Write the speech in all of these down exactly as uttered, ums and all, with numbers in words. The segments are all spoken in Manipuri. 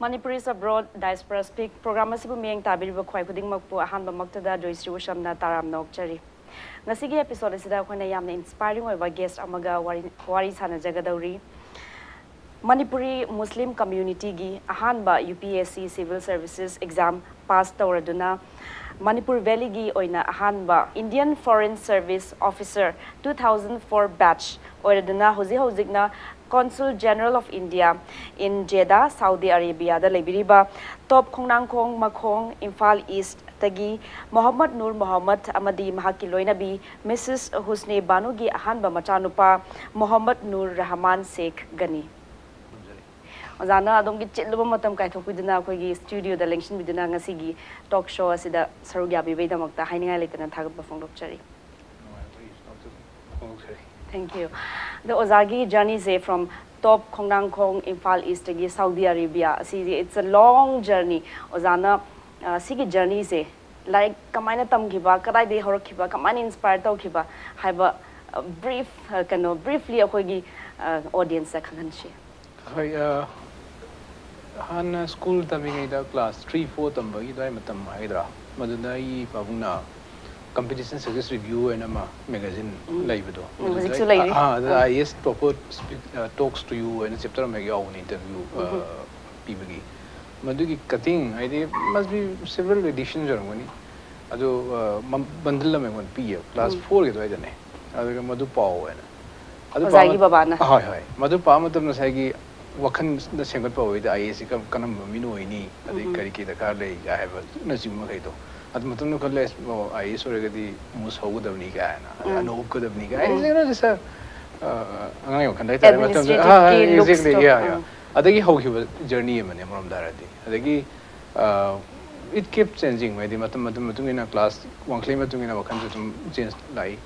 Manipuri Abroad Diaspora Speak program ꯑꯁꯤꯕꯨ ꯃꯤꯠꯌꯦꯡ ꯇꯥꯕꯤꯔꯤꯕ ꯈ꯭ꯋꯥꯏ ꯈꯨꯗꯤꯡꯃꯛꯄꯨ ꯑꯍꯥꯟꯕꯃꯛꯇꯗ ꯖꯣꯏꯁ꯭ꯔꯤ ꯎꯁꯝꯅ ꯇꯔꯥꯝꯅ ꯑꯣꯛꯆꯔꯤ꯫ ꯉꯁꯤꯒꯤ episode ꯑꯁꯤꯗ ꯑꯩꯈꯣꯏꯅ ꯌꯥꯝꯅ inspiring ꯑꯣꯏꯕ guest ꯑꯃꯒ ꯋꯥꯔꯤ ꯋꯥꯔꯤ ꯁꯥꯟꯅꯖꯒꯗꯧꯔꯤ꯫ ꯃꯅꯤꯄꯨꯔꯤ ꯃꯨꯁꯂꯤꯝ communityꯒꯤ ꯑꯍꯥꯟꯕ UPSC Civil Services exam pass ꯇꯧꯔꯗꯨꯅ Manipur ꯚꯦꯂꯤꯒꯤ ꯑꯣꯏꯅ ꯑꯍꯥꯟꯕ Indian Foreign Service Officer two thousand four batch ꯑꯣꯏꯔꯗꯨꯅ ꯍꯧꯖꯤꯛ ꯍꯧꯖꯤꯛꯅ Consul General of India in Jeddah, Saudi Arabiaꯗ ꯂꯩꯕꯤꯔꯤꯕ ꯇꯣꯞ ꯈꯣꯡꯅꯥꯡꯈꯣꯡ ꯃꯈꯣꯡ, ꯏꯝꯐꯥꯜ Eastꯇꯒꯤ ꯃꯣꯍꯝꯃꯗ ꯅꯨꯔ ꯃꯣꯍꯝꯃꯗ ꯑꯃꯗꯤ ꯃꯍꯥꯛꯀꯤ ꯂꯣꯏꯅꯕꯤ Mrs Husni Banuꯒꯤ ꯑꯍꯥꯟꯕ ꯃꯆꯥꯅꯨꯄꯥ ꯃꯣꯍꯝꯃꯗ ꯅꯨꯔ ꯔꯍꯃꯥꯟ ꯁꯦꯈ ꯒꯅꯤ꯫ ꯑꯣꯖꯥꯅ ꯑꯗꯣꯝꯒꯤ ꯆꯤꯜꯂꯕ ꯃꯇꯝ ꯀꯥꯏꯊꯣꯛꯄꯤꯗꯨꯅ ꯑꯩꯈꯣꯏꯒꯤ studioꯗ ꯂꯦꯡꯁꯤꯟꯕꯤꯗꯨꯅ ꯉꯁꯤꯒꯤ talk show ꯑꯁꯤꯗ ꯁꯔꯨꯛ ꯌꯥꯕꯤꯕꯒꯤꯗꯃꯛꯇ ꯍꯥꯏꯅꯤꯡꯉꯥꯏ ꯂꯩꯇꯅ ꯊꯥꯒꯠꯄ ꯐꯣꯡꯗꯣꯛꯆꯔꯤ꯫ Thank you. ꯑꯗꯣ ꯑꯣꯖꯥꯒꯤ journeyꯁꯦ from top Khongnangkhong Imphal Eastꯇꯒꯤ Saudi Arabia ꯑꯁꯤꯗꯤ it's a long journey. ꯑꯣꯖꯥꯅ ꯑ, ꯁꯤꯒꯤ journeyꯁꯦ ꯂꯥꯏꯔꯤꯛ ꯀꯃꯥꯏꯅ ꯇꯝꯈꯤꯕ, ꯀꯗꯥꯏꯗꯒꯤ ꯍꯧꯔꯛꯈꯤꯕ, ꯀꯃꯥꯏꯅ inspire ꯇꯧꯈꯤꯕ ꯍꯥꯏꯕ brief, ꯀꯩꯅꯣ, briefly ꯑꯩꯈꯣꯏꯒꯤ audienceꯇ ꯈꯪꯍꯟꯁꯤ꯫ ꯍꯣꯏ, ꯍꯥꯟꯅ school ꯇꯝꯃꯤꯉꯩꯗ class three four ꯇꯝꯕꯒꯤ ꯑꯗꯨꯋꯥꯏ ꯃꯇꯝ ꯍꯥꯏꯒꯗ꯭ꯔꯥ, ꯃꯗꯨꯗ ꯑꯩ ꯄꯥꯕꯨꯡꯅ Competition Success Review ꯍꯥꯏꯅ ꯑꯃ magazine ꯂꯩꯕꯗꯣ, ꯎꯝ, ꯍꯧꯖꯤꯛꯁꯨ ꯂꯩꯔꯤ꯫ ꯑꯥ, ꯑꯗꯨꯗ ꯑꯥ꯫ I A S topper speak, uh, talks to you ꯍꯥꯏꯅ chapter ꯑꯃ ꯍꯦꯛ ꯌꯥꯎꯕꯅꯦ, interview, uh, ꯄꯤꯕꯒꯤ꯫ ꯃꯗꯨꯒꯤ cutting ꯍꯥꯏꯗꯤ must be several editions ꯑꯣꯏꯔꯝꯒꯅꯤ꯫ ꯑꯗꯨ, uh, ꯃ-, bundle ꯑꯃ ꯑꯩꯉꯣꯟꯗ ꯄꯤꯌꯦꯕ, class fourꯒꯤ ꯑꯗꯨꯋꯥꯏꯗꯅꯦ꯫ ꯑꯗꯨꯒ ꯃꯗꯨ ꯄꯥꯎ ꯍꯥꯏꯅ꯫ ꯑꯗꯨ ꯑꯣꯖꯥꯒꯤ ꯄꯥꯕ-, ꯕꯕꯥꯅ꯫ ꯑꯍꯣꯏ, ꯍꯣꯏ꯫ ꯃꯗꯨ ꯄꯥꯕ ꯃꯇꯝꯗ ꯉꯁꯥꯏꯒꯤ ꯋꯥꯈꯜꯗ ꯁꯦꯝꯒꯠꯄ ꯑꯣꯏꯗꯤ I A S ꯁꯤ ꯀꯔꯝ-, ꯀꯔꯝꯕ ꯃꯤꯅ ꯑꯣꯏꯅꯤ, ꯑꯗꯩ ꯀꯔꯤ ꯀꯔꯤ ꯗꯔꯀꯥꯔ ꯂꯩ ꯀꯥꯏ ꯍꯥꯏꯕꯅꯆꯤꯡꯕ ꯃꯈꯩꯗꯣ꯫ ꯑꯗꯨ ꯃꯇꯝꯗ ꯈꯜꯂꯦ, ꯑꯁ, ꯑꯣ, I A S ꯑꯣꯏꯔꯒꯗꯤ ꯃꯨꯁ ꯍꯧꯒꯗꯕꯅꯤ ꯀꯥꯏꯅ, ꯑꯗꯩ ꯑꯅꯧ ꯎꯞꯀꯗꯕꯅꯤ ꯀꯥꯏꯅ, ꯑꯩꯁꯦ ꯀꯩꯅꯣ just, ꯑ, ꯑꯉꯥꯡꯒꯤ ꯋꯥꯈꯜꯗ ꯍꯥꯏꯇꯥꯔꯦ, ꯃꯇꯝꯗꯨꯗ꯫ Administrative ꯀꯤ ꯑꯥ, exactly, looksꯇꯣ꯫ yeah, yeah꯫ ꯎꯝ꯫ ꯑꯗꯒꯤ ꯍꯧꯈꯤꯕ journey ꯑꯃꯅꯦ ꯑꯃꯔꯣꯝꯗ ꯍꯥꯏꯔꯗꯤ꯫ ꯑꯗꯒꯤ, ꯑ, it kept changing, ꯍꯥꯏꯗꯤ ꯃꯇꯝ, ꯃꯇꯝ ꯃꯇꯨꯡ ꯏꯟꯅ class ꯋꯥꯡꯈꯠꯂꯛꯏ ꯃꯇꯨꯡ ꯏꯟꯅ ꯋꯥꯈꯜꯁꯨ ꯑꯗꯨꯝ change ꯂꯥꯛꯏ꯫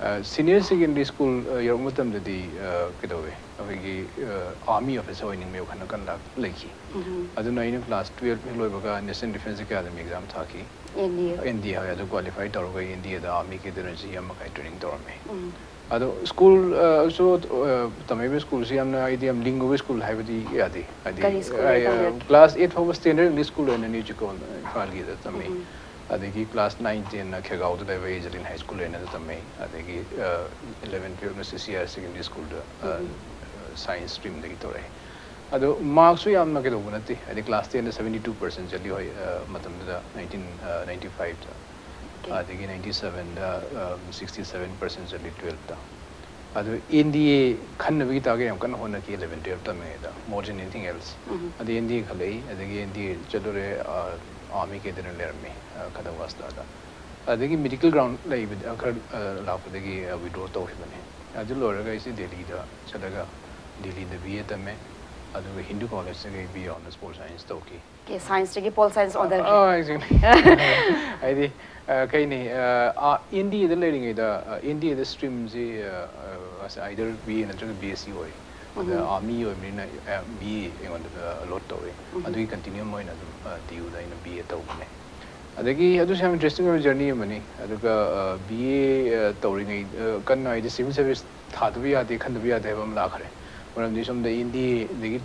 ꯑ, senior secondary school, ꯑ, ꯌꯧꯔꯛꯄ ꯃꯇꯝꯗꯗꯤ, ꯑ, ꯀꯩꯗꯧꯋꯦ, ꯑꯩꯈꯣꯏꯒꯤ, ꯑ, army officer ꯑꯣꯏꯅꯤꯡꯕꯒꯤ ꯋꯥꯈꯜ ꯀꯟꯅ ꯂꯩꯈꯤ꯫ ꯑꯗꯨꯅ ꯑꯩꯅ class twelve ꯍꯦꯛ ꯂꯣꯏꯕꯒ National Defence Academy exam ꯊꯥꯈꯤ꯫ N D A꯫ N D A, ꯍꯣꯏ, ꯑꯗꯨ qualify ꯇꯧꯔꯒ N D Aꯗ army cadet ꯑꯣꯏꯅ ꯆꯍꯤ ꯑꯃ ꯃꯈꯥꯏ training ꯇꯧꯔꯝꯃꯦ꯫ ꯑꯗꯣ ꯁ꯭ꯀꯨꯜꯁꯨ ꯇꯝꯃꯛꯏꯕ ꯁ꯭ꯀꯨꯜꯁꯤ ꯌꯥꯝꯅ ꯑꯩꯗꯤ ꯌꯥꯝ ꯂꯤꯡꯉꯨꯕ ꯁ꯭ꯀꯨꯜ ꯍꯥꯏꯕꯗꯤ ꯌꯥꯗꯦ꯫ ꯍꯥꯏꯗꯤ ꯀꯔꯤ ꯁ꯭ꯀꯨꯜꯗ ꯇꯝꯕꯤꯔꯛꯀꯦ? ꯀ꯭ꯂꯥꯁ ꯑꯩꯠ ꯐꯥꯎꯕ ꯁ꯭ꯇꯦꯟꯗꯔꯗ ꯏꯪꯂꯤꯁ ꯁ꯭ꯀꯨꯜ ꯑꯣꯏꯅ ꯅ꯭ꯌꯨ ꯆꯤꯀꯣꯟ ꯏꯝꯐꯥꯜꯒꯤꯗ ꯇꯝꯃꯤ꯫ ꯎꯝ꯫ ꯑꯗꯒꯤ ꯀ꯭ꯂꯥꯁ ꯅꯥꯏꯟ ꯇꯦꯟꯅ ꯈꯦꯒꯥꯎꯗ ꯂꯩꯕ ꯑꯦꯖꯂꯤꯟ ꯍꯥꯏ ꯁ꯭ꯀꯨꯜ ꯑꯣꯏꯅ ꯇꯝꯃꯤ꯫ ꯑꯗꯒꯤ ꯏꯂꯚꯦꯟ ꯇꯨꯌꯦꯜꯞꯅ ꯁꯤ ꯁꯤ ꯑꯥꯔ ꯁꯦꯀꯦꯟꯗꯔꯤ ꯁ꯭ꯀꯨꯜꯗ ꯁꯥꯏꯟꯁ ꯁ꯭ꯇ꯭ꯔꯤꯝꯗꯒꯤ ꯇꯧꯔꯛꯑꯦ꯫ ꯑꯗꯣ ꯃꯥꯔꯛꯁꯨ ꯌꯥꯝꯅ ꯀꯩꯗꯧꯕ ꯅꯠꯇꯦ꯫ ꯍꯥꯏꯗꯤ ꯀ꯭ꯂꯥꯁ ꯇꯦꯟꯗ ꯁꯕꯦꯟꯇꯤ ꯇꯨ ꯄꯔꯁꯦꯟ ꯆꯠꯂꯤ ꯍꯣꯏ, ꯃꯇꯝꯗꯨꯗ ꯅꯥꯏꯟꯇꯤꯟ ꯅꯥꯏꯟꯇꯤ ꯐꯥꯏꯚꯇ꯫ Okay. ꯑꯗꯒꯤ ꯅꯥꯏꯟꯇꯤ ꯁꯕꯦꯟꯗ ꯁꯤꯛꯁꯇꯤ ꯁꯕꯦꯟ ꯄꯔꯁꯦꯟ ꯆꯠꯂꯤ ꯇꯨꯌꯦꯜꯞꯇ꯫ ꯑꯗꯨ ꯑꯦꯟ ꯗꯤ ꯑꯦ ꯈꯟꯅꯕꯒꯤ ꯇꯥꯔꯒꯦꯠ ꯌꯥꯝ ꯀꯟꯅ ꯍꯣꯠꯅꯈꯤ ꯏꯂꯚꯦꯟ ꯇꯨꯌꯦꯜꯞ ꯇꯝꯃꯤꯉꯩꯗ, more than anything else꯫ Um. ꯑꯗꯩ ꯑꯦꯟ ꯗꯤ ꯑꯦ ꯈꯜꯂꯛꯏ, ꯑꯗꯒꯤ ꯑꯦꯟ ꯗꯤ ꯑꯦ ꯆꯠꯂꯨꯔꯦ, ꯑꯥꯔꯃꯤ ꯀꯦꯗꯔꯅ ꯂꯩꯔꯝꯃꯤ, ꯈꯗꯛ ꯋꯥꯁꯇꯥꯗ꯫ ꯑꯗꯒꯤ ꯃꯦꯗꯤꯀꯦꯜ ꯒ꯭ꯔꯥꯎꯟ ꯂꯩꯕꯗ ꯈꯔ ꯂꯥꯛꯄꯗꯒꯤ ꯋꯤꯗ꯭ꯔꯣ ꯇꯧꯈꯤꯕꯅꯤ꯫ ꯑꯗꯨ ꯂꯣꯏꯔꯒ ꯑꯩꯁꯦ ꯗꯦꯜꯂꯤꯗ ꯆꯠꯂꯒ ꯗꯦꯜꯂꯤꯗ ꯕꯤ ꯑꯦ ꯇꯝꯃꯦ, ꯑꯗꯨꯒ ꯍꯤꯟꯗꯨ ꯀꯣꯂꯦꯖꯇꯒꯤ B A honours pol science ꯇꯧꯈꯤ꯫ Okay, ꯁꯥꯏꯟꯁꯇꯒꯤ ꯄꯣꯜ ꯁꯥꯏꯟꯁ ꯑꯣꯟꯊꯔꯛꯈ꯭ꯔꯦ꯫ Ah, exactly꯫ ꯍꯥꯏꯗꯤ, ꯑ, ꯀꯩꯅꯤ, ꯑꯦꯟ ꯗꯤ ꯑꯦꯗ ꯂꯩꯔꯤꯉꯩꯗ, ꯑꯦꯟ ꯗꯤ ꯑꯦꯗ ꯁ꯭ꯇ꯭ꯔꯤꯝꯁꯤ ꯑꯥꯏꯗꯔ ꯕꯤ ꯑꯦ ꯅꯠꯇ꯭ꯔꯒ ꯕꯤ ꯑꯦꯁ ꯁꯤ ꯑꯣꯏ꯫ ꯑꯗ ꯎꯝ꯫ ꯑꯥꯔꯃꯤ ꯑꯣꯏꯕꯅꯤꯅ ꯕꯤ ꯑꯦ ꯑꯩꯉꯣꯟꯗ ꯑꯂꯣꯠ ꯇꯧꯋꯤ꯫ ꯎꯝ꯫ ꯑꯗꯨꯒꯤ ꯀꯟꯇꯤꯅ꯭ꯌꯨꯝ ꯑꯣꯏꯅ ꯑꯗꯨꯝ ꯗꯤ ꯌꯨꯗ ꯑꯩꯅ ꯕꯤ ꯑꯦ ꯇꯧꯕꯅꯦ꯫ ꯑꯗꯒꯤ ꯑꯗꯨꯁꯨ ꯌꯥꯝ ꯏꯟꯇꯔꯦꯁꯇꯤꯡ ꯑꯣꯏꯕ ꯖꯔꯅꯤ ꯑꯃꯅꯤ꯫ ꯑꯗꯨꯒ ꯕꯤ ꯑꯦ ꯇꯧꯔꯤꯉꯩ, ꯑ, ꯀꯟꯅ ꯍꯥꯏꯗꯤ ꯁꯤꯚꯤꯜ ꯁꯔꯚꯤꯁ ꯊꯥꯗꯕ ꯌꯥꯗꯦ, ꯈꯟꯗꯕ ꯌꯥꯗꯦ ꯍꯥꯏꯕ ꯑꯃ ꯂꯥꯛꯈ꯭ꯔꯦ꯫ ꯃꯔꯝꯗꯤ ꯁꯣꯝꯗ ꯑꯦꯟ ꯗꯤ ꯑꯦꯗꯒꯤ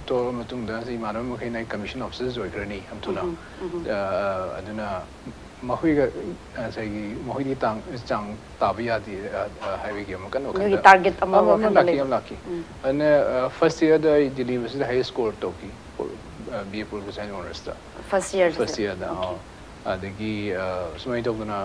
ꯇꯣꯛꯂꯕ ꯃꯇꯨꯡꯗ ꯏꯃꯥꯟꯅꯕ ꯃꯈꯩꯅ ꯑꯩ ꯀꯃꯤꯁꯟ ꯑꯣꯐꯤꯁꯔ ꯑꯣꯏꯈ꯭ꯔꯅꯤ ꯌꯥꯝ ꯊꯨꯅ꯫ ꯎꯝ, ꯎꯝ꯫ ꯑ, ꯑꯗꯨꯅ ꯃꯈꯣꯏꯒ ꯉꯁꯥꯏꯒꯤ ꯃꯈꯣꯏꯗꯤ ꯇꯥꯡ ꯆꯥꯡ ꯇꯥꯕ ꯌꯥꯗꯦ, ꯑ, ꯑ, ꯍꯥꯏꯕꯒꯤ ꯑꯃ ꯀꯟꯅ ꯅꯣꯏꯒꯤ ꯋꯥꯈꯜꯗ ꯇꯥꯔꯒꯦꯠ ꯑꯃ ꯑꯃ, ꯑꯃ ꯋꯥꯈꯜꯗ ꯂꯥꯛꯈꯤ, ꯂꯩꯕ꯫ ꯌꯥꯝ ꯂꯥꯛꯈꯤ꯫ ꯎꯝ꯫ ꯑꯗꯨꯅ ꯐꯥꯔꯁ ꯏꯌꯥꯔꯗ ꯑꯩ ꯗꯤꯜꯂꯤ ꯌꯨꯅꯤꯚꯔꯁꯤꯇꯤꯗ ꯍꯥꯏꯌꯦꯁ ꯁ꯭ꯀꯣꯔ ꯇꯧꯈꯤ, ꯕꯤ ꯑꯦ ꯄꯣꯂꯤꯇꯤꯀꯦꯜ ꯁꯥꯏꯟꯁ ꯑꯣꯅꯔꯁꯇ꯫ ꯐꯥꯔꯁ ꯏꯌꯥꯔꯁꯤꯗ? ꯐꯥꯔꯁ ꯏꯌꯥꯔꯗ꯫ Okay. ꯑꯗꯒꯤ ꯑ, ꯁꯨꯃꯥꯏꯅ ꯇꯧꯗꯅ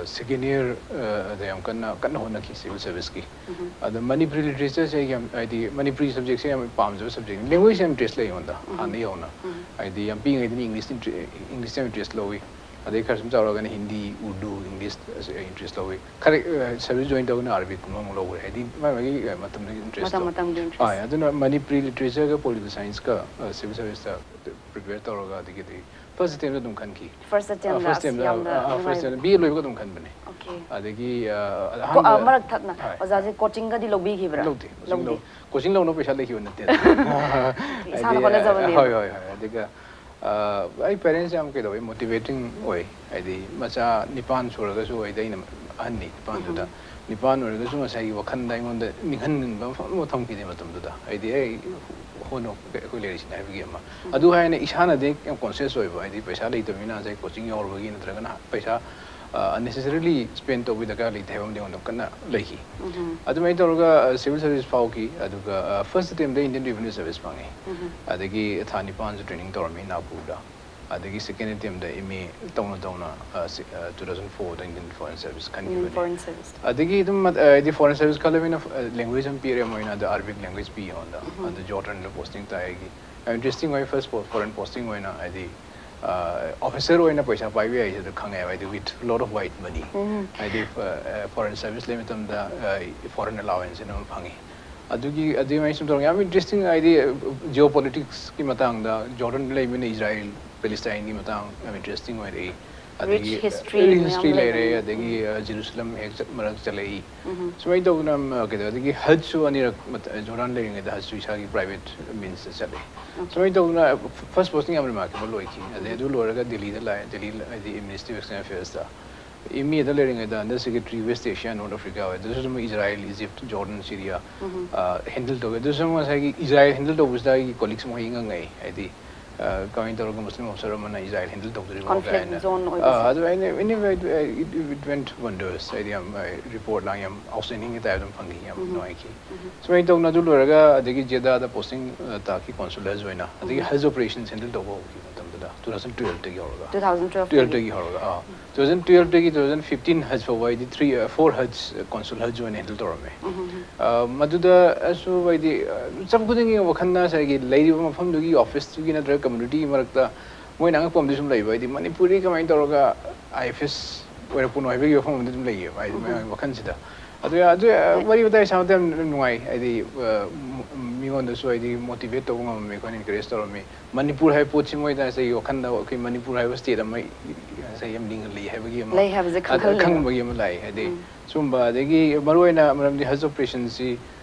ꯁꯦꯀꯦꯟ ꯏꯌꯥꯔꯗ ꯌꯥꯝ ꯀꯟꯅ ꯀꯟꯅ ꯍꯣꯠꯅꯈꯤ ꯁꯤꯚꯤꯜ ꯁꯔꯚꯤꯁꯀꯤ꯫ ꯎꯝ꯫ ꯑꯗ ꯃꯅꯤꯄꯨꯔꯤ ꯂꯤꯇꯔꯦꯆꯔꯁꯦ ꯑꯩꯒꯤ ꯌꯥꯝ, ꯍꯥꯏꯗꯤ ꯃꯅꯤꯄꯨꯔꯤ ꯁꯕꯖꯦꯛꯁꯦ ꯌꯥꯝ ꯄꯥꯝꯖꯕ ꯁꯕꯖꯦꯛꯅꯤ꯫ ꯂꯦꯡꯒ꯭ꯋꯦꯖ ꯌꯥꯝ ꯏꯟꯇꯔꯦꯁ ꯂꯩ ꯑꯩꯉꯣꯟꯗ ꯎꯝ꯫ ꯍꯥꯟꯅꯗꯒꯤ ꯍꯧꯅ꯫ ꯎꯝ꯫ ꯍꯥꯏꯗꯤ ꯌꯥꯝ ꯄꯤꯛꯏꯉꯩꯗꯅꯤ ꯏꯪꯂꯤꯁ ꯏꯟꯇꯔꯦ-, ꯏꯪꯂꯤꯁꯇ ꯌꯥꯝ ꯏꯟꯇꯔꯦꯁ ꯂꯧꯏ꯫ ꯑꯗꯩ ꯈꯔ ꯁꯨꯝ ꯆꯥꯎꯔꯛꯑꯒꯅ ꯍꯤꯟꯗꯤ, ꯎꯔꯗꯨ, ꯏꯪꯂꯤꯁ ꯏꯟꯇꯔꯦꯁ ꯂꯧꯏ꯫ ꯈꯔ ꯁꯔꯚꯤꯁ ꯖꯣꯏꯟ ꯇꯧꯗꯅ ꯑꯔꯕꯤꯛꯀꯨꯝꯕ ꯑꯃꯨꯛ ꯂꯧꯈ꯭ꯔꯦ꯫ ꯍꯥꯏꯗꯤ ꯃꯥꯏ ꯃꯥꯒꯤ ꯃꯇꯝꯗꯨꯒꯤ ꯏꯟꯇꯔꯦꯁꯇꯣ꯫ ꯃꯇꯝ ꯃꯇꯝꯒꯤ interest꯫ ꯍꯣꯏ, ꯑꯗꯨꯅ ꯃꯅꯤꯄꯨꯔꯤ ꯂꯤꯇꯔꯦꯆꯔꯒ ꯄꯣꯂꯤꯇꯤꯀꯦꯜ ꯁꯥꯏꯟꯁꯀ ꯁꯤꯚꯤꯜ ꯁꯔꯚꯤꯁꯇ ꯄ꯭ꯔꯤꯄꯦꯌꯔ ꯇꯧꯔꯒ ꯑꯗꯒꯤꯗꯤ ꯐꯥꯔꯁ ꯑꯦꯇꯦꯝꯞꯇ ꯑꯗꯨꯝ ꯈꯟꯈꯤ꯫ ꯐꯥꯔꯁ ꯑꯦꯇꯦꯝꯞꯇ ꯐꯥꯔꯁ ꯑꯦꯇꯦꯝꯞꯇ, ꯌꯥꯝꯅ ꯑ, ꯐꯥꯔꯁ ꯅꯨꯡꯉꯥꯏꯕ꯫ ꯑꯦꯇꯦꯝꯞꯇ ꯕꯤ ꯑꯦ ꯂꯣꯏꯕꯒ ꯑꯗꯨꯝ ꯈꯟꯕꯅꯦ꯫ Okay꯫ ꯑꯗꯒꯤ ꯑ, ꯀꯣ-, ꯑ, ꯑꯍꯥꯟꯕ ꯃꯔꯛ ꯊꯠꯅ ꯍꯣꯏ꯫ ꯑꯣꯖꯥꯁꯦ ꯀꯣꯆꯤꯡꯒꯗꯤ ꯂꯧꯕꯤꯈꯤꯕ꯭ꯔꯥ? ꯂꯧꯗꯦ, ꯀꯣꯆꯤꯡ ꯂꯧꯗꯦ꯫ ꯂꯧ-, ꯀꯣꯆꯤꯡ ꯂꯧꯅꯕ ꯄꯩꯁꯥ ꯂꯩꯈꯤꯕ ꯅꯠꯇꯦ꯫ ꯏꯁꯥꯅ ꯍꯥꯏꯗꯤ, ꯍꯣꯠꯅꯖꯕꯅꯦꯕ꯫ ꯍꯣꯏ, ꯍꯣꯏ, ꯍꯣꯏ꯫ ꯑꯗꯨꯒ ꯑ, ꯑꯩ ꯄꯦꯔꯦꯟꯁ ꯌꯥꯝ ꯀꯩꯗꯧꯋꯤ, ꯃꯣꯇꯤꯚꯦꯇꯤꯡ ꯑꯣꯏ꯫ ꯍꯥꯏꯗꯤ ꯃꯆꯥ ꯅꯤꯄꯥꯟ ꯁꯨꯔꯒꯁꯨ ꯑꯩꯗꯤ ꯑꯩꯅ ꯑꯍꯟꯅꯤ ꯅꯤꯄꯥꯟꯗꯨꯗ꯫ ꯎꯝ꯫ ꯅꯤꯄꯥꯟ ꯑꯣꯏꯔꯒꯁꯨ ꯉꯁꯥꯏꯒꯤ ꯋꯥꯈꯜꯗ ꯑꯩꯉꯣꯟꯗ ꯅꯤꯡꯍꯟꯕ ꯑꯃ ꯑꯃ ꯊꯝꯈꯤꯗꯦ ꯃꯇꯝꯗꯨꯗ꯫ ꯍꯥꯏꯗꯤ, "ꯑꯦ, ꯍꯣꯠꯅꯧ, ꯑꯩꯈꯣꯏ ꯂꯩꯔꯤꯁꯤꯅꯦ" ꯍꯥꯏꯕꯒꯤ ꯑꯃ꯫ ꯑꯗꯨ ꯍꯥꯏꯅ ꯏꯁꯥꯅꯗꯤ ꯌꯥꯝ conscious ꯑꯣꯏꯕ, ꯍꯥꯏꯗꯤ, ꯄꯩꯁꯥ ꯂꯩꯇꯕꯅꯤꯅ ꯉꯁꯥꯏ coaching ꯌꯥꯎꯔꯨꯕꯒꯤ, ꯅꯠꯇ꯭ꯔꯒꯅ ꯄꯩꯁꯥ, ꯑ, unnecessarily spend ꯇꯧꯕꯒꯤ ꯗꯔꯀꯥꯔ ꯂꯩꯇꯦ ꯍꯥꯏꯕ ꯑꯃꯗꯤ ꯑꯩꯉꯣꯟꯗ ꯀꯟꯅ ꯂꯩꯈꯤ꯫ ꯑꯗꯨꯃꯥꯏꯅ ꯇꯧꯔꯒ, ꯑ, civil service ꯐꯥꯎꯈꯤ꯫ ꯑꯗꯨꯒ, ꯑ, first attempt ꯇ Indian Revenue Service ꯐꯪꯉꯤ꯫ ꯑꯗꯒꯤ ꯊꯥ ꯅꯤꯄꯥꯟꯁꯨ training ꯇꯧꯔꯝꯃꯤ ꯅꯥꯒꯄꯨꯔꯗ꯫ ꯑꯗꯒꯤ second attempt ꯇ M A ꯇꯧꯅ ꯇꯧꯅ, ꯑ, ꯁꯤ-, ꯑ, two thousand four ꯗ Indian Foreign Service ꯈꯟꯈꯤꯕꯅꯤ꯫ Foreign Service ꯇ꯫ ꯑꯗꯒꯤ ꯑꯗꯨꯝ ꯃꯠ-, ꯑ, ꯍꯥꯏꯗꯤ, Foreign Service ꯈꯜꯂꯕꯅꯤꯅ, ꯑ, language ꯑꯃ ꯄꯤꯔꯦ ꯃꯣꯏꯅ, ꯑꯗ Arabic language ꯄꯤ ꯑꯩꯉꯣꯟꯗ꯫ ꯑꯗ Jordan ꯗ posting ꯇꯥꯏ ꯑꯩꯒꯤ꯫ ꯌꯥꯝ interesting ꯑꯣꯏ, first po-, foreign posting ꯑꯣꯏꯅ, ꯍꯥꯏꯗꯤ, ꯑ, officer ꯑꯣꯏꯅ ꯄꯩꯁꯥ ꯄꯥꯏꯕ ꯌꯥꯏ ꯍꯥꯏꯗꯣ ꯈꯪꯉꯦꯕ, ꯍꯥꯏꯗꯤ, with lot of white money꯫ ꯍꯥꯏꯗꯤ, ꯑ, ꯑ, foreign service ꯂꯩꯕ ꯃꯇꯝꯗ, ꯑ, foreign allowance ꯑꯃ ꯐꯪꯉꯤ꯫ ꯑꯗꯨꯒꯤ, ꯑꯗꯨꯒꯤ ꯃꯥꯏ ꯁꯨꯝ ꯇꯧꯔꯒ ꯌꯥꯝ interesting, ꯍꯥꯏꯗꯤ, geopolitics ꯀꯤ ꯃꯇꯥꯡꯗ, Jordan ꯗ ꯂꯩꯕꯅꯤꯅ Israel, Palestine ꯒꯤ ꯃꯇꯥꯡ ꯌꯥꯝ interesting ꯑꯣꯏꯔꯛꯏ꯫ ꯑꯗꯒꯤ, rich history ꯃꯌꯥꯝ ꯍꯤꯁꯇ꯭ꯔꯤ ꯂꯩꯔꯦ, ꯂꯩꯕꯅꯤ꯫ ꯑꯗꯒꯤ, ꯑ, Jerusalem ꯍꯦꯛ ꯆꯠ-, ꯃꯔꯛ ꯆꯠꯂꯛꯏ꯫ ꯁꯨꯃꯥꯏꯅ ꯇꯧꯗꯅ, ꯑ, ꯀꯩꯗꯧ-, ꯑꯗꯒꯤ ꯍꯖꯁꯨ ꯑꯅꯤꯔꯛ ꯃꯠ-, Jordan ꯂꯩꯔꯤꯉꯩꯗ ꯍꯖꯁꯨ ꯏꯁꯥꯒꯤ private means ꯇ ꯆꯠꯂꯤ꯫ ꯁꯨꯃꯥꯏꯅ ꯇꯧꯗꯅ first posting ꯌꯥꯝ remarkable ꯑꯣꯏꯈꯤ꯫ ꯑꯗꯩ ꯑꯗꯨ ꯂꯣꯏꯔꯒ ꯗꯤꯜꯂꯤꯗ ꯂꯥꯛꯑꯦ꯫ ꯗꯤꯜꯂꯤ ꯍꯥꯏꯗꯤ Ministry of External Affairs ꯇ꯫ M A ꯗ ꯂꯩꯔꯤꯉꯩꯗ Under Secretary West Asia, North Africa ꯑꯣꯏ꯫ ꯑꯗꯨꯁꯨ ꯑꯗꯨꯝ Israel, Egypt, Jordan, Syria, ꯑ, handle ꯇꯧꯋꯦ꯫ ꯑꯗꯨꯁꯨ ꯉꯁꯥꯏꯒꯤ Israel handle ꯇꯧꯕꯁꯤꯗ ꯑꯩꯒꯤ colleagues ꯃꯈꯩ ꯉꯛꯉꯛꯏ꯫ ꯍꯥꯏꯗꯤ, ꯑ, ꯀꯃꯥꯏꯅ ꯇꯧꯔꯒ Muslim officer ꯑꯃꯅ Israel handle ꯇꯧꯗꯣꯔꯤꯕꯣ ꯀꯥꯏꯅ꯫ Conflict zone ꯑꯣꯏꯕꯁꯦ꯫ ꯑ, ꯑꯗꯨ ꯑꯩꯅ, anyway, it, it went wonders꯫ ꯍꯥꯏꯗꯤ ꯌꯥꯝ, ꯑ, report ꯂꯥꯡ ꯌꯥꯝ outstanding ꯒꯤ type ꯑꯗꯨꯝ ꯐꯪꯈꯤ, ꯌꯥꯝ ꯅꯨꯡꯉꯥꯏꯈꯤ꯫ ꯁꯨꯃꯥꯏꯅ ꯇꯧꯅ ꯑꯗꯨ ꯂꯣꯏꯔꯒ ꯑꯗꯒꯤ Jeddah ꯗ posting, ꯑ, ꯇꯥꯈꯤ consul ꯍꯖ ꯑꯣꯏꯅ꯫ ꯑꯗꯒꯤ ꯍꯖ operations handle ꯇꯧꯕ ꯍꯧꯈꯤ ꯃꯇꯝꯗꯨꯗ, two thousand twelve ꯇꯒꯤ ꯍꯧꯔꯒ꯫ Two thousand twelve twelve ꯇꯒꯤ ꯍꯧꯔꯒ, ꯑꯥ꯫ Two thousand twelve ꯇꯒꯤ two thousand fifteen ꯍꯖ ꯐꯥꯎꯕ ꯑꯩꯗꯤ three, ꯑ, four ꯍꯖ, ꯑ, consul ꯍꯖ ꯑꯣꯏꯅ handle ꯇꯧꯔꯝꯃꯦ꯫ ꯑ, ꯃꯗꯨꯗ ꯑꯁꯨ ꯍꯥꯏꯗꯤ, ꯑ, ꯆꯪ ꯈꯨꯗꯤꯡꯒꯤ ꯋꯥꯈꯜꯅ ꯉꯁꯥꯏꯒꯤ ꯂꯩꯔꯤꯕ ꯃꯐꯝꯗꯨꯒꯤ office ꯇꯨꯒꯤ ꯅꯠꯇ꯭ꯔꯒ community ꯒꯤ ꯃꯔꯛꯇ ꯃꯣꯏꯅ ꯑꯉꯛꯄ ꯑꯃꯗꯤ ꯁꯨꯝ ꯂꯩꯕ, ꯍꯥꯏꯗꯤ ꯃꯅꯤꯄꯨꯔꯗꯤ ꯀꯃꯥꯏꯅ ꯇꯧꯔꯒ I F S ꯑꯣꯏꯔꯛꯄꯅꯣ ꯍꯥꯏꯕꯒꯤ ꯋꯥꯐꯝ ꯑꯃꯗꯤ ꯑꯗꯨꯝ ꯂꯩꯌꯦꯕ, ꯍꯥꯏꯗꯤ ꯃꯌꯥꯝꯒꯤ ꯋꯥꯈꯜꯁꯤꯗ꯫ ꯑꯗꯨ, ꯑꯗꯨ, ꯑ, ꯋꯥꯔꯤ ꯋꯥꯇꯥꯏ ꯁꯥꯟꯅꯕꯗ ꯌꯥꯝ ꯅꯨꯡꯉꯥꯏ, ꯍꯥꯏꯗꯤ, ꯑ, ꯃ-, ꯃꯤꯉꯣꯟꯗꯁꯨ ꯍꯥꯏꯗꯤ motivate ꯇꯧꯕ ꯉꯝꯃꯝꯃꯤ, ꯑꯩꯈꯣꯏꯅ encourage ꯇꯧꯔꯝꯃꯤ꯫ ꯃꯅꯤꯄꯨꯔ ꯍꯥꯏꯕ ꯄꯣꯠꯁꯤ ꯃꯣꯏꯗ ꯉꯁꯥꯏꯒꯤ ꯋꯥꯈꯜꯗ ꯑꯩꯈꯣꯏ ꯃꯅꯤꯄꯨꯔ ꯍꯥꯏꯕ state ꯑꯃ ꯉꯁꯥꯏ ꯌꯥꯝ ꯂꯤꯡꯍꯜꯂꯤ ꯍꯥꯏꯕꯒꯤ ꯑꯃ, ꯂꯩ ꯍꯥꯏꯕꯁꯦ ꯑ, ꯈꯪꯍꯜꯂꯦ꯫ ꯈꯪꯕꯒꯤ ꯑꯃ ꯂꯥꯛꯏ꯫ ꯍꯥꯏꯗꯤ ꯁꯨꯝꯕ, ꯑꯗꯒꯤ ꯃꯔꯨꯑꯣꯏꯅ ꯃꯔꯝꯗꯤ ꯍꯖ operation ꯁꯤ,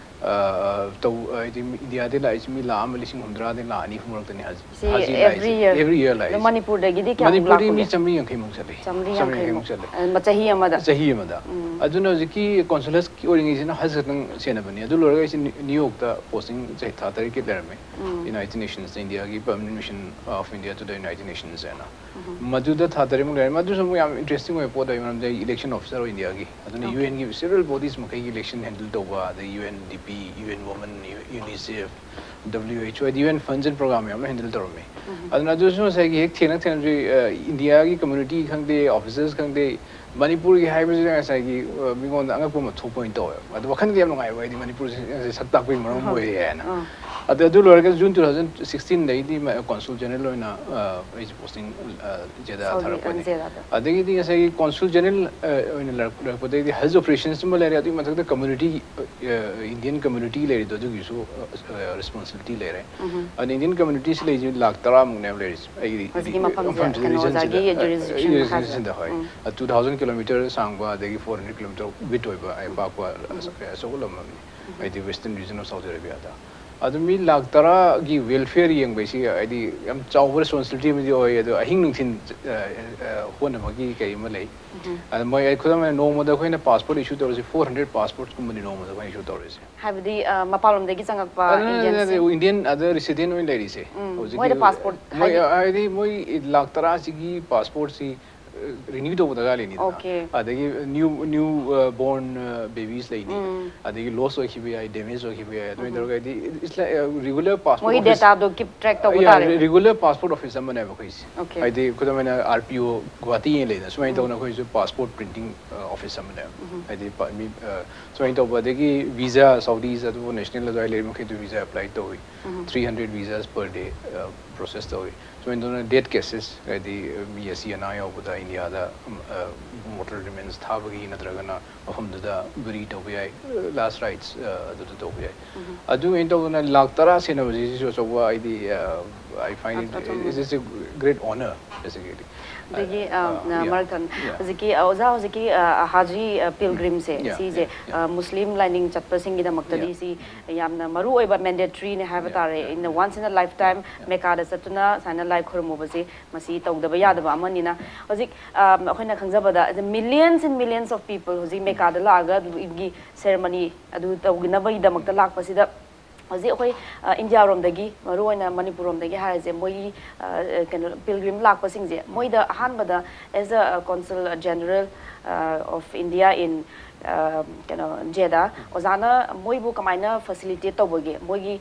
ꯑ, ꯇꯧ, ꯍꯥꯏꯗꯤ ꯃꯤ, ꯏꯟꯗꯤꯌꯥꯗꯩ ꯂꯥꯛꯏꯁꯤ ꯃꯤ ꯂꯥꯛ ꯑꯃ ꯂꯤꯁꯤꯡ ꯍꯨꯝꯗ꯭ꯔꯥꯗꯩ ꯂꯥꯛ ꯑꯅꯤ ꯐꯥꯎ ꯃꯔꯛꯇꯅꯤ ꯍꯧꯖꯤꯛ, ꯁꯤ ꯍꯧꯖꯤꯛ every ꯂꯥꯛꯏꯁꯦ꯫ year? Every year ꯂꯥꯛꯏꯁꯦ꯫ ꯑꯗꯣ ꯃꯅꯤꯄꯨꯔꯗꯒꯤꯗꯤ ꯀꯌꯥꯃꯨꯛ ꯃꯅꯤꯄꯨꯔꯗꯤ ꯃꯤ ꯂꯥꯛꯄꯒꯦ? ꯆꯥꯝꯃꯔꯤ ꯌꯥꯡꯈꯩꯃꯨꯛ ꯆꯠꯂꯤ꯫ ꯆꯥꯝꯃꯔꯤ ꯆꯥꯝꯃꯔꯤ ꯌꯥꯡꯈꯩꯃꯨꯛ꯫ ꯌꯥꯡꯈꯩꯃꯨꯛ ꯆꯠꯂꯤ꯫ ꯑ, ꯃ-, ꯆꯍꯤ ꯑꯃꯗ? ꯆꯍꯤ ꯑꯃꯗ꯫ ꯎꯝ꯫ ꯑꯗꯨꯅ ꯍꯧꯖꯤꯛꯀꯤ ꯀꯣꯟꯁꯨꯂꯦꯠꯀꯤ ꯑꯣꯏꯔꯤꯉꯩꯁꯤꯅ ꯍꯖ ꯈꯛꯇꯪ ꯁꯦꯟꯅꯕꯅꯤ꯫ ꯑꯗꯨ ꯂꯣꯏꯔꯒ ꯑꯩꯁꯦ ꯅ꯭ꯌꯨ, ꯅ꯭ꯌꯨ ꯌꯣꯔꯛꯇ ꯄꯣꯁꯇꯤꯡ ꯆꯍꯤ, ꯊꯥ ꯇꯔꯦꯠꯀꯤ ꯂꯩꯔꯝꯃꯤ꯫ ꯎꯝ꯫ United Nations, India ꯒꯤ Permanent Mission of India to the United Nations ꯍꯥꯏꯅ꯫ ꯎꯝ꯫ ꯃꯗꯨꯗ ꯊꯥ ꯇꯔꯦꯠꯃꯨꯛ ꯂꯩꯔꯝꯃꯤ꯫ ꯑꯗꯨꯁꯨ ꯑꯃꯨꯛ ꯌꯥꯝ ꯏꯟꯇꯔꯦꯁꯇꯤꯡ ꯑꯣꯏꯕ ꯄꯣꯠ ꯑꯣꯏ, ꯃꯔꯝꯗꯤ ꯑꯩ ꯏꯂꯦꯛꯁꯟ ꯑꯣꯐꯤꯁꯥꯔ ꯑꯣꯏ ꯏꯟꯗꯤꯌꯥꯒꯤ꯫ ꯑꯗꯨꯅ Okay. ꯌꯨ ꯑꯦꯟꯒꯤ several bodies ꯃꯈꯩꯒꯤ ꯏꯂꯦꯛꯁꯟ ꯍꯦꯟꯗꯜ ꯇꯧꯕ, ꯑꯗꯩ U N D P, U N women, UNICEF, W H O, ꯍꯥꯏꯗꯤ U N funds and programme ꯃꯌꯥꯝ ꯑꯃ ꯍꯦꯟꯗꯜ ꯇꯧꯔꯝꯃꯤ꯫ ꯎꯝ꯫ ꯑꯗꯨꯅ ꯑꯗꯨꯁꯨ ꯉꯁꯥꯏꯒꯤ ꯍꯦꯛ ꯊꯦꯡꯅ ꯊꯦꯡꯅꯕꯁꯤ, ꯑ, ꯏꯟꯗꯤꯌꯥꯒꯤ ꯀꯝꯃ꯭ꯌꯨꯅꯤꯇꯤ ꯈꯪꯗꯦ, ꯑꯣꯐꯤꯁꯔꯁ ꯈꯪꯗꯦ, ꯃꯅꯤꯄꯨꯔꯒꯤ ꯍꯥꯏꯕꯁꯤꯗ ꯉꯁꯥꯏꯒꯤ, ꯑ, ꯃꯤꯉꯣꯟꯗ ꯑꯉꯛꯄ ꯑꯃ ꯊꯣꯛꯄ ꯑꯣꯏꯅ ꯇꯧꯋꯦꯕ꯫ ꯑꯗꯣ ꯋꯥꯈꯜꯗꯤ ꯌꯥꯝ ꯅꯨꯡꯉꯥꯏꯕ, ꯍꯥꯏꯗꯤ ꯃꯅꯤꯄꯨꯔꯁꯦ ꯉꯁꯥꯏ ꯁꯛ ꯇꯥꯛꯄꯒꯤ ꯃꯔꯝ ꯑꯍ꯫ ꯑꯣꯏꯔꯦ ꯍꯥꯏꯅ꯫ ꯑꯥ꯫ ꯑꯗꯣ ꯑꯗꯨ ꯂꯣꯏꯔꯒ ꯖꯨꯟ ꯇꯨ ꯊꯥꯎꯖꯟ ꯁꯤꯛꯁꯇꯤꯟꯗꯒꯤꯗꯤ ꯃ-, ꯀꯣꯟꯁꯨꯜ ꯖꯦꯅꯔꯦꯜ ꯑꯣꯏꯅ, ꯑ, ꯑꯩꯁꯦ ꯄꯣꯁꯇꯤꯡ, ꯑ, ꯖꯦꯗꯥ ꯁꯥꯎꯗꯤ, ꯊꯥꯔꯛꯄꯅꯤ꯫ ꯑ, ꯖꯦꯗꯥꯗ꯫ ꯑꯗꯒꯤꯗꯤ ꯉꯁꯥꯏꯒꯤ ꯀꯣꯟꯁꯨꯜ ꯖꯦꯅꯔꯦꯜ, ꯑ, ꯑꯣꯏꯅ ꯂꯩꯔꯛ-, ꯂꯩꯔꯛꯄꯗꯒꯤꯗꯤ ꯍꯖ ꯑꯣꯄꯔꯦꯁꯟꯁ ꯑꯃ ꯂꯩꯔꯦ, ꯑꯗꯨꯒꯤ ꯃꯊꯛꯇ ꯀꯝꯃ꯭ꯌꯨꯅꯤꯇꯤ, ꯑ, ꯏꯟꯗꯤꯌꯟ ꯀꯝꯃ꯭ꯌꯨꯅꯤꯇꯤ ꯂꯩꯔꯤꯗꯣ ꯑꯗꯨꯒꯤꯁꯨ, ꯑ, ꯔꯦꯁꯄꯣꯟꯁꯤꯕꯤꯂꯤꯇꯤ ꯂꯩꯔꯦ꯫ ꯎꯝ꯫ ꯑꯗ ꯏꯟꯗꯤꯌꯟ ꯀꯝꯃ꯭ꯌꯨꯅꯤꯇꯤꯁꯤ ꯂꯩꯁꯤ ꯂꯥꯛ ꯇꯔꯥꯃꯨꯛꯅꯦꯕ ꯂꯩꯔꯤꯁꯦ ꯑꯩꯒꯤ ꯍꯧꯖꯤꯛꯀꯤ ꯃꯐꯝꯁꯦ, ꯃꯐꯝꯁꯤꯗ, ꯀꯩꯅꯣ, ꯑꯣꯖꯥꯒꯤ ꯔꯤꯖꯟꯁꯤꯗ, ꯖꯨꯔꯤꯁꯗꯤꯛꯁꯟ ꯑ, ꯃꯈꯥꯁꯤꯗ? ꯔꯤꯖꯟꯁꯤꯗ, ꯍꯣꯏ꯫ ꯎꯝ꯫ ꯑ, ꯇꯨ ꯊꯥꯎꯖꯟ ꯀꯤꯂꯣꯃꯤꯇꯔ ꯁꯥꯡꯕ, ꯑꯗꯒꯤ ꯐꯣꯔ ꯍꯟꯗ꯭ꯔꯦꯠ ꯀꯤꯂꯣꯃꯤꯇꯔ ꯋꯤꯗ ꯑꯣꯏꯕ, ꯑ, ꯄꯥꯛꯄ, ꯑ, ꯑꯆꯧꯕ ꯂꯝ ꯑꯃꯅꯤ꯫ ꯍꯥꯏꯗꯤ ꯋꯦꯁꯇꯔꯟ ꯔꯤꯖꯟ ꯑꯣꯐ ꯁꯥꯎꯗꯤ ꯑꯔꯦꯕꯤꯌꯥꯗ꯫ ꯑꯗꯨ ꯃꯤ ꯂꯥꯛ ꯇꯔꯥꯒꯤ ꯋꯦꯜꯐꯤꯌꯔ ꯌꯦꯡꯕꯩꯁꯤ ꯍꯥꯏꯗꯤ ꯌꯥꯝ ꯆꯥꯎꯕ ꯔꯦꯁꯄꯣꯟꯁꯤꯕꯤꯂꯤꯇꯤ ꯑꯃꯗꯤ ꯑꯣꯏ, ꯑꯗꯣ ꯑꯍꯤꯡ ꯅꯨꯡꯊꯤꯜ, ꯑ, ꯑ, ꯍꯣꯠꯅꯕꯒꯤ ꯀꯩ ꯑꯃ ꯂꯩ꯫ ꯎꯝ꯫ ꯑꯗ ꯃꯣꯏ, ꯑꯩ ꯈꯨꯗꯝ ꯑꯣꯏꯅ ꯅꯣꯡꯃꯗ ꯑꯩꯈꯣꯏꯅ ꯄꯥꯁꯄꯣꯔꯠ ꯏꯁꯨ ꯇꯧꯔꯤꯁꯤ ꯐꯣꯔ ꯍꯟꯗ꯭ꯔꯦꯠ ꯄꯥꯁꯄꯣꯔꯠꯀꯨꯝꯕꯅꯤ ꯅꯣꯡꯃꯗ ꯑꯩꯈꯣꯏꯅ ꯏꯁꯨ ꯇꯧꯔꯤꯁꯦ꯫ ꯍꯥꯏꯕꯗꯤ, ꯑ, ꯃꯄꯥꯟꯂꯣꯝꯗꯒꯤ ꯆꯪꯉꯛꯄ ꯑꯗꯨ ꯅꯠꯇꯦ, ꯏꯟꯗꯤꯌꯟꯁꯦ? ꯅꯠꯇꯦ, ꯏꯟꯗꯤꯌꯟ ꯑꯗ ꯔꯤꯁꯤꯗꯦꯟ ꯑꯣꯏꯅ ꯂꯩꯔꯤꯁꯦ꯫ ꯎꯝ, ꯍꯧꯖꯤꯛꯀꯤ ꯃꯣꯏꯗ ꯄꯥꯁꯄꯣꯔꯠ ꯃꯣꯏ, ꯍꯥꯏꯗꯤ ꯍꯥꯏꯗꯤ ꯃꯣꯏ ꯂꯥꯛ ꯇꯔꯥꯁꯤꯒꯤ ꯄꯥꯁꯄꯣꯔꯠꯁꯤ, ꯑ, ꯔꯤꯅ꯭ꯌꯨ ꯇꯧꯕ ꯗꯔꯀꯥꯔ ꯂꯩꯅꯤꯗꯅ꯫ Okay. ꯑꯗꯒꯤ ꯅ꯭ꯌꯨ, ꯅ꯭ꯌꯨ, ꯑ, ꯕꯣꯔꯟ, ꯑ, ꯕꯦꯕꯤꯁ ꯂꯩꯅꯤ꯫ ꯎꯝ꯫ ꯑꯗꯒꯤ ꯂꯣꯁ ꯑꯣꯏꯈꯤꯕ ꯌꯥꯏ, ꯗꯦꯃꯦꯖ ꯑꯣꯏꯈꯤꯕ ꯌꯥꯏ꯫ ꯑꯗꯨꯃꯥꯏꯅ ꯎꯝ꯫ ꯇꯧꯔꯒ ꯍꯥꯏꯗꯤ, it's like, ꯑ, ꯔꯤꯒꯨꯂꯔ ꯄꯥꯁꯄꯣꯔꯠ ꯃꯣꯏꯒꯤ ꯑꯣꯐꯤꯁ, ꯗꯦꯇꯥꯗꯣ ꯀꯤꯞ ꯇ꯭ꯔꯦꯛ ꯇꯧꯕ ꯌꯥ, ꯇꯥꯔꯦ꯫ ꯔꯤ-, ꯔꯤꯒꯨꯂꯔ ꯄꯥꯁꯄꯣꯔꯠ ꯑꯣꯐꯤꯁ ꯑꯃꯅꯦꯕ ꯑꯩꯈꯣꯏꯁꯦ꯫ Okay. ꯍꯥꯏꯗꯤ ꯈꯨꯗꯝ ꯑꯣꯏꯅ ꯑꯥꯔ ꯄꯤ ꯑꯣ ꯒꯨꯋꯥꯍꯥꯇꯤ ꯂꯩꯗꯅ, ꯁꯨꯃꯥꯏꯅ ꯎꯝ꯫ ꯇꯧꯅ ꯑꯩꯈꯣꯏꯁꯨ ꯄꯥꯁꯄꯣꯔꯠ ꯄ꯭ꯔꯤꯟꯇꯤꯡ, ꯑ, ꯑꯣꯐꯤꯁ ꯑꯃꯅꯦꯕ꯫ ꯎꯝ꯫ ꯍꯥꯏꯗꯤ ꯄ-, ꯃꯤ, ꯑ, ꯁꯨꯃꯥꯏꯅ ꯇꯧꯕ, ꯑꯗꯒꯤ ꯚꯤꯖꯥ, ꯁꯥꯎꯗꯤꯁ ꯑꯗꯨꯕꯨ ꯅꯦꯁꯅꯦꯜ ꯑꯗꯨꯋꯥꯏ ꯂꯩꯔꯤ ꯃꯈꯩꯗꯨ ꯚꯤꯖꯥ ꯑꯦꯄ꯭ꯂꯥꯏ ꯇꯧꯏ꯫ ꯎꯝ꯫ Three hundred visas per day, ꯑ, ꯄ꯭ꯔꯣꯁꯦꯁ ꯇꯧꯏ꯫ ꯁꯨꯃꯥꯏꯅ ꯇꯧꯗꯅ ꯗꯦꯠ ꯀꯦꯁꯦꯁ, ꯍꯥꯏꯗꯤ, ꯑ, ꯃꯤ ꯑꯁꯤ ꯑꯅꯥ ꯌꯥꯎꯕꯗ ꯏꯟꯗꯤꯌꯥꯗ, ꯎꯝ, ꯑ, ꯃꯣꯔꯇꯦꯜ ꯔꯤꯃꯦꯟꯁ ꯊꯥꯕꯒꯤ ꯅꯠꯇ꯭ꯔꯒꯅ ꯃꯐꯝꯗꯨꯗ ꯕꯨꯔꯤ ꯇꯧꯕ ꯌꯥꯏ, ꯂꯥꯁ ꯔꯥꯏꯠꯁ, ꯑ, ꯑꯗꯨꯗ ꯇꯧꯕ ꯌꯥꯏ꯫ ꯎꯝ꯫ ꯑꯗꯨꯃꯥꯏꯅ ꯇꯧꯗꯅ ꯂꯥꯛ ꯇꯔꯥ ꯁꯦꯟꯅꯕꯁꯤꯁꯨ ꯑꯆꯧꯕ, ꯍꯥꯏꯗꯤ, ꯑ, I find it, it is a great honor, basically. ꯑꯗꯒꯤ ꯃꯔꯛ ꯊꯟ ꯍꯧꯖꯤꯛꯀꯤ ꯑꯣꯖꯥ ꯍꯧꯖꯤꯛꯀꯤ ꯍꯥꯖꯤ ꯄꯤꯜꯒ꯭ꯔꯤꯝꯁꯦ ꯁꯤꯁꯦ ꯃꯨꯁꯂꯤꯝ ꯂꯥꯏꯅꯤꯡ ꯆꯠꯄꯁꯤꯡꯒꯤꯗꯃꯛꯇꯗꯤ ꯁꯤ ꯌꯥꯝꯅ ꯃꯔꯨ ꯑꯣꯏꯕ ꯃꯦꯟꯗꯦꯇ꯭ꯔꯤꯅꯦ ꯍꯥꯏꯕ ꯇꯥꯔꯦ꯫ In the once in a lifetime ꯃꯦꯀꯥꯗ ꯆꯠꯇꯨꯅ ꯁꯨꯃꯥꯏꯅ ꯂꯥꯏ ꯈꯨꯔꯨꯝꯃꯨꯕꯁꯤ ꯃꯁꯤ ꯇꯧꯗꯕ ꯌꯥꯗꯕ ꯑꯃꯅꯤꯅ ꯍꯧꯖꯤꯛ ꯑꯩꯈꯣꯏꯅ ꯈꯪꯖꯕꯗ millions and millions of people ꯍꯧꯖꯤꯛ ꯃꯦꯀꯥꯗ ꯂꯥꯛꯑꯒ ꯑꯗꯨꯒꯤ ꯁꯦꯔꯃꯅꯤ ꯑꯗꯨ ꯇꯧꯅꯕꯒꯤꯗꯃꯛꯇ ꯂꯥꯛꯄꯁꯤꯗ ꯍꯧꯖꯤꯛ ꯑꯩꯈꯣꯏ ꯏꯟꯗꯤꯌꯥꯔꯣꯝꯗꯒꯤ ꯃꯔꯨꯑꯣꯏꯅ ꯃꯅꯤꯄꯨꯔꯔꯣꯝꯗꯒꯤ ꯍꯥꯏꯔꯤꯁꯦ ꯃꯣꯏꯒꯤ ꯀꯩꯅꯣ ꯄꯤꯜꯒ꯭ꯔꯤꯝ ꯂꯥꯛꯄꯁꯤꯡꯁꯦ ꯃꯣꯏꯗ ꯑꯍꯥꯟꯕꯗ as a consul general of India in ꯀꯩꯅꯣ ꯖꯦꯗꯥ ꯑꯣꯖꯥꯅ ꯃꯣꯏꯕꯨ ꯀꯃꯥꯏꯅ ꯐꯦꯁꯤꯂꯤꯇꯦꯠ ꯇꯧꯕꯒꯦ? ꯃꯣꯏꯒꯤ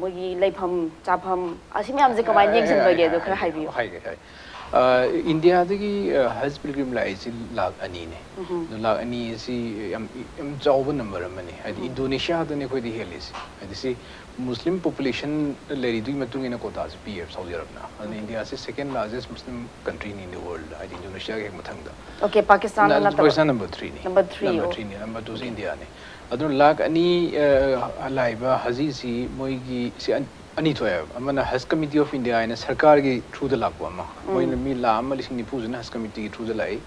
ꯃꯣꯏꯒꯤ ꯂꯩꯐꯝ ꯆꯥꯐꯝ ꯑꯁꯤ ꯃꯌꯥꯝꯁꯦ ꯀꯃꯥꯏꯅ ꯌꯦꯡꯁꯤꯟꯕꯒꯦ ꯑꯗꯣ ꯈꯔ ꯍꯥꯏꯕꯤꯌꯨ꯫ ꯍꯥꯏꯒꯦ ꯍꯥꯏ꯫ ꯏꯟꯗꯤꯌꯥꯗꯒꯤ ꯍꯖ ꯄꯤꯜꯒ꯭ꯔꯤꯝ ꯂꯥꯛꯏꯁꯤ ꯂꯥꯛ ꯑꯅꯤꯅꯦ꯫ ꯑꯗꯣ ꯂꯥꯛ ꯑꯅꯤ ꯑꯁꯤ ꯌꯥꯝ ꯌꯥꯝ ꯆꯥꯎꯕ ꯅꯝꯕꯔ ꯑꯃꯅꯤ꯫ ꯍꯥꯏꯗꯤ ꯏꯟꯗꯣꯅꯦꯁꯤꯌꯥꯗꯅꯤ ꯑꯩꯈꯣꯏꯗꯤ ꯍꯦꯜꯂꯤꯁꯦ꯫ ꯍꯥꯏꯗꯤ ꯁꯤ ꯃꯨꯁꯂꯤꯝ ꯄꯣꯄꯨꯂꯦꯁꯟ ꯂꯩꯔꯤꯗꯨꯒꯤ ꯃꯇꯨꯡ ꯏꯟꯅ ꯀꯣꯇꯥꯁꯦ ꯄꯤꯌꯦꯕ ꯁꯥꯎꯗꯤ ꯑꯔꯕꯅ꯫ ꯑꯗꯨꯅ ꯏꯟꯗꯤꯌꯥꯁꯦ second largest Muslim country in the world, ꯍꯥꯏꯗꯤ ꯏꯟꯗꯣꯅꯦꯁꯤꯌꯥꯒꯤ ꯍꯦꯛ ꯃꯊꯪꯗ꯫ ꯑꯣꯀꯦ, ꯄꯥꯀꯤꯁꯇꯥꯟꯅ ꯅꯠꯇꯕ꯫ Pakistan number threeꯅꯤ꯫ Number three, Number ꯑꯣ꯫ Threeꯅꯤ, number twoꯁꯦ ꯏꯟꯗꯤꯌꯥꯅꯤ꯫ ꯑꯗꯨꯅ ꯂꯥꯛ ꯑꯅꯤ ꯂꯥꯛꯏꯕ ꯍꯖꯤꯁꯤ ꯃꯣꯏꯒꯤ ꯁꯤ ꯑꯅꯤ ꯊꯣꯛꯑꯦꯕ꯫ ꯑꯃꯅ Haj Committee of India ꯍꯥꯏꯅ ꯁꯔꯀꯥꯔꯒꯤ throughꯗ ꯂꯥꯛꯄ ꯑꯃ, ꯃꯣꯏꯅ ꯃꯤ ꯂꯥꯛ ꯑꯃ ꯂꯤꯁꯤꯡ ꯅꯤꯐꯨꯁꯤꯅ Haj Committeeꯒꯤ throughꯗ ꯂꯥꯛꯏ꯫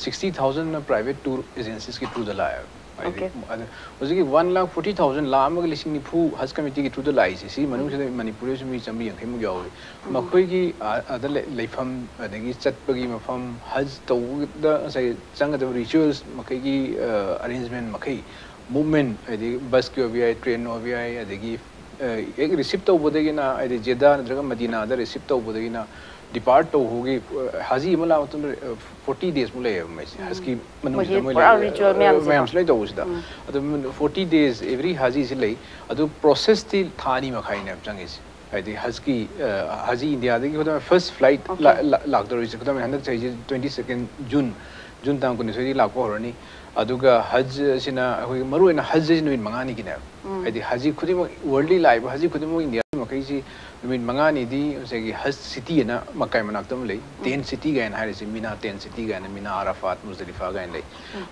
Sixty thousandꯅ private tour agenciesꯀꯤ throughꯗ ꯂꯥꯛꯑꯦꯕ꯫ ꯍꯥꯏꯗꯤ Okay. ꯑꯗ ꯍꯧꯖꯤꯛꯀꯤ one lakh forty thousand, ꯂꯥꯛ ꯑꯃꯒ ꯂꯤꯁꯤꯡ ꯅꯤꯐꯨ Haj Committeeꯒꯤ throughꯗ ꯂꯥꯛꯏꯁꯦ, ꯁꯤ ꯃꯅꯨꯡꯁꯤꯗ ꯃꯅꯤꯄꯨꯔꯗꯁꯨ ꯃꯤ ꯆꯥꯝꯃꯔꯤ ꯌꯥꯡꯈꯩꯃꯨꯛ ꯌꯥꯎꯔꯤ꯫ ꯃꯈꯣꯏꯒꯤ ꯑ-, ꯑꯗ ꯂꯩ-, ꯂꯩꯐꯝ, ꯑꯗꯒꯤ ꯆꯠꯄꯒꯤ ꯃꯐꯝ, ꯍꯖ ꯇꯧꯕꯗ ꯉꯁꯥꯏ ꯆꯪꯒꯗꯕ rituals ꯃꯈꯩꯒꯤ, ꯑ, arrangement ꯃꯈꯩ, movement, ꯍꯥꯏꯗꯤ busꯀꯤ ꯑꯣꯏꯕ ꯌꯥꯏ, train ꯑꯣꯏꯕ ꯌꯥꯏ, ꯑꯗꯒꯤ, ꯑ, ꯍꯦꯛ receive ꯇꯧꯕꯗꯒꯤꯅ, ꯍꯥꯏꯗꯤ ꯖꯦꯗꯥ ꯅꯠꯇ꯭ꯔꯒ ꯃꯗꯤꯅꯥꯗ receive ꯇꯧꯕꯗꯒꯤꯅ depart ꯇꯧꯕꯒꯤ, ꯑ, ꯍꯥꯖꯤ ꯑꯃ ꯂꯥꯛꯄ ꯃꯇꯝꯗ, ꯑ, forty days ꯃꯨꯛ ꯂꯩꯌꯦꯕ ꯃꯣꯏꯁꯦ꯫ ꯍꯖꯀꯤ ꯃꯅꯨꯡꯁꯤꯗ ꯃꯣꯏꯒꯤ ꯃꯣꯏ ꯄꯨꯔꯥ ꯂꯩ-, ritual ꯃꯌꯥꯝꯁꯦꯀꯣ꯫ ꯃꯌꯥꯝꯁꯨ ꯂꯣꯏ ꯇꯧꯕꯁꯤꯗ꯫ ꯑꯗꯨꯝ forty days every ꯍꯥꯖꯤꯁꯤ ꯂꯩ꯫ ꯑꯗꯨ processꯇꯤ ꯊꯥ ꯑꯅꯤ ꯃꯈꯥꯏꯅꯦꯕ ꯆꯪꯉꯤꯁꯦ꯫ ꯍꯥꯏꯗꯤ ꯍꯖꯀꯤ, ꯑ, ꯍꯥꯖꯤ ꯏꯟꯗꯤꯌꯥꯗꯒꯤ ꯈꯨꯗꯝ first flight Okay. ꯂꯥ-, ꯂꯥ-, ꯂꯥꯛꯇꯧꯔꯤꯁꯦ ꯈꯨꯗꯝ ꯍꯟꯗꯛ ꯆꯍꯤꯁꯦ twenty second June, June ꯇꯥꯡ ꯀꯨꯟꯅꯤꯊꯣꯏꯗꯒꯤ ꯂꯥꯛꯄ ꯍꯧꯔꯅꯤ꯫ ꯑꯗꯨꯒ ꯍꯖꯁꯤꯅ ꯑꯩꯈꯣꯏꯒꯤ ꯃꯔꯨꯑꯣꯏꯅ ꯍꯖꯁꯤ ꯅꯨꯃꯤꯠ ꯃꯉꯥꯅꯤꯒꯤꯅꯦꯕ꯫ ꯍꯥꯏꯗꯤ ꯍꯖꯤ ꯈꯨꯗꯤꯡꯃꯛ, ꯋꯥꯔꯜꯗꯂꯤ ꯂꯥꯛꯏꯕ ꯍꯖꯤ ꯈꯨꯗꯤꯡꯃꯛ ꯏꯟꯗꯤꯌꯥ ꯃꯈꯩꯁꯤ ꯅꯨꯃꯤꯠ ꯃꯉꯥꯅꯤꯗꯤ ꯉꯁꯥꯏꯒꯤ ꯍꯖ ꯁꯤꯇꯤ ꯑꯅ ꯃꯀꯥꯏ ꯃꯅꯥꯛꯇ ꯑꯃ ꯂꯩ꯫ ꯇꯦꯟ ꯁꯤꯇꯤ ꯀꯥꯏꯅ ꯍꯥꯏꯔꯤꯁꯤ, ꯃꯤꯅꯥ ꯇꯦꯟ ꯁꯤꯇꯤ ꯀꯥꯏꯅ, ꯃꯤꯅꯥ, ꯑꯔꯥꯐꯥꯠ, ꯃꯨꯖꯗꯂꯤꯐꯥ ꯀꯥꯏꯅ ꯂꯩ꯫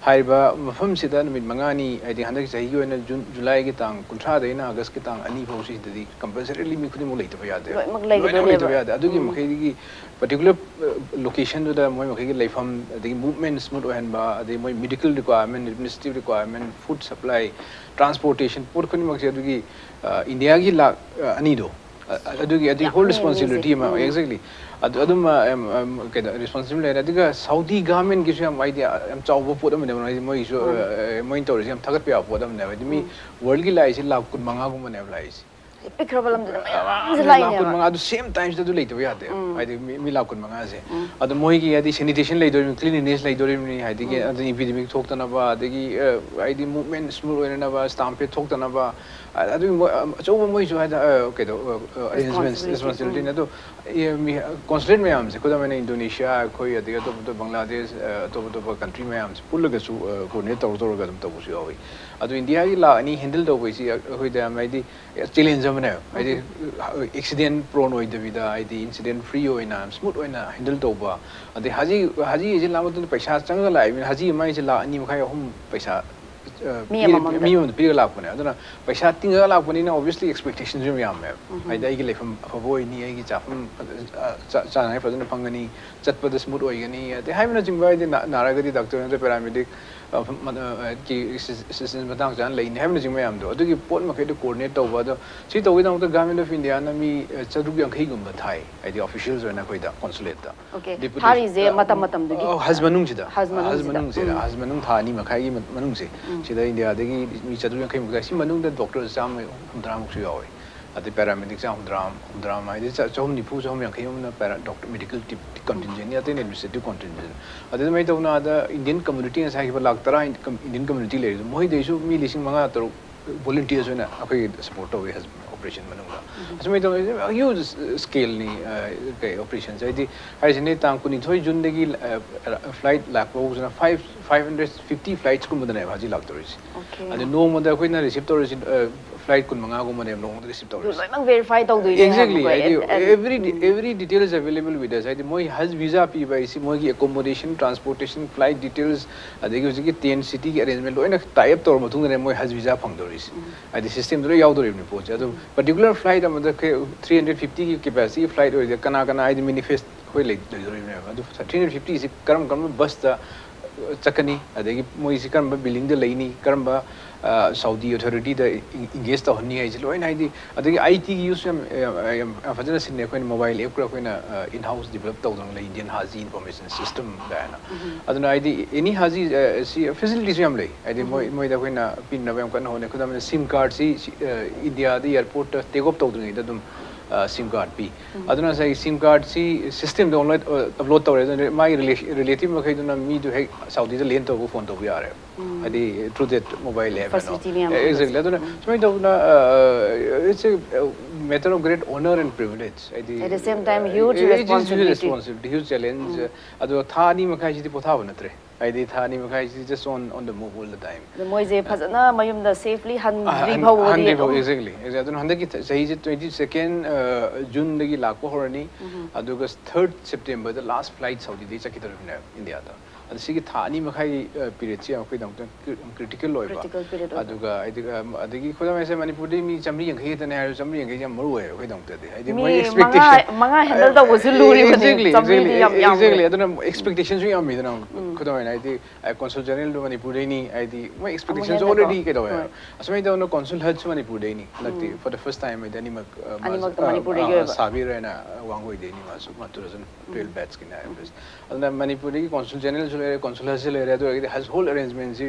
ꯍꯥꯏꯔꯤꯕ ꯃꯐꯝꯁꯤꯗ ꯅꯨꯃꯤꯠ ꯃꯉꯥꯅꯤ, ꯍꯥꯏꯗꯤ ꯍꯟꯗꯛ ꯆꯍꯤꯒꯤ ꯑꯣꯏꯅ ꯖꯨꯟ, ꯖꯨꯂꯥꯏꯒꯤ ꯇꯥꯡ ꯀꯨꯟꯊ꯭ꯔꯥꯗꯩꯅ ꯑꯥꯒꯁꯀꯤ ꯇꯥꯡ ꯑꯅꯤ ꯐꯥꯎ ꯁꯤꯗꯗꯤ ꯀꯝꯄꯜꯁꯔꯤꯂꯤ ꯃꯤ ꯈꯨꯗꯤꯡꯃꯛ ꯂꯩꯇꯕ ꯌꯥꯗꯦ꯫ ꯂꯣꯏꯅꯃꯛ ꯂꯣꯏꯅꯃꯛ ꯂꯩꯇꯕ ꯂꯩꯒꯗꯣꯏꯅꯦꯕ꯫ ꯌꯥꯗꯦ꯫ ꯑꯗꯨꯒꯤ ꯎꯝ꯫ ꯃꯈꯩꯗꯒꯤ ꯄꯔꯇꯤꯀꯨꯂꯔ ꯂꯣꯀꯦꯁꯟꯗꯨꯗ ꯃꯣꯏ ꯃꯈꯩꯒꯤ ꯂꯩꯐꯝ, ꯑꯗꯒꯤ ꯃꯨꯚꯃꯦꯟ ꯁ꯭ꯃꯨꯠ ꯑꯣꯏꯍꯟꯕ, ꯑꯗꯩ ꯃꯣꯏ medical requirement, administrative requirement, food supply, transportation, ꯄꯣꯠ ꯈꯨꯗꯤꯡꯃꯛꯁꯦ ꯑꯗꯨꯒꯤ, ꯑ, ꯏꯟꯗꯤꯌꯥꯒꯤ ꯂꯥꯛ, ꯑ, ꯑꯅꯤꯗꯣ, ꯑ, ꯑꯗꯨꯒꯤ, ꯑꯗꯨꯒꯤ ꯌꯥꯝ ꯍꯣꯜ ꯂꯩꯔꯦ ꯔꯦꯁꯄꯣꯟꯁꯤꯕꯤꯂꯤꯇꯤ ꯑꯃ, ꯎꯝ꯫ ꯑꯦꯛꯖꯦꯛꯂꯤ꯫ ꯑꯗꯨ, ꯑꯗꯨꯝ, ꯑ, ꯑꯦꯝ, ꯑꯦꯝ, ꯀꯩꯅꯣ, ꯔꯦꯁꯄꯣꯟꯁꯤꯕꯜ ꯂꯩꯔꯦ꯫ ꯑꯗꯨꯒ ꯁꯥꯎꯗꯤ ꯒꯚꯔꯟꯃꯦꯟꯠꯀꯤꯁꯨ ꯌꯥꯝ, ꯍꯥꯏꯗꯤ, ꯑ, ꯌꯥꯝ ꯆꯥꯎꯕ ꯄꯣꯠ ꯑꯃꯅꯦꯕ, ꯍꯥꯏꯗꯤ, ꯃꯣꯏꯒꯤꯁꯨ, ꯃꯥꯅꯦ꯫ ꯑ, ꯑ, ꯃꯣꯏꯅ ꯇꯧꯔꯤꯁꯦ ꯌꯥꯝ ꯊꯥꯒꯠꯄ ꯌꯥꯕ ꯄꯣꯠ ꯑꯃꯅꯦꯕ꯫ ꯍꯥꯏꯗꯤ, ꯃꯤ ꯎꯝ꯫ ꯋꯥꯔꯜꯒꯤ ꯂꯥꯛꯏꯁꯦ ꯂꯥꯛ ꯀꯨꯟꯃꯉꯥꯒꯨꯝꯕꯅꯦꯕ ꯂꯥꯛꯏꯁꯦ꯫ ꯄꯤꯛꯈ꯭ꯔꯕ ꯂꯝꯗꯨꯗ ꯃꯌꯥꯝꯁꯦ ꯂꯥꯛꯏꯅꯦꯕ꯫ ꯂꯥꯛ ꯀꯨꯟꯃꯉꯥ ꯑꯗꯨ ꯁꯦꯝ ꯇꯥꯏꯝꯁꯇ ꯑꯗꯨ ꯂꯩꯇꯕ ꯌꯥꯗꯦ꯫ ꯎꯝ꯫ ꯍꯥꯏꯗꯤ ꯃꯤ, ꯃꯤ ꯂꯥꯛ ꯀꯨꯟꯃꯉꯥꯁꯦ꯫ ꯎꯝ꯫ ꯑꯗꯣ ꯃꯣꯏꯒꯤ ꯍꯥꯏꯗꯤ ꯁꯦꯅꯤꯇꯦꯁꯟ ꯂꯩꯗꯣꯔꯤꯕꯅꯤ, ꯀ꯭ꯂꯤꯅꯤꯅꯦꯁ ꯂꯩꯗꯣꯔꯤꯕꯅꯤ, ꯍꯥꯏꯗꯤ ꯎꯝ꯫ ꯑꯗꯨ ꯏꯄꯤꯗꯦꯃꯤꯛ ꯊꯣꯛꯇꯅꯕ, ꯑꯗꯒꯤ, ꯑ, ꯍꯥꯏꯗꯤ ꯃꯨꯚꯃꯦꯟ ꯁ꯭ꯃꯨꯠ ꯑꯣꯏꯅꯅꯕ, ꯁ꯭ꯇꯥꯝꯄꯦꯠ ꯊꯣꯛꯇꯅꯕ, ꯑ-, ꯑꯗꯨꯒꯤ ꯃꯣꯏ, ꯑ, ꯑꯆꯧꯕ ꯃꯣꯏꯁꯨ ꯍꯥꯏꯗꯤ, ꯑ, ꯀꯩꯗꯣ, ꯑ, ꯑ, ꯑꯔꯦꯟꯖꯃꯦꯟꯠꯁ, ꯔꯦꯁꯄꯣꯟꯁꯤꯕꯤꯂꯤꯇꯤ, ꯔꯦꯁꯄꯣꯟꯁꯤꯕꯤꯂꯤꯇꯤꯅꯤ꯫ ꯎꯝ꯫ ꯑꯗꯣ, ꯑꯦ, ꯃꯤ, ꯀꯣꯟꯁꯨꯂꯦꯠ ꯃꯌꯥꯝꯁꯦ, ꯈꯨꯗꯝ ꯑꯣꯏꯅ ꯏꯟꯗꯣꯅꯦꯁꯤꯌꯥ, ꯑꯩꯈꯣꯏ, ꯑꯗꯒꯤ ꯑꯇꯣꯞ ꯑꯇꯣꯞꯄ ꯕꯪꯒ꯭ꯂꯥꯗꯦꯁ, ꯑ, ꯑꯇꯣꯞ ꯑꯇꯣꯞꯄ ꯀꯟꯇ꯭ꯔꯤ ꯃꯌꯥꯝꯁꯦ ꯄꯨꯜꯂꯒꯁꯨ, ꯑ, ꯀꯣꯑꯣꯔꯗꯤꯅꯦꯠ ꯇꯧꯔ ꯇꯧꯔꯒ ꯑꯗꯨꯝ ꯇꯧꯕꯁꯨ ꯌꯥꯎꯏ꯫ ꯑꯗꯣ ꯏꯟꯗꯤꯌꯥꯒꯤ ꯂꯥꯛ ꯑꯅꯤ ꯍꯦꯟꯗꯜ ꯇꯧꯕꯩꯁꯤ ꯑꯩꯈꯣꯏꯗ ꯌꯥꯝ, ꯍꯥꯏꯗꯤ, ꯆꯦꯂꯦꯟꯖ ꯑꯃꯅꯦꯕ꯫ ꯍꯥꯏꯗꯤ, ꯎꯝ꯫ ꯑꯦꯛꯁꯤꯗꯦꯟ ꯄ꯭ꯔꯣꯟ ꯑꯣꯏꯗꯕꯤꯗ, ꯍꯥꯏꯗꯤ, ꯏꯟꯁꯤꯗꯦꯟ ꯐ꯭ꯔꯤ ꯑꯣꯏꯅ, ꯁ꯭ꯃꯨꯠ ꯑꯣꯏꯅ ꯍꯦꯟꯗꯜ ꯇꯧꯕ꯫ ꯑꯗꯩ ꯍꯖꯤ, ꯍꯖꯤ ꯍꯥꯏꯁꯦ ꯂꯥꯛꯄ ꯃꯇꯝꯗ ꯄꯩꯁꯥ ꯆꯪꯉꯒ ꯂꯥꯛꯏꯕꯅꯤꯅ, ꯍꯖꯤ ꯑꯃ ꯍꯥꯏꯁꯦ ꯂꯥꯛ ꯑꯅꯤ ꯃꯈꯥꯏ, ꯑꯍꯨꯝ ꯄꯩꯁꯥ, ꯑ, ꯃꯤ ꯄꯤꯔ-, ꯑꯃꯃꯝꯗ꯫ ꯃꯤ ꯑꯃꯃꯝꯗ ꯄꯤꯔꯒ ꯂꯥꯛꯄꯅꯦ꯫ ꯑꯗꯨꯅ ꯄꯩꯁꯥ ꯇꯤꯡꯉꯒ ꯂꯥꯛꯄꯅꯤꯅ, ꯑꯣꯕꯤꯌꯁꯂꯤ, ꯑꯦꯛꯁꯄꯦꯛꯇꯦꯁꯟꯁꯨ ꯌꯥꯝ ꯌꯥꯝꯃꯦꯕ꯫ ꯎꯝ꯫ ꯍꯥꯏꯗꯤ, ꯑꯩꯒꯤ ꯂꯩꯐꯝ ꯑꯐꯕ ꯑꯣꯏꯅꯤ, ꯑꯩꯒꯤ ꯆꯥꯐꯝ ꯐꯖ-, ꯑ, ꯆꯥ-, ꯆꯥꯅꯉꯥꯏ ꯐꯖꯅ ꯐꯪꯒꯅꯤ, ꯆꯠꯄꯗ ꯁ꯭ꯃꯨꯠ ꯑꯣꯏꯒꯅꯤ, ꯑꯗꯩ ꯍꯥꯏꯕꯅꯆꯤꯡꯕ, ꯍꯥꯏꯗꯤ, ꯅꯥ-, ꯅꯥꯔꯒꯗꯤ ꯗꯥꯛꯇꯔ ꯅꯠꯇ꯭ꯔ ꯄꯦꯔꯥꯃꯦꯗꯤꯛ, ꯑ, ꯃ-, ꯑ, ꯀꯤ ꯑꯦꯁꯤꯁ-, ꯑꯦꯁꯤꯁꯇꯦꯟꯁ ꯃꯇꯥꯡ ꯆꯥꯅ ꯂꯩꯅꯤ ꯍꯥꯏꯕꯅꯆꯤꯡꯕ ꯃꯌꯥꯝꯗꯣ, ꯑꯗꯨꯒꯤ ꯄꯣꯠ ꯃꯈꯩꯗꯣ ꯀꯣꯑꯣꯔꯗꯤꯅꯦꯠ ꯇꯧꯕ꯫ ꯑꯗꯣ ꯁꯤ ꯇꯧꯕꯒꯤꯗꯃꯛꯇ ꯒꯚꯔꯟꯃꯦꯟꯠ ꯑꯣꯐ ꯏꯟꯗꯤꯌꯥꯅ ꯃꯤ, ꯑ, ꯆꯥꯇ꯭ꯔꯨꯛ ꯌꯥꯡꯈꯩꯒꯨꯝꯕ ꯊꯥꯏ, ꯍꯥꯏꯗꯤ, ꯑꯣꯐꯤꯁꯤꯌꯦꯜꯁ ꯑꯣꯏꯅ ꯑꯩꯈꯣꯏꯗ, ꯀꯣꯟꯁꯨꯂꯦꯠꯇ꯫ ꯑꯣꯀꯦ꯫ ꯗꯦꯄꯨꯇꯦꯁꯟ-, ꯊꯥꯔꯤꯁꯦ ꯑ, ꯃꯇꯝ ꯃꯇꯝꯗꯨꯒꯤ? ꯑ, ꯍꯖ ꯃꯅꯨꯡꯁꯤꯗ꯫ ꯍꯖ ꯃꯅꯨꯡꯁꯤꯗ꯫ ꯍꯖ ꯃꯅꯨꯡꯁꯦ, ꯎꯝ꯫ ꯍꯖ ꯃꯅꯨꯡ ꯊꯥ ꯑꯅꯤ ꯃꯈꯥꯏꯒꯤ ꯃ-, ꯃꯅꯨꯡꯁꯦ, ꯎꯝ꯫ ꯁꯤꯗ ꯏꯟꯗꯤꯌꯥꯗꯒꯤ ꯃꯤ ꯆꯥꯇ꯭ꯔꯨꯛ ꯌꯥꯡꯈꯩꯃꯨꯛ ꯊꯥꯏ꯫ ꯁꯤ ꯃꯅꯨꯡꯗ ꯗꯣꯛꯇꯔ ꯆꯥꯝꯃ ꯍꯨꯝꯗ꯭ꯔꯥꯃꯨꯛꯁꯨ ꯌꯥꯎꯋꯦ꯫ ꯑꯗꯩ ꯄꯦꯔꯥꯃꯦꯗꯤꯛ ꯆꯥꯝ ꯍꯨꯝꯗ꯭ꯔꯥ, ꯍꯨꯝꯗ꯭ꯔꯥ ꯍꯥꯏꯗꯤ ꯆ-, ꯆꯍꯨꯝ ꯅꯤꯐꯨ, ꯆꯍꯨꯝ ꯌꯥꯡꯈꯩ ꯑꯃꯅ ꯄꯦꯔꯥ-, ꯗꯣꯛꯇꯔ, ꯃꯦꯗꯤꯀꯦꯜ ꯇꯤꯞ ꯀꯟꯇꯤꯟꯖꯦꯟꯅꯤ, ꯑꯇꯩꯅ ꯑꯦꯗꯃꯤꯅꯤꯁꯇ꯭ꯔꯦꯇꯤꯚ ꯀꯟꯇꯤꯟꯖꯦꯟ꯫ ꯑꯗꯨ ꯑꯗꯨꯃꯥꯏꯅ ꯇꯧꯅ ꯑꯗ ꯏꯟꯗꯤꯌꯟ ꯀꯝꯃ꯭ꯌꯨꯅꯤꯇꯤ, ꯉꯁꯥꯏ ꯍꯥꯏꯈꯤꯕ ꯂꯥꯛ ꯇꯔꯥ ꯏꯟ-, ꯀꯝ-, ꯏꯟꯗꯤꯌꯟ ꯀꯝꯃ꯭ꯌꯨꯅꯤꯇꯤ ꯂꯩꯔꯤꯗꯣ, ꯃꯈꯣꯏꯗꯩꯁꯨ ꯃꯤ ꯂꯤꯁꯤꯡ ꯃꯉꯥ ꯇꯔꯨꯛ ꯚꯣꯂꯨꯟꯇꯤꯌꯔꯁ ꯑꯣꯏꯅ ꯑꯩꯈꯣꯏ ꯁꯄꯣꯔꯠ ꯇꯧꯋꯤ ꯍꯖ-, ꯑꯣꯄꯔꯦꯁꯟ ꯃꯅꯨꯡꯗ꯫ ꯎꯝ꯫ ꯑꯁꯨꯃꯥꯏꯅ ꯇꯧꯅ ꯍ꯭ꯌꯨꯖ ꯁ꯭ꯀꯦꯜꯅꯤ, ꯑ, ꯀꯩ ꯑꯣꯄꯔꯦꯁꯟꯁꯦ꯫ ꯍꯥꯏꯗꯤ, ꯍꯥꯏꯔꯤꯁꯤꯅꯦ, ꯇꯥꯡ ꯀꯨꯟꯅꯤꯊꯣꯏ ꯖꯨꯟꯗꯒꯤ, ꯑ, ꯐ꯭ꯂꯥꯏꯠ ꯂꯥꯛꯄ ꯍꯧꯕꯁꯤꯅ ꯐꯥꯏꯚ five hundred fifty flightsꯀꯨꯝꯕꯗꯅꯦꯕ ꯍꯧꯖꯤꯛ ꯂꯥꯛꯇꯧꯔꯤꯁꯦ꯫ Okay. ꯑꯗꯨ ꯅꯣꯡꯃꯗ ꯑꯩꯈꯣꯏꯅ receive ꯇꯧꯔꯤꯁꯤ flight ꯀꯨꯟ ꯃꯉꯥꯒꯨꯝꯕꯅꯦꯕ ꯅꯣꯡꯃꯗ receive ꯑꯗꯨ ꯇꯧꯔꯤꯁꯤ꯫ ꯂꯣꯏꯅꯃꯛ verify ꯇꯧꯗꯣꯏꯅꯦ Exactly. ꯍꯥꯏꯕꯀꯣ? ꯍꯥꯏꯗꯤ At- at- every every details available with us. ꯍꯥꯏꯗꯤ ꯃꯣꯏ Haj visa ꯄꯤꯕ ꯍꯥꯏꯁꯤ ꯃꯣꯏꯒꯤ accommodation, transportation, flight details, ꯑꯗꯒꯤ ꯍꯧꯖꯤꯛꯀꯤ tent cityꯒꯤ arrangement ꯂꯣꯏꯅ tie up ꯇꯧꯔ ꯃꯇꯨꯡꯗꯅꯦ ꯃꯣꯏ Haj visa ꯐꯪꯗꯧꯔꯤꯁꯤ꯫ ꯍꯥꯏꯗꯤ systemꯗ ꯂꯣꯏ ꯌꯥꯎꯗꯧꯔꯤꯕꯅꯤ ꯄꯣꯠꯁꯦ꯫ ꯑꯗꯨ particular flight ꯑꯃꯗ three hundred fiftyꯒꯤ capacityꯒꯤ flight ꯑꯣꯏꯔꯗꯤ ꯀꯅꯥ ꯀꯅꯥ ꯍꯥꯏꯗꯤ manifest ꯑꯩꯈꯣꯏ ꯂꯩ ꯂꯩꯗꯧꯔꯤꯕꯅꯦꯕ꯫ ꯑꯗꯨ three hundred fiftyꯁꯤ ꯀꯔꯝ ꯀꯔꯝꯕ busꯇ ꯆꯠꯀꯅꯤ, ꯑꯗꯒꯤ ꯃꯣꯏꯁꯤ ꯀꯔꯝꯕ buildingꯗ ꯂꯩꯅꯤ, ꯀꯔꯝꯕ ꯁꯥꯎꯗꯤ ꯑꯣꯊꯣꯔꯤꯇꯤꯗ engage ꯇꯧꯍꯟꯅꯤ ꯍꯥꯏꯁꯦ ꯂꯣꯏꯅ, ꯍꯥꯏꯗꯤ ꯑꯗꯒꯤ ITꯒꯤ use ꯌꯥꯝ ꯌꯥꯝ ꯌꯥꯝ ꯐꯖꯅ ꯁꯤꯟꯅꯩ꯫ ꯑꯩꯈꯣꯏꯅ mobile appꯀ ꯑꯩꯈꯣꯏꯅ in house develop ꯇꯧꯗꯅ ꯂꯩ, Indian Haji Information System ꯀꯥꯏꯅ꯫ ꯑꯗꯨꯅ ꯍꯥꯏꯗꯤ any Haji ꯁꯤ facilitiesꯁꯨ ꯌꯥꯝ ꯂꯩ꯫ ꯍꯥꯏꯗꯤ ꯃꯣꯏ ꯃꯣꯏꯗ ꯑꯩꯈꯣꯏꯅ ꯄꯤꯅꯕ ꯌꯥꯝ ꯀꯟꯅ ꯍꯣꯠꯅꯩ꯫ ꯈꯨꯗꯝ ꯑꯣꯏꯅ SIM cardꯁꯤ Indiaꯗ airportꯇ take off ꯇꯧꯗ꯭ꯔꯤꯉꯩꯗ ꯑꯗꯨꯝ SIM card ꯄꯤ꯫ ꯑꯗꯨꯅ ꯉꯁꯥꯏ SIM cardꯁꯤ systemꯗ download upload ꯇꯧꯔꯦ꯫ ꯑꯗꯨꯅ ꯃꯥꯒꯤ relative ꯃꯈꯩꯗꯨꯅ ꯃꯤꯗꯨ ꯍꯦꯛ ꯁꯥꯎꯗꯤꯗ land ꯇꯧꯕ phone ꯇꯧꯕ ꯌꯥꯔꯦ꯫ ꯍꯥꯏꯗꯤ through that mobile app and all. Facility ꯃꯌꯥꯝ Exactly. ꯂꯩꯕꯁꯦ꯫ ꯑꯗꯨꯅ ꯁꯨꯃꯥꯏꯅ ꯇꯧꯗꯅ it's a matter of great honor and privilege. ꯍꯥꯏꯗꯤ At the same time, huge it's a huge responsibility. Responsibility, huge challenge. ꯑꯗꯣ ꯊꯥ ꯑꯅꯤ ꯃꯈꯥꯏꯁꯤꯗꯤ ꯄꯣꯊꯥꯕ ꯅꯠꯇ꯭ꯔꯦ꯫ ꯍꯥꯏꯗꯤ ꯊꯥ ꯑꯅꯤ ꯃꯈꯥꯏꯁꯤꯗꯤ just on on the move all the time. ꯑꯗꯣ ꯃꯣꯏꯁꯦ ꯐꯖꯅ ꯃꯌꯨꯝꯗ safely ꯍꯟꯗ꯭ꯔꯤ ꯍꯟ- ꯐꯥꯎꯕꯗꯤ ꯍꯟꯗ꯭ꯔꯤ ꯐꯥꯎ, ꯑꯗꯨꯝ exactly, exactly. ꯑꯗꯨꯅ ꯍꯟꯗꯛꯀꯤ ꯆ- ꯆꯍꯤꯁꯦ twenty second Juneꯗꯒꯤ ꯂꯥꯛꯄ ꯍꯧꯔꯅꯤ꯫ ꯑꯗꯨꯒ third Septemberꯗ last flight ꯁꯥꯎꯗꯤꯗꯒꯤ ꯆꯠꯈꯤꯗꯧꯔꯤꯕꯅꯦꯕ Indiaꯗ꯫ ꯑꯗ ꯁꯤꯒꯤ ꯊꯥ ꯑꯅꯤ ꯃꯈꯥꯏ periodꯁꯤ ꯑꯩꯈꯣꯏꯒꯤꯗꯃꯛꯇ critical ꯑꯣꯏꯕ꯫ Critical period ꯑꯣꯏꯕ꯫ ꯑꯗꯨꯒ ꯍꯥꯏꯗꯤ ꯑꯗꯒꯤ ꯈꯨꯗꯝ ꯑꯣꯏꯅ ꯃꯅꯤꯄꯨꯔꯗꯤ ꯃꯤ ꯆꯥꯝꯃꯔꯤ ꯌꯥꯡꯈꯩ ꯈꯛꯇꯅꯦ ꯍꯥꯏꯔꯁꯨ, ꯆꯥꯝꯃꯔꯤ ꯌꯥꯡꯈꯩꯁꯦ ꯌꯥꯝ ꯃꯔꯨ ꯑꯣꯏꯌꯦ ꯑꯩꯈꯣꯏꯒꯤꯗꯃꯛꯇꯗꯤ꯫ ꯍꯥꯏꯗꯤ ꯃꯤ ꯃꯣꯏ ꯃꯉꯥ expectation ꯃꯉꯥ handle ꯇꯧꯕꯁꯨ ꯂꯨꯔꯤꯕꯅꯤ꯫ Exactly, ꯆꯥꯝꯃꯔꯤꯗꯤ ꯌꯥꯝ exactly, ꯌꯥꯝꯈ꯭ꯔꯦ꯫ Exactly. ꯑꯗꯨꯅ expectationꯁꯨ ꯌꯥꯝꯃꯤꯗꯅ꯫ ꯈꯨꯗꯝ ꯑꯣꯏꯅ ꯍꯥꯏꯗꯤ consul generalꯗꯨ ꯃꯅꯤꯄꯨꯔꯗꯩꯅꯤ, ꯍꯥꯏꯗꯤ ꯃꯣꯏ expectationꯁꯨ ꯍꯦꯟꯅꯀꯣ꯫ already ꯀꯩꯗꯧꯋꯦ꯫ ꯍꯣꯏ꯫ ꯑꯁꯨꯃꯥꯏꯅ ꯇꯧꯗꯅ consul headꯁꯨ ꯃꯅꯤꯄꯨꯔꯗꯩꯅꯤ ꯍꯟꯗꯛꯇꯤ for the first time ꯍꯥꯏꯗꯤ ꯑꯅꯤꯃꯛ ꯑ, ꯃꯥꯁꯨ, ꯑꯅꯤꯃꯛꯇ ꯑ, ꯃꯅꯤꯄꯨꯔꯗꯒꯤ ꯑ, ꯑꯣꯏꯕ꯫ ꯁꯥꯕꯤꯔ ꯍꯥꯏꯅ ꯋꯥꯡꯒꯣꯏꯗꯩꯅꯤ ꯃꯥꯁꯨ, ꯃꯥ two thousand twelve batchꯀꯤꯅꯦ IFS꯫ ꯑꯗꯨꯅ ꯃꯅꯤꯄꯨꯔꯗꯒꯤ consul generalꯁꯨ ꯂꯩꯔꯦ, consul headꯁꯨ ꯂꯩꯔꯦ, ꯑꯗꯨ ꯑꯣꯏꯔꯒꯗꯤ whole arrangementꯁꯤ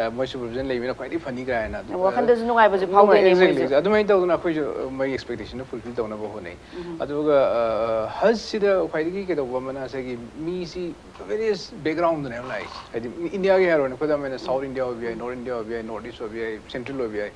ꯑ, ꯃꯣꯏ supervision ꯂꯩꯕꯅꯤꯅ ꯈ꯭ꯋꯥꯏꯗꯒꯤ ꯐꯅꯤ ꯀꯥꯏꯅ꯫ ꯋꯥꯈꯟꯗꯁꯨ ꯅꯨꯡꯉꯥꯏꯕꯁꯨ ꯐꯥꯎꯗꯣꯏꯅꯦ Exactly, ꯃꯣꯏꯁꯨ꯫ exactly. ꯑꯗꯨꯃꯥꯏꯅ ꯇꯧꯗꯅ ꯑꯩꯈꯣꯏꯁꯨ ꯃꯣꯏꯒꯤ expectationꯗꯨ fulfill ꯇꯧꯅꯕ ꯍꯣꯠꯅꯩ꯫ ꯑꯗꯨꯒ ꯑ, Hajꯁꯤꯗ ꯈ꯭ꯋꯥꯏꯗꯒꯤ ꯀꯩꯗꯧꯕ ꯑꯃꯅ ꯉꯁꯥꯏꯒꯤ ꯃꯤꯁꯤ various backgroundꯗꯅꯦꯕ ꯂꯥꯛꯏꯁꯦ꯫ ꯍꯥꯏꯗꯤ Indiaꯒꯤ ꯍꯥꯏꯔꯣꯅꯦ, ꯈꯨꯗꯝ ꯑꯣꯏꯅ South India ꯑꯣꯏꯕ ꯌꯥꯏ, North India ꯑꯣꯏꯕ ꯌꯥꯏ, North East ꯑꯣꯏꯕ ꯌꯥꯏ, Central ꯑꯣꯏꯕ ꯌꯥꯏ꯫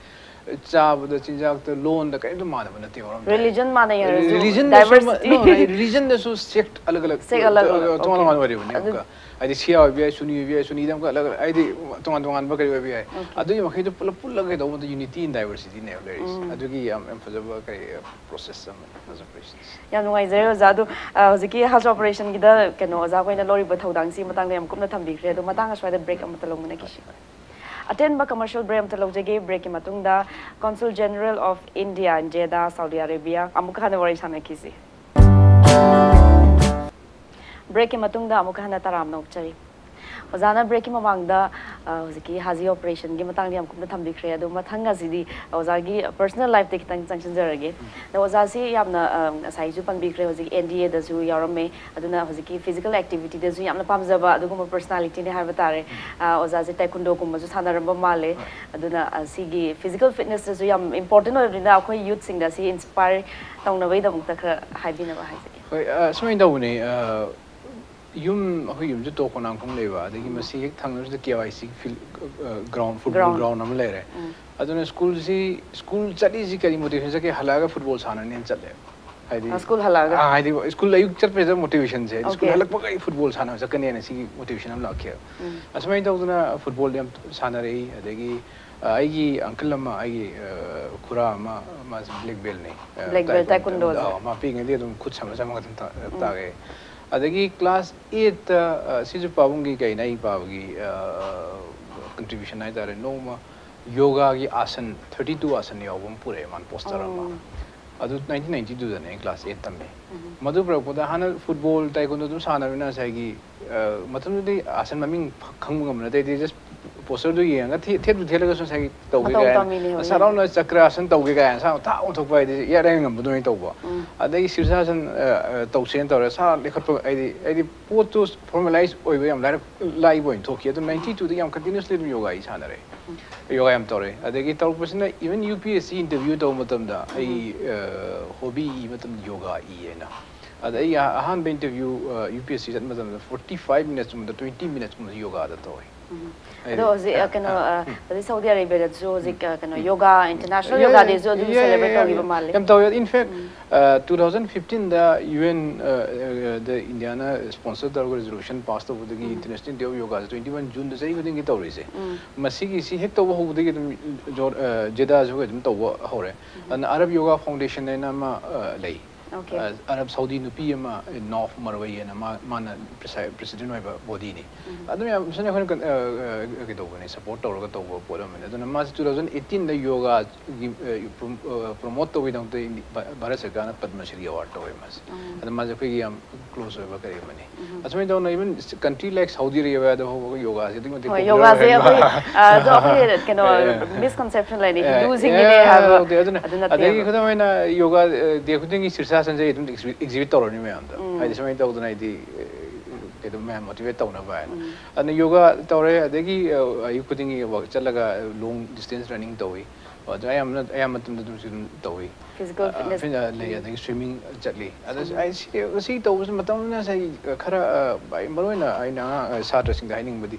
ꯆꯥꯕꯗ, ꯆꯤꯟꯖꯥꯛꯇ, ꯂꯣꯟꯗ ꯀꯔꯤꯝꯇ ꯃꯥꯟꯅꯕ ꯅꯠꯇꯦ ꯃꯔꯝꯗꯤ꯫ Religion ꯃꯥꯟꯅꯩ ꯍꯥꯏꯔꯁꯨ Religionꯗꯁꯨ diversity꯫ No, religionꯗꯁꯨ sect ꯑꯂꯛ ꯑꯂꯛ Sect ꯑꯂꯛ ꯑꯂꯛ, ꯇꯣꯉꯥꯟ okay꯫ ꯇꯣꯉꯥꯟ ꯑꯣꯏꯔꯤꯕꯅꯤ ꯑꯗꯨ ꯑꯃꯨꯛꯀ꯫ ꯍꯥꯏꯗꯤ ꯁꯤꯌꯥ ꯑꯣꯏꯕ ꯌꯥꯏ, ꯁꯨꯅꯤ ꯑꯣꯏꯕ ꯌꯥꯏ, ꯁꯨꯅꯤꯗ ꯑꯃꯨꯛꯀ ꯑꯂꯛ ꯑꯂꯛ, ꯍꯥꯏꯗꯤ ꯇꯣꯉꯥꯟ ꯇꯣꯉꯥꯟꯕ ꯀꯔꯤ ꯑꯣꯏꯕ ꯌꯥꯏ꯫ ꯑꯗꯨꯒꯤ ꯃꯈꯩꯗꯣ ꯄꯨꯂꯞ ꯄꯨꯜꯂꯒ ꯀꯩꯗꯧꯕꯗ unity in diversity ꯅꯦꯕ ꯂꯩꯔꯤꯁꯦ꯫ ꯑꯗꯨꯒꯤ ꯌꯥꯝ, ꯌꯥꯝ ꯐꯖꯕ ꯀꯔꯤ process ꯑꯃꯅꯤ House of Operations꯫ ꯌꯥꯝ ꯅꯨꯡꯉꯥꯏꯖꯔꯦ ꯑꯣꯖꯥ꯫ ꯑꯗꯨ, ꯑ, ꯍꯧꯖꯤꯛꯀꯤ House of Operation ꯒꯤꯗ, ꯀꯩꯅꯣ, ꯑꯣꯖꯥ ꯑꯩꯈꯣꯏꯅ ꯂꯧꯔꯤꯕ ꯊꯧꯗꯥꯡꯁꯤ ꯃꯇꯥꯡꯗ ꯌꯥꯝ ꯀꯨꯞꯅ ꯊꯝꯕꯤꯈ꯭ꯔꯦ꯫ ꯑꯗꯣ ꯃꯇꯥꯡ ꯑꯁ꯭ꯋꯥꯏꯗ break ꯑꯃꯠꯇ ꯂꯧꯃꯤꯟꯅꯈꯤꯁꯤ꯫ ꯑꯇꯦꯟꯕ commercial break ꯑꯃꯠꯇ ꯂꯧꯖꯒꯦ꯫ Break ꯀꯤ ꯃꯇꯨꯡꯗ Consul General of India in Jeddah, Saudi Arabia ꯑꯃꯨꯛꯀ ꯍꯟꯅ ꯋꯥꯔꯤ ꯁꯥꯟꯅꯈꯤꯁꯤ꯫ Break ꯀꯤ ꯃꯇꯨꯡꯗ ꯑꯃꯨꯛꯀ ꯍꯟꯅ ꯇꯔꯥꯝꯅ ꯑꯣꯛꯆꯔꯤ꯫ ꯑꯣꯖꯥꯅ break ꯀꯤ ꯃꯃꯥꯡꯗ, ꯑ, ꯍꯧꯖꯤꯛꯀꯤ Hazi Operation ꯒꯤ ꯃꯇꯥꯡꯗ ꯌꯥꯝ ꯀꯨꯞꯅ ꯊꯝꯕꯤꯈ꯭ꯔꯦ꯫ ꯑꯗꯣ ꯃꯊꯪ ꯑꯁꯤꯗꯤ ꯑꯣꯖꯥꯒꯤ personal life ꯇ ꯈꯤꯇꯪ ꯆꯪꯁꯤꯟꯖꯔꯒꯦ꯫ ꯑꯗꯣ ꯑꯣꯖꯥꯁꯤ ꯌꯥꯝꯅ, ꯑ, ꯉꯁꯥꯏꯁꯨ ꯄꯟꯕꯤꯈ꯭ꯔꯦ, ꯍꯧꯖꯤꯛ N D A ꯗꯁꯨ ꯌꯥꯎꯔꯝꯃꯦ꯫ ꯑꯗꯨꯅ ꯍꯧꯖꯤꯛꯀꯤ physical activity ꯗꯁꯨ ꯌꯥꯝꯅ ꯄꯥꯝꯖꯕ ꯑꯗꯨꯒꯨꯝꯕ personality ꯅꯤ ꯍꯥꯏꯕ ꯇꯥꯔꯦ꯫ ꯑ, ꯑꯣꯖꯥꯁꯦ taekwondo ꯒꯨꯝꯕꯁꯨ ꯁꯥꯟꯅꯔꯝꯕ ꯃꯥꯜꯂꯦ꯫ ꯑꯗꯨꯅ, ꯑ, ꯁꯤꯒꯤ physical fitness ꯇꯁꯨ ꯌꯥꯝ important ꯑꯣꯏꯕꯅꯤꯅ ꯑꯩꯈꯣꯏ youth ꯁꯤꯡꯗ ꯁꯤ inspire ꯇꯧꯅꯕꯒꯤꯗꯃꯛꯇ ꯈꯔ ꯍꯥꯏꯕꯤꯅꯕ ꯍꯥꯏꯖꯒꯦ꯫ ꯍꯣꯏ, ꯑ, ꯁꯨꯃꯥꯏꯅ ꯇꯧꯕꯅꯦ, ꯑ, ꯌꯨꯝ, ꯑꯩꯈꯣꯏ ꯌꯨꯝꯁꯦ ꯇꯣꯞ ꯈꯣꯡꯅꯥꯡꯈꯣꯡ ꯂꯩꯕ, ꯑꯗꯒꯤ ꯃꯁꯤ ꯍꯦꯛ ꯊꯪꯅꯕꯁꯤꯗ K Y C field, ꯑ, ground, football ground ꯑꯃ ꯂꯩꯔꯦ꯫ ꯑꯗꯨꯅ school ꯁꯤ, school ꯆꯠꯂꯤꯁꯤ ꯀꯔꯤ motivation ꯆꯠꯀꯦ? ꯍꯜꯂꯛꯑꯒ football ꯁꯥꯟꯅꯅꯦꯅ ꯆꯠꯂꯦ꯫ ꯍꯥꯏꯗꯤ, school ꯍꯜꯂꯛꯑꯒ? ꯑꯥ, ꯍꯥꯏꯗꯤ school ꯑꯌꯨꯛ ꯆꯠꯄꯁꯤꯗ motivation ꯁꯦ, ꯍꯥꯏꯗꯤ school ꯍꯜꯂꯛꯄꯒ ꯑꯩ football ꯁꯥꯟꯅꯕ ꯆꯠꯀꯅꯦꯅ ꯁꯤꯒꯤ motivation ꯑꯃ ꯂꯥꯛꯈꯤꯑꯕ꯫ ꯑꯁꯨꯃꯥꯏꯅ ꯇꯧꯗꯅ football ꯌꯥꯝ ꯁꯥꯟꯅꯔꯛꯏ꯫ ꯑꯗꯒꯤ, ꯑ, ꯑꯩꯒꯤ uncle ꯑꯃ, ꯑꯩꯒꯤ, ꯑ, ꯈꯨꯔꯥ ꯑꯃ, ꯃꯥꯁꯦ black belt ꯅꯦ꯫ ꯑ, black belt taekwondo ꯗ꯫ ꯑ, ꯃꯥ ꯄꯤꯛꯏꯉꯩꯗꯒꯤ ꯑꯗꯨꯝ ꯈꯨꯠ ꯁꯥ ꯃꯆꯥ ꯃꯆꯥ ꯇꯥꯛꯑꯦ꯫ ꯑꯗꯒꯤ class eight ꯇ, ꯑ, ꯁꯤꯁꯨ ꯄꯥꯕꯨꯡꯒꯤ ꯀꯩꯅ ꯑꯩ ꯄꯥꯕꯒꯤ, ꯑ, contribution ꯍꯥꯏꯇꯥꯔꯦ꯫ ꯅꯣꯡꯃ yoga ꯒꯤ ꯑꯥꯁꯟ, thirty two ꯑꯥꯁꯟ ꯌꯥꯎꯕ ꯑꯃ ꯄꯨꯔꯛꯑꯦ ꯃꯥꯅ, poster ꯑꯃ꯫ ꯑꯗꯨ nineteen ninety two ꯗꯅꯦ ꯑꯩ class eight ꯇꯝꯃꯦ꯫ ꯃꯗꯨ ꯄꯨꯔꯛꯄꯗ ꯍꯥꯟꯅ football, taekwondo ꯑꯗꯨꯝ ꯁꯥꯟꯅꯔꯃꯤꯅ ꯉꯁꯥꯏꯒꯤ, ꯑ, ꯃꯇꯝꯗꯨꯗꯤ ꯑꯥꯁꯟ ꯃꯃꯤꯡ ꯈꯪꯕ ꯉꯝꯕ ꯅꯠꯇꯦ꯫ ꯑꯩꯗꯤ just poster ꯗꯨ ꯌꯦꯡꯉꯒ ꯊꯦ-, ꯊꯦꯠꯄꯨ ꯊꯦꯠꯂꯒꯁꯨ ꯉꯁꯥꯏꯒꯤ ꯇꯧꯒꯦ ꯃꯇꯧ ꯀꯥꯏꯅ, ꯇꯝꯃꯤꯅꯦ ꯍꯧꯖꯤꯛ꯫ ꯁꯥꯔ ꯔꯥꯎꯟꯗ ꯆꯀ꯭ꯔꯥꯁꯟ ꯇꯧꯒꯦ ꯀꯥꯏꯅ ꯁꯥꯔ ꯊꯥ ꯑꯣꯟꯊꯣꯛꯄ ꯍꯥꯏꯗꯤ ꯏꯌꯥ ꯏꯌꯥ ꯉꯝꯕꯗꯨꯃꯥꯏꯅ ꯇꯧꯕ꯫ ꯑꯗꯒꯤ ꯁꯤꯔꯁꯥꯁꯟ, ꯑ, ꯑ, ꯇꯧꯁꯦꯅ ꯇꯧꯔꯦ꯫ ꯁꯥꯔ ꯂꯦꯞꯈꯠꯄ ꯍꯥꯏꯗꯤ, ꯍꯥꯏꯗꯤ ꯄꯣꯠꯇꯨ formalize ꯑꯣꯏꯕ ꯌꯥꯝ ꯂꯥꯏꯔꯛ-, ꯂꯥꯏꯕ ꯑꯣꯏꯅ ꯊꯣꯛꯈꯤ꯫ ꯑꯗꯨ ninety two ꯗꯒꯤ ꯌꯥꯝ continuously ꯑꯗꯨꯝ yoga ꯑꯩ ꯁꯥꯟꯅꯔꯦ꯫ Yoga ꯌꯥꯝ ꯇꯧꯔꯦ꯫ ꯑꯗꯒꯤ ꯇꯧꯔꯛꯄꯁꯤꯅ even U P S C interview ꯇꯧꯕ ꯃꯇꯝꯗ ꯑꯩ, ꯑ, hobby ꯏ ꯃꯇꯝꯗ yoga ꯏ ꯍꯥꯏꯅ꯫ ꯑꯗ ꯑꯩ ꯑꯍꯥꯟꯕ interview, ꯑ, U P S C ꯆꯠꯄ ꯃꯇꯝꯗ forty five minutes ꯀꯨꯝꯕꯗ, twenty minutes ꯀꯨꯝꯕꯗ yoga ꯗ ꯇꯧꯋꯦ꯫ ꯑꯗꯣ ꯍꯧꯖꯤꯛ ꯑ, ꯀꯩꯅꯣ ꯑ, ꯍꯧꯖꯤꯛ ꯁꯥꯎꯗꯤ ꯑꯔꯦꯕꯤꯌꯥꯗꯁꯨ ꯍꯧꯖꯤꯛ ꯑ, ꯀꯩꯅꯣ ꯌꯣꯒꯥ, ꯏꯟꯇꯔꯅꯦꯁꯅꯦꯜ ꯌꯣꯒꯥ ꯗꯦꯁꯨ ꯑꯗꯨꯝ ꯁꯦꯂꯦꯕ꯭ꯔꯦꯠ ꯇꯧꯈꯤꯕ ꯃꯥꯜꯂꯦ꯫ ꯌꯥꯝ ꯇꯧꯋꯦ꯫ In fact, two thousand fifteenꯗ UN the Indian sponsor ꯇꯧꯔꯒ ꯔꯤꯖꯣꯂꯨꯁꯟ ꯄꯥꯁ ꯇꯧꯕꯗꯒꯤ ꯏꯟꯇꯔꯅꯦꯁꯅꯦꯜ ꯗꯦ ꯑꯣꯐ ꯌꯣꯒꯥꯁꯦ twenty one Juneꯗ ꯆꯍꯤ ꯈꯨꯗꯤꯡꯒꯤ ꯇꯧꯔꯤꯁꯦ꯫ ꯃꯁꯤꯒꯤꯁꯤ ꯍꯦꯛ ꯇꯧꯕ ꯍꯧꯕꯗꯒꯤ ꯑꯗꯨꯝ ꯖꯣꯔ- ꯑ, ꯖꯦꯗꯥꯁꯨ ꯑꯩꯈꯣꯏ ꯑꯗꯨꯝ ꯇꯧꯕ ꯍꯧꯔꯦ꯫ ꯑꯗꯨꯅ ꯑꯔꯕ ꯌꯣꯒꯥ ꯐꯥꯎꯟꯗꯦꯁꯟ ꯍꯥꯏꯅ ꯑꯃ ꯑ, ꯂꯩ꯫ Okay. ꯑ, ꯑꯔꯕ ꯁꯥꯎꯗꯤ ꯅꯨꯄꯤ ꯑꯃ, ꯅꯥꯎꯐ ꯃꯔꯋꯩ ꯍꯥꯏꯅ, ꯃꯥ- ꯃꯥꯅ ꯄ꯭ꯔꯤꯁꯥꯏ- ꯄ꯭ꯔꯦꯁꯤꯗꯦꯟ ꯑꯣꯏꯕ ꯕꯣꯗꯤꯅꯤ꯫ ꯑꯗꯨ ꯃꯌꯥꯝ ꯁꯤꯅ ꯑꯩꯈꯣꯏꯅ ꯀ- ꯑ, ꯑ, ꯀꯩꯗꯧꯕꯅꯦ, ꯁꯄꯣꯔꯠ ꯇꯧꯔꯒ ꯇꯧꯕ ꯄꯣꯠ ꯑꯃꯅꯤ꯫ ꯑꯗꯨꯅ ꯃꯥꯁꯦ two thousand eighteenꯗ ꯌꯣꯒꯥꯒꯤ ꯑ, ꯄ꯭ꯔꯣ- ꯑ, ꯄ꯭ꯔꯣꯃꯣꯠ ꯇꯧꯕꯒꯤꯗꯃꯛꯇ ꯏꯟꯗꯤ- ꯚꯥ- ꯚꯥꯔꯠ ꯁꯔꯀꯥꯔꯅ ꯄꯗꯃ ꯁ꯭ꯔꯤ ꯑꯦꯋꯥꯔꯗ ꯇꯧꯋꯦ ꯃꯥꯁꯦ꯫ ꯑꯗꯨ ꯃꯥꯁꯦ ꯑꯩꯈꯣꯏꯒꯤ ꯌꯥꯝ ꯀ꯭ꯂꯣꯖ ꯑꯣꯏꯕ ꯀꯔꯤ ꯑꯃꯅꯤ꯫ ꯑꯁꯨꯃꯥꯏꯅ ꯇꯧꯅ ꯏꯚꯟ ꯀꯟꯇ꯭ꯔꯤ ꯂꯥꯏꯛ ꯁꯥꯎꯗꯤ ꯑꯔꯦꯕꯤꯌꯥꯗ ꯐꯥꯎꯕ ꯌꯣꯒꯥꯁꯦ ꯑꯗꯨꯛꯀꯤ ꯃꯇꯤꯛ ꯍꯣꯏ, popular ꯌꯣꯒꯥꯁꯦ ꯑꯣꯏꯍꯟꯕ꯫ ꯑꯩꯈꯣꯏ ꯑ, ꯑꯗꯣ ꯑꯩꯈꯣꯏ ꯀꯩꯅꯣ ꯑꯦ, ꯑꯦ꯫ ꯃꯤꯁꯀꯟꯁꯦꯞꯁꯟ ꯂꯩꯅꯤ, ꯑꯦ, ꯍꯤꯟꯗꯨꯁꯤꯡꯒꯤꯅꯦ ꯑꯦ, ꯍꯥꯏꯕ꯫ okay, ꯑꯗꯨꯅ ꯑꯗꯨ ꯑꯗꯒꯤ ꯅꯠꯇꯦꯕ꯫ ꯈꯨꯗꯝ ꯑꯣꯏꯅ ꯌꯣꯒꯥ ꯗꯦ ꯈꯨꯗꯤꯡꯒꯤ ꯁꯤꯔꯁꯥꯁꯟꯁꯦ ꯑꯗꯨꯝ exhibit ꯇꯧꯔꯅꯤ ꯃꯌꯥꯝꯗ꯫ ꯍꯥꯏꯗꯤ ꯁꯨꯃꯥꯏꯅ ꯇꯧꯗꯅ ꯍꯥꯏꯗꯤ ꯑꯦ, ꯀꯩꯅꯣ ꯃꯌꯥꯝ ꯃꯣꯇꯤꯚꯦꯠ ꯇꯧꯅꯕ ꯍꯥꯏꯅ꯫ ꯑꯗꯨꯅ ꯌꯣꯒꯥ ꯇꯧꯔꯦ, ꯑꯗꯒꯤ ꯑ, ꯑꯌꯨꯛ ꯈꯨꯗꯤꯡꯒꯤ ꯋꯥꯛ ꯆꯠꯂꯒ ꯂꯣꯡ ꯗꯤꯁꯇꯦꯟꯁ ꯔꯟꯅꯤꯡ ꯇꯧꯏ꯫ ꯑꯗꯨ ꯑꯌꯥꯝꯕꯅ ꯑꯌꯥꯝꯕ ꯃꯇꯝꯗ ꯑꯗꯨꯝꯁꯨ ꯑꯗꯨꯝ ꯇꯧꯏ꯫ Physical ꯑ, fitness꯫ ꯐꯤꯠꯅꯦꯁ ꯂꯩ, ꯑꯗꯒꯤ ꯁ꯭ꯋꯤꯃꯤꯡ ꯆꯠꯂꯤ꯫ ꯑꯗ ꯑꯩ ꯁꯤ ꯁꯤ ꯇꯧꯕꯁꯤ ꯃꯇꯝꯅ ꯉꯁꯥꯏ ꯈꯔ ꯑ, ꯑꯩ ꯃꯔꯨꯑꯣꯏꯅ ꯑꯩꯅ ꯑꯉꯥꯡ ꯑ, ꯁꯥꯇ꯭ꯔꯁꯤꯡꯗ ꯍꯥꯏꯅꯤꯡꯕꯗꯤ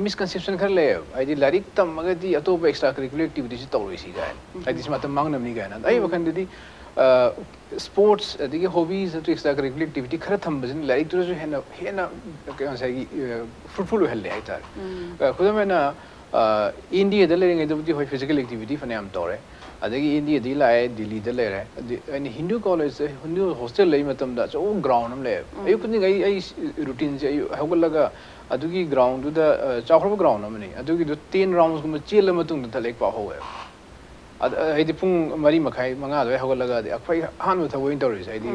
ꯃꯤꯁꯀꯟꯁꯦꯞꯁꯟ ꯈꯔ ꯂꯩꯌꯦꯕ꯫ ꯍꯥꯏꯗꯤ ꯂꯥꯏꯔꯤꯛ ꯇꯝꯃꯒꯗꯤ ꯑꯇꯣꯞꯄ ꯑꯦꯛꯁꯇ꯭ꯔꯥ ꯀꯔꯤꯀꯨꯂꯔ ꯑꯦꯛꯇꯤꯚꯤꯇꯤꯁꯤ ꯇꯧꯔꯣꯏꯁꯤ ꯀꯥꯏꯅ꯫ ꯍꯥꯏꯗꯤ ꯁꯤ ꯃꯇꯝ ꯃꯥꯡꯅꯕꯅꯤ ꯀꯥꯏꯅ꯫ ꯑꯗ ꯑꯩ ꯋꯥꯈꯜꯗꯗꯤ ꯁ꯭ꯄꯣꯔꯠꯁ ꯑꯗꯒꯤ ꯍꯣꯕꯤꯁ ꯅꯠꯇ꯭ꯔꯒ ꯑꯦꯛꯁꯇ꯭ꯔꯥ ꯀꯔꯤꯀꯨꯂꯔ ꯑꯦꯛꯇꯤꯚꯤꯇꯤ ꯈꯔ ꯊꯝꯕꯁꯤꯅ ꯂꯥꯏꯔꯤꯛꯇꯨꯗꯁꯨ ꯍꯦꯟꯅ ꯍꯦꯟꯅ ꯀꯩꯅꯣ ꯉꯁꯥꯏꯒꯤ ꯐ꯭ꯔꯨꯠꯐꯨꯜ ꯑꯣꯏꯍꯜꯂꯦ ꯍꯥꯏꯇꯥꯔꯦ꯫ ꯑ, ꯈꯨꯗꯝ ꯑꯣꯏꯅ ꯏꯟꯗꯤꯌꯥꯗ ꯂꯩꯔꯤꯉꯩꯗꯕꯨꯗꯤ ꯍꯣꯏ ꯐꯤꯖꯤꯀꯦꯜ ꯑꯦꯛꯇꯤꯚꯤꯇꯤ ꯐꯅꯌꯥꯝ ꯇꯧꯔꯦ꯫ ꯑꯗꯒꯤ ꯏꯟꯗꯤꯌꯥꯗꯒꯤ ꯂꯥꯛꯑꯦ, ꯗꯤꯜꯂꯤꯗ ꯂꯩꯔꯦ꯫ ꯑꯗꯤ- ꯑꯩꯅ ꯍꯤꯟꯗꯨ ꯀꯣꯂꯦꯖꯇ, ꯍꯤꯟꯗꯨ ꯍꯣꯁꯇꯦꯜ ꯂꯩ ꯃꯇꯝꯗ ꯑꯆꯧꯕ ꯒ꯭ꯔꯥꯎꯟ ꯑꯃ ꯂꯩꯌꯦꯕ꯫ ꯑꯌꯨꯛ ꯈꯨꯗꯤꯡ ꯑꯩ ꯑꯩ ꯔꯨꯇꯤꯟꯁꯦ ꯑꯌꯨꯛ ꯍꯧꯒꯠꯂꯒ ꯑꯗꯨꯒꯤ ꯒ꯭ꯔꯥꯎꯟꯗꯨꯗ ꯑ, ꯆꯥꯎꯈ꯭ꯔꯕ ꯒ꯭ꯔꯥꯎꯟ ꯑꯃꯅꯤ, ꯑꯗꯨꯒꯤꯗꯣ ꯇꯦꯟ ꯔꯥꯎꯟꯁꯀꯨꯝꯕ ꯆꯦꯜꯂ ꯃꯇꯨꯡꯗ ꯂꯥꯏꯔꯤꯛ ꯄꯥꯍꯧꯋꯦꯕ꯫ ꯑꯗ ꯍꯥꯏꯗꯤ ꯄꯨꯡ ꯃꯔꯤ ꯃꯈꯥꯏ ꯃꯉꯥ ꯑꯗꯨꯋꯥꯏ ꯍꯧꯒꯠꯂꯒ ꯑꯗꯩ ꯑꯩꯈꯣꯏ ꯑꯍꯥꯟꯕ ꯊꯕꯛ ꯑꯣꯏꯅ ꯇꯧꯔꯤꯁꯦ ꯍꯥꯏꯗꯤ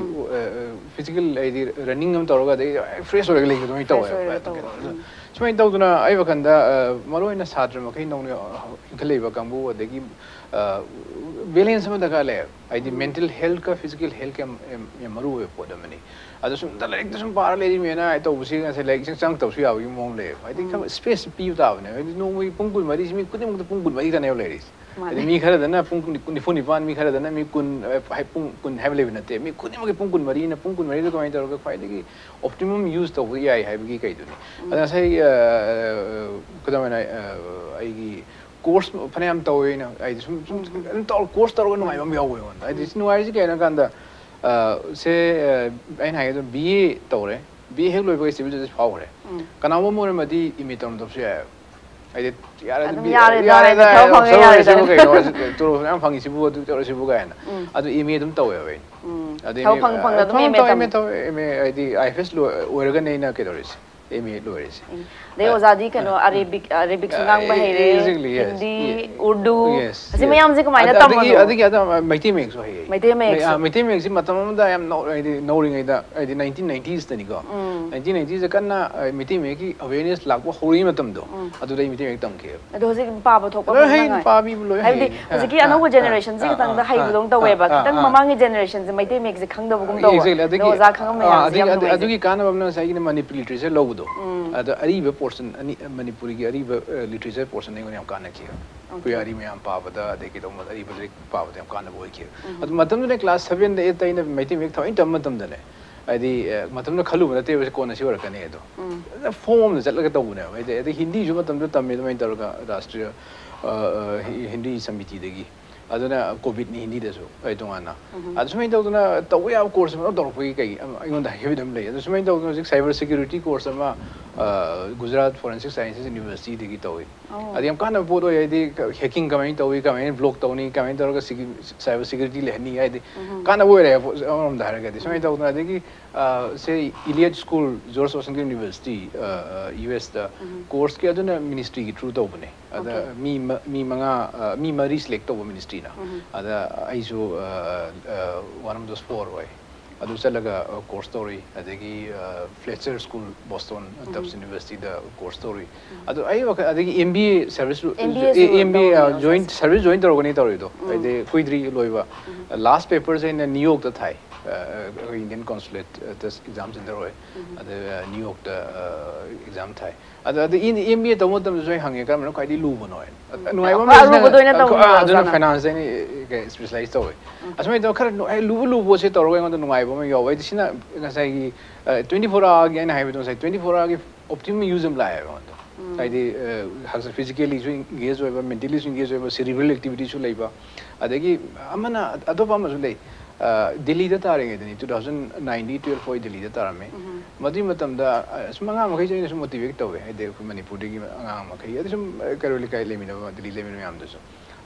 ꯐꯤꯖꯤꯀꯦꯜ ꯍꯥꯏꯗꯤ ꯔꯟꯅꯤꯡ ꯑꯃ ꯇꯧꯔꯒ ꯑꯗꯩ ꯐ꯭ꯔꯦꯁ ꯑꯣꯏꯔꯒ ꯂꯩꯕ ꯑꯗꯨꯃꯥꯏꯅ Fresh ꯇꯧꯋꯦꯕ꯫ ꯑꯣꯏꯔꯒ ꯑꯗꯨ ꯇꯧꯕ꯫ ꯀꯩꯅꯣ, ꯑꯗꯨ ꯁꯨꯃꯥꯏꯅ ꯇꯧꯗꯅ ꯑꯩ ꯋꯥꯈꯜꯗ ꯑ, ꯃꯔꯨꯑꯣꯏꯅ ꯁꯥꯇ꯭ꯔ ꯃꯈꯩ ꯅꯧꯅ ꯏꯟꯈꯠꯂꯛꯏꯕ ꯀꯥꯡꯕꯨ ꯑꯗꯒꯤ ꯕꯦꯂꯦꯟꯁ ꯑꯃ ꯗꯔꯀꯥꯔ ꯂꯩꯌꯦꯕ꯫ ꯍꯥꯏꯗꯤ ꯃꯦꯟꯇꯦꯜ ꯍꯦꯜꯠꯀ ꯐꯤꯖꯤꯀꯦꯜ ꯍꯦꯜꯠꯀ ꯌꯥꯝ ꯌꯥꯝ ꯌꯥꯝ ꯃꯔꯨ ꯑꯣꯏꯕ ꯄꯣꯠ ꯑꯃꯅꯤ꯫ ꯑꯗꯣ ꯁꯨꯝ ꯂꯥꯏꯔꯤꯛꯇ ꯁꯨꯝ ꯄꯥꯔ ꯂꯩꯔꯤꯃꯦꯅ ꯍꯥꯏ ꯇꯧꯕꯁꯤ ꯉꯁꯥꯏ ꯂꯥꯏꯔꯤꯛ ꯏꯆꯪ ꯆꯪꯉꯛꯇꯕꯁꯨ ꯌꯥꯕꯒꯤ ꯃꯑꯣꯡ ꯂꯩꯌꯦꯕ꯫ ꯍꯥꯏꯗꯤ ꯈꯔ ꯁ꯭ꯄꯦꯁ ꯄꯤꯕ ꯇꯥꯕꯅꯦ꯫ ꯍꯥꯏꯗꯤ ꯅꯣꯡꯃꯒꯤ ꯄꯨꯡ ꯀꯨꯟꯃꯔꯤꯁꯤ ꯃꯤ ꯈꯨꯗꯤꯡꯃꯛꯇ ꯄꯨꯡ ꯀꯨꯟꯃꯔꯤ ꯈꯛꯇꯅꯦꯕ ꯂꯩꯔꯤꯁꯦ꯫ ꯍꯥꯏꯗꯤ ꯃꯤ ꯈꯔꯗꯅ ꯄꯨꯡ ꯀꯨꯟ- ꯅꯤꯐꯨ ꯅꯤꯄꯥꯟ, ꯃꯤ ꯈꯔꯗꯅ ꯃꯤ ꯀꯨꯟ, ꯑ, ꯍꯥꯏ, ꯄꯨꯡ ꯀꯨꯟ ꯍꯥꯏꯕ ꯂꯩꯕ ꯅꯠꯇꯦ꯫ ꯃꯤ ꯈꯨꯗꯤꯡꯃꯛꯀꯤ ꯄꯨꯡ ꯀꯨꯟꯃꯔꯤꯅ ꯄꯨꯡ ꯀꯨꯟꯃꯔꯤꯗ ꯀꯃꯥꯏꯅ ꯇꯧꯔꯒ ꯈ꯭ꯋꯥꯏꯗꯒꯤ optimum use ꯇꯧꯕ ꯌꯥꯏ ꯍꯥꯏꯕꯒꯤ ꯀꯩꯗꯨꯅꯤ꯫ ꯑꯗ ꯉꯁꯥꯏ, ꯑ, ꯈꯨꯗꯝ ꯑꯣꯏꯅ, ꯑ, ꯑꯩꯒꯤ course ꯐꯅꯌꯥꯝ ꯇꯧꯋꯦ ꯑꯩꯅ, ꯍꯥꯏꯗꯤ ꯁꯨꯝ, ꯁꯨꯝ ꯑꯗꯨꯝ ꯇꯧꯔ, course ꯇꯧꯔꯒ ꯅꯨꯡꯉꯥꯏꯕ ꯑꯃ ꯌꯥꯎꯕ ꯑꯩꯉꯣꯟꯗ꯫ ꯍꯥꯏꯗꯤ ꯁꯤ ꯅꯨꯡꯉꯥꯏꯔꯤꯁꯤ ꯀꯩꯅꯣ ꯍꯥꯏ ꯀꯥꯟꯗ, ꯑ, ꯁꯦ, ꯑ, ꯑꯩꯅ ꯍꯥꯏꯒꯦ, B A ꯇꯧꯔꯦ, B A ꯍꯦꯛ ꯂꯣꯏꯕꯒ civil service ꯐꯥꯎꯈ꯭ꯔꯦ꯫ ꯀꯅꯥꯒꯨꯝꯕ ꯑꯃ ꯑꯣꯏꯔꯝꯃꯗꯤ M A ꯇꯧꯔꯝꯗꯕꯁꯨ ꯌꯥꯏꯑꯕ꯫ ꯍꯥꯏꯗꯤ ꯌꯥꯔꯦꯗ, ꯑꯗꯨꯝ ꯌꯥꯔꯦꯗ, ꯌꯥꯔꯦꯗ, ꯌꯥꯔꯦꯗ, ꯊꯕꯛ ꯐꯪꯉꯦ, ꯌꯥꯔꯦꯗ꯫ ꯇꯧꯔꯁꯤꯕꯨ ꯀꯩꯅꯣ, ꯇꯣꯂꯣꯞ ꯌꯥꯝ ꯐꯪꯉꯤꯁꯤꯕꯨ, ꯑꯗꯨ ꯇꯧꯔꯁꯤꯕꯨ ꯀꯥꯏꯅ꯫ ꯑꯗꯨ M A ꯑꯗꯨꯝ ꯇꯧꯋꯦꯕ ꯑꯩꯅ꯫ ꯑꯗꯨ ꯊꯕꯛ M A, ꯐꯪ ꯐꯪꯅ ꯑꯗꯨꯝ ꯐꯪ M A ꯇꯧ, M A ꯇꯝꯃꯦ꯫ ꯇꯧ, M A ꯍꯥꯏꯗꯤ I F S ꯂꯣꯏ-, ꯑꯣꯏꯔꯒꯅꯦ ꯑꯩꯅ ꯀꯩꯗꯧꯔꯤꯁꯦ, M A ꯂꯣꯏꯔꯤꯁꯦ꯫ ꯑꯗꯩ ꯑ, ꯑꯣꯖꯥꯗꯤ ꯀꯩꯅꯣ ꯑ, Arabic, Arabicꯁꯨ ꯑ, ꯉꯥꯡꯕ ꯍꯩꯔꯦ, exactly, yes, Hindi, ye-, Urdu, yes, ꯑꯁꯤ yes꯫ ꯃꯌꯥꯝꯁꯦ ꯀꯃꯥꯏꯅ ꯑꯗ-, ꯑꯗꯒꯤ, ꯇꯝꯃꯅꯣ? ꯑꯗꯒꯤ ꯑꯗ ꯃꯩꯇꯩ ꯃꯌꯦꯛꯁꯨ ꯍꯩꯌꯦ꯫ ꯃꯩꯇꯩ ꯃꯌꯦꯛꯁꯨ꯫ ꯃꯩ-, ꯑ, ꯃꯩꯇꯩ ꯃꯌꯦꯛꯁꯤ ꯃꯇꯝ ꯑꯃꯗ ꯌꯥꯝ ꯅꯧ-, ꯍꯥꯏꯗꯤ ꯅꯧꯔꯤꯉꯩꯗ, ꯍꯥꯏꯗꯤ nineteen ninetiesꯇꯅꯤꯀꯣ꯫ Nineteen ninetiesꯇ ꯀꯟꯅ, ꯑ, ꯃꯩꯇꯩ ꯃꯌꯦꯛꯀꯤ awareness ꯂꯥꯛꯄ ꯍꯧꯔꯛꯏ ꯃꯇꯝꯗꯣ, ꯑꯗꯨꯗ ꯑꯩ ꯃꯩꯇꯩ ꯃꯌꯦꯛ ꯇꯝꯈꯤꯑꯕ꯫ ꯑꯗꯣ ꯍꯧꯖꯤꯛ ꯄꯥꯕ ꯊꯣꯛꯄ ꯂꯣꯏ ꯍꯩ, ꯐꯪꯅꯉꯥꯏ? ꯄꯥꯕꯤꯕ ꯂꯣꯏ ꯍꯥꯏꯕꯗꯤ ꯍꯩꯌꯦ꯫ ꯍꯧꯖꯤꯛꯀꯤ ꯑ, ꯑꯅꯧꯕ ꯑ, generationꯁꯤ ꯑ, ꯈꯤꯇꯪꯗ ꯑ, ꯍꯩꯕꯗꯧꯅ ꯑ, ꯇꯧꯋꯦꯕ꯫ ꯑ, ꯈꯤꯇꯪ ꯑ꯫ ꯃꯃꯥꯡꯒꯤ generationꯁꯦ ꯃꯩꯇꯩ ꯃꯌꯦꯛꯁꯦ ꯈꯪꯗꯕꯒꯨꯝ ꯇꯧꯕ꯫ Exactly꯫ ꯑꯗꯣ ꯑꯗꯒꯤ, ꯑꯣꯖꯥ ꯈꯪꯉꯝꯕ ꯑ, ꯃꯌꯥꯝꯁꯦ ꯑꯗꯒꯤ, ꯌꯥꯝ ꯑꯗ-, ꯅꯨꯡꯉꯥꯏꯖꯩ꯫ ꯑꯗꯨꯒꯤ ꯀꯥꯟꯅꯕ ꯑꯃꯅ ꯉꯁꯥꯏꯒꯤ Manipuri literature ꯂꯧꯕꯗꯣ꯫ ꯑꯗ ꯑꯔꯤꯕ portion ꯑꯅꯤ, ꯃꯅꯤꯄꯨꯔꯤꯒꯤ ꯑꯔꯤꯕ, ꯑ, literature portion ꯑꯩꯉꯣꯟꯗ ꯌꯥꯝ ꯀꯥꯟꯅꯈꯤ꯫ ꯑꯩꯈꯣꯏ ꯑꯔꯤ ꯃꯌꯥꯝ ꯄꯥꯕꯗ, ꯑꯗꯒꯤ ꯀꯩꯗꯧꯕꯗ ꯑꯔꯤꯕ ꯂꯥꯏꯔꯤꯛ ꯄꯥꯕꯗ ꯌꯥꯝ ꯀꯥꯟꯅꯕ ꯑꯣꯏꯈꯤ꯫ ꯑꯗꯨ ꯃꯇꯝꯗꯨꯗ class sevenꯗ eightꯇ ꯑꯩꯅ ꯃꯩꯇꯩ ꯃꯌꯦꯛ ꯊꯑꯣꯏꯅ ꯇꯝꯕ ꯃꯇꯝꯗꯅꯦ, ꯍꯥꯏꯗꯤ, ꯑ, ꯃꯇꯝꯗ ꯈꯜꯂꯨꯕ ꯅꯠꯇꯦꯕ ꯁꯤ ꯀꯣꯟꯅ ꯁꯤ ꯑꯣꯏꯔꯛꯀꯅꯤ ꯑꯗꯣ꯫ ꯐꯣꯝ ꯑꯃꯗ ꯆꯠꯂꯒ ꯇꯧꯕꯅꯦꯕ꯫ ꯍꯥꯏꯗꯤ, ꯑꯗꯩ ꯍꯤꯟꯗꯤꯁꯨ ꯃꯇꯝꯗꯨꯗ ꯇꯝꯃꯦ ꯑꯗꯨꯃꯥꯏꯅ ꯇꯧꯔꯒ ꯔꯥꯁꯇ꯭ꯔꯤꯌ, ꯑ, ꯑ, ꯍꯤ-, ꯍꯤꯟꯗꯤ ꯁꯃꯤꯇꯤꯗꯒꯤ꯫ ꯑꯗꯨꯅ COVIDꯅꯤ ꯍꯤꯟꯗꯤꯗꯁꯨ ꯑꯩ ꯇꯣꯉꯥꯟꯅ꯫ ꯑꯗꯨ ꯁꯨꯃꯥꯏꯅ ꯇꯧꯗꯅ ꯇꯧꯕ ꯌꯥꯕ course ꯑꯃ ꯇꯧꯔꯛꯄꯒꯤ ꯀꯩ ꯑꯃ ꯑꯩꯉꯣꯟꯗ habit ꯑꯃ ꯂꯩ꯫ ꯑꯗꯨ ꯁꯨꯃꯥꯏꯅ ꯇꯧꯗꯅ ꯍꯧꯖꯤꯛ cyber security course ꯑꯃ, ꯑ, Gujarat Forensic Sciences Universityꯗꯒꯤ ꯇꯧꯏ꯫ ꯑꯗꯨ ꯌꯥꯝ ꯀꯥꯟꯅꯕ ꯄꯣꯠ ꯑꯣꯏ꯫ ꯍꯥꯏꯗꯤ hacking ꯀꯃꯥꯏꯅ ꯇꯧꯏ, ꯀꯃꯥꯏꯅ block ꯇꯧꯅꯤ, ꯀꯃꯥꯏꯅ ꯇꯧꯔꯒ ꯁꯤꯒꯤ cyber security ꯂꯩꯍꯟꯅꯤ ꯍꯥꯏꯗꯤ ꯀꯥꯟꯅꯕ ꯑꯣꯏꯔꯦ ꯄꯣꯠ ꯑꯃꯔꯣꯝꯗ ꯍꯥꯏꯔꯒꯗꯤ꯫ ꯁꯨꯃꯥꯏꯅ ꯇꯧꯗꯅ ꯑꯗꯒꯤ, ꯑ, ꯁꯦ Eliot School, George Washington University, ꯑ, ꯑ, USꯇ courseꯀꯤ ꯑꯗꯨꯅ ministryꯒꯤ through ꯇꯧꯕꯅꯦ꯫ ꯑꯗ Okay꯫ ꯃꯤ ꯃ-, ꯃꯤ ꯃꯉꯥ, ꯑ, ꯃꯤ ꯃꯔꯤ select ꯇꯧꯕ ministryꯅ꯫ ꯑꯗ ꯑꯩꯁꯨ, ꯑ, ꯑ, one of those four ꯑꯣꯏ꯫ ꯑꯗꯨ ꯆꯠꯂꯒ, ꯑ, course ꯇꯧꯔꯤ꯫ ꯑꯗꯒꯤ, ꯑ, Fletcher School, Boston, Tufts Universityꯗ course ꯇꯧꯔꯤ꯫ ꯑꯗꯨ ꯑꯩ ꯋꯥꯈꯜ, ꯑꯗꯒꯤ MBA service, MBAꯁꯨ ꯑꯦ, MBA, ꯑ, ꯇꯧꯔꯝꯃꯦ, join, ꯑꯣꯖꯥꯁꯦ꯫ Service join ꯇꯧꯔꯛꯀꯅꯤ ꯇꯧꯔꯤꯗꯣ꯫ ꯍꯥꯏꯗꯤ ꯀꯨꯏꯗ꯭ꯔꯤ ꯂꯣꯏꯕ꯫ Last paperꯁꯦ ꯑꯩꯅ New Yorkꯇ ꯊꯥꯏ꯫ ꯑꯩꯈꯣꯏ ꯏꯟꯗꯤꯌꯟ ꯀꯣꯟꯁꯨꯂꯦꯠꯇ ꯑꯦꯛꯖꯥꯝ ꯁꯦꯟꯇꯔ ꯑꯣꯏ꯫ ꯑꯗ ꯅ꯭ꯌꯨ ꯌꯣꯔꯛꯇ ꯑꯦꯛꯖꯥꯝ ꯊꯥꯏ꯫ ꯑꯗ ꯑꯗ ꯑꯦꯝ ꯕꯤ ꯑꯦ ꯇꯧꯕ ꯃꯇꯝꯗꯁꯨ ꯑꯩ ꯍꯪꯉꯦ, "ꯀꯔꯝꯕꯅ ꯈ꯭ꯋꯥꯏꯗꯒꯤ ꯂꯨꯕꯅꯣ?" ꯍꯥꯏꯅ꯫ ꯎꯝ꯫ ꯅꯨꯡꯉꯥꯏꯕ ꯑꯃꯅ ꯑꯔꯨꯕꯗ ꯑꯣꯏꯅ ꯑ, ꯇꯧꯕꯅꯦ ꯑꯗꯨꯅ ꯑꯣꯖꯥꯅ꯫ ꯐꯥꯏꯅꯥꯟꯁꯇ ꯑꯩꯅ ꯁ꯭ꯄꯦꯁꯤꯂꯥꯏꯁ ꯇꯧꯋꯦ꯫ ꯎꯝ꯫ ꯑꯁꯨꯃꯥꯏꯅ ꯇꯧꯔ ꯈꯔ ꯅꯨꯡꯉꯥꯏ-, ꯂꯨꯕ ꯂꯨꯕꯁꯦ ꯇꯧꯔꯒ ꯑꯩꯉꯣꯟꯗ ꯅꯨꯡꯉꯥꯏꯕ ꯑꯃ ꯌꯥꯎꯕ꯫ ꯑꯩꯗꯤ ꯁꯤꯅ ꯉꯁꯥꯏꯒꯤ ꯇ꯭ꯋꯦꯟꯇꯤ ꯐꯣꯔ ꯑꯋꯥꯔꯒꯤ ꯑꯩꯅ ꯍꯥꯏꯕꯗꯣ, ꯉꯁꯥꯏ ꯇ꯭ꯋꯦꯟꯇꯤ ꯐꯣꯔ ꯑꯋꯥꯔꯒꯤ ꯑꯣꯞꯇꯤꯃꯝ ꯌꯨꯁ ꯑꯃ ꯂꯥꯛꯑꯦꯕ ꯑꯩꯉꯣꯟꯗ꯫ ꯎꯝ꯫ ꯍꯥꯏꯗꯤ ꯐꯤꯖꯤꯀꯦꯂꯤꯁꯨ ꯏꯟꯒꯦꯖ ꯑꯣꯏꯕ, ꯃꯦꯟꯇꯦꯂꯤꯁꯨ ꯏꯟꯒꯦꯖ ꯑꯣꯏꯕ, ꯁꯦꯔꯤꯕ꯭ꯔꯦꯜ ꯑꯦꯛꯇꯤꯚꯤꯇꯤꯁꯨ ꯂꯩꯕ꯫ ꯑꯗꯒꯤ ꯑꯃꯅ ꯑꯇꯣꯞꯄ ꯑꯃꯁꯨ ꯂꯩ꯫ ꯑ, ꯗꯤꯜꯂꯤꯗ ꯇꯥꯔꯤꯉꯩꯗꯅꯤ, ꯇꯨ ꯊꯥꯎꯖꯟ ꯅꯥꯏꯟꯗꯤ ꯇꯨꯌꯦꯜꯐ ꯍꯣꯏ ꯗꯤꯜꯂꯤꯗ ꯇꯥꯔꯝꯃꯤ꯫ ꯎꯝ꯫ ꯃꯗꯨꯒꯤ ꯃꯇꯝꯗ ꯑ, ꯁꯨꯝ ꯑꯉꯥꯡ ꯃꯈꯩꯁꯦ ꯑꯩꯅ ꯁꯨꯝ ꯃꯣꯇꯤꯚꯦꯠ ꯇꯧꯋꯦ꯫ ꯍꯥꯏꯗꯤ ꯑꯩꯈꯣꯏ ꯃꯅꯤꯄꯨꯔꯗꯒꯤ ꯑꯉꯥꯡ ꯃꯈꯩ, ꯑꯗꯨ ꯁꯨꯝ ꯑ, ꯀꯩꯔꯣꯜ ꯂꯩꯀꯥꯏ ꯂꯩꯃꯤꯟꯅꯕ, ꯗꯤꯜꯂꯤ ꯂꯩꯃꯤꯟꯅꯕ ꯃꯌꯥꯝꯗꯨꯁꯨ꯫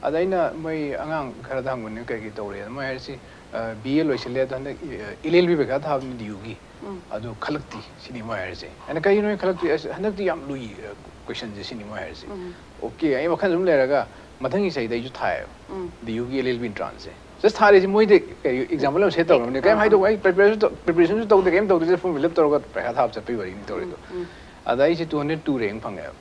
ꯑꯗ ꯑꯩꯅ ꯃꯣꯏ ꯑꯉꯥꯡ ꯈꯔꯗ ꯍꯪꯕꯅꯤ, "ꯀꯩ ꯀꯩ ꯇꯧꯔꯤ?" ꯑꯗ ꯃꯣꯏ ꯍꯥꯏꯔꯤꯁꯤ, ꯑ, ꯕꯤ ꯑꯦ ꯂꯣꯏꯁꯤꯜꯂꯦ, ꯑꯗꯣ ꯍꯟꯗꯛ ꯑꯦꯜ ꯑꯦꯜ ꯕꯤ ꯄꯩꯈꯥ ꯊꯥꯕꯅꯤ ꯗꯤ ꯌꯨꯒꯤ꯫ ꯎꯝ꯫ ꯑꯗꯨ ꯈꯜꯂꯛꯇꯦ ꯁꯤꯅꯤ ꯃꯣꯏ ꯍꯥꯏꯔꯤꯁꯦ꯫ ꯑꯩꯅ, "ꯀꯩꯒꯤꯅꯣ ꯈꯜꯂꯛꯇꯦ?" "ꯑꯁ, ꯍꯟꯗꯛꯇꯤ ꯌꯥꯝ ꯂꯨꯏ ꯀꯣꯏꯁꯟꯁꯦ" ꯁꯤꯅꯤ ꯃꯣꯏ ꯍꯥꯏꯔꯤꯁꯦ꯫ ꯎꯝ꯫ ꯑꯣꯀꯦ, ꯑꯩ ꯋꯥꯈꯜ ꯑꯗꯨꯝ ꯂꯩꯔꯒ ꯃꯊꯪꯒꯤ ꯆꯍꯤꯗ ꯑꯩꯁꯨ ꯊꯥꯏꯌꯦꯕ꯫ ꯎꯝ꯫ ꯗꯤ ꯌꯨꯒꯤ ꯑꯦꯜ ꯑꯦꯜ ꯕꯤ ꯑꯦꯟꯇ꯭ꯔꯥꯟꯁꯁꯦ꯫ ꯖꯁ ꯊꯥꯔꯤꯁꯦ ꯃꯣꯏꯗ ꯀꯩ ꯑꯦꯛꯖꯥꯝꯄꯜ ꯑꯃ ꯁꯦꯠ ꯇꯧꯔꯕꯅꯤ꯫ ꯀꯩꯝ ꯑꯥ, ꯍꯥꯏꯗꯣꯛ-, ꯑꯩ ꯄ꯭ꯔꯤꯄꯦꯔꯦꯁꯟ ꯇꯧ-, ꯄ꯭ꯔꯤꯄꯦꯔꯦꯁꯟꯁꯨ ꯇꯧꯗꯦ, ꯀꯩꯝ ꯇꯧꯗꯦ, ꯐꯣꯔꯝ ꯐꯤꯜ ꯑꯞ ꯇꯧꯔꯒ ꯄꯩꯈꯥ ꯊꯥꯕ ꯆꯠꯄꯒꯤ ꯋꯥꯔꯤꯅꯤ ꯇꯧꯔꯤꯗꯣ꯫ ꯎꯝ, ꯎꯝ꯫ ꯑꯗ ꯑꯩꯁꯦ ꯇꯨ ꯍꯟꯗ꯭ꯔꯦꯗ ꯇꯨ ꯔꯦꯡ ꯐꯪꯉꯦꯕ꯫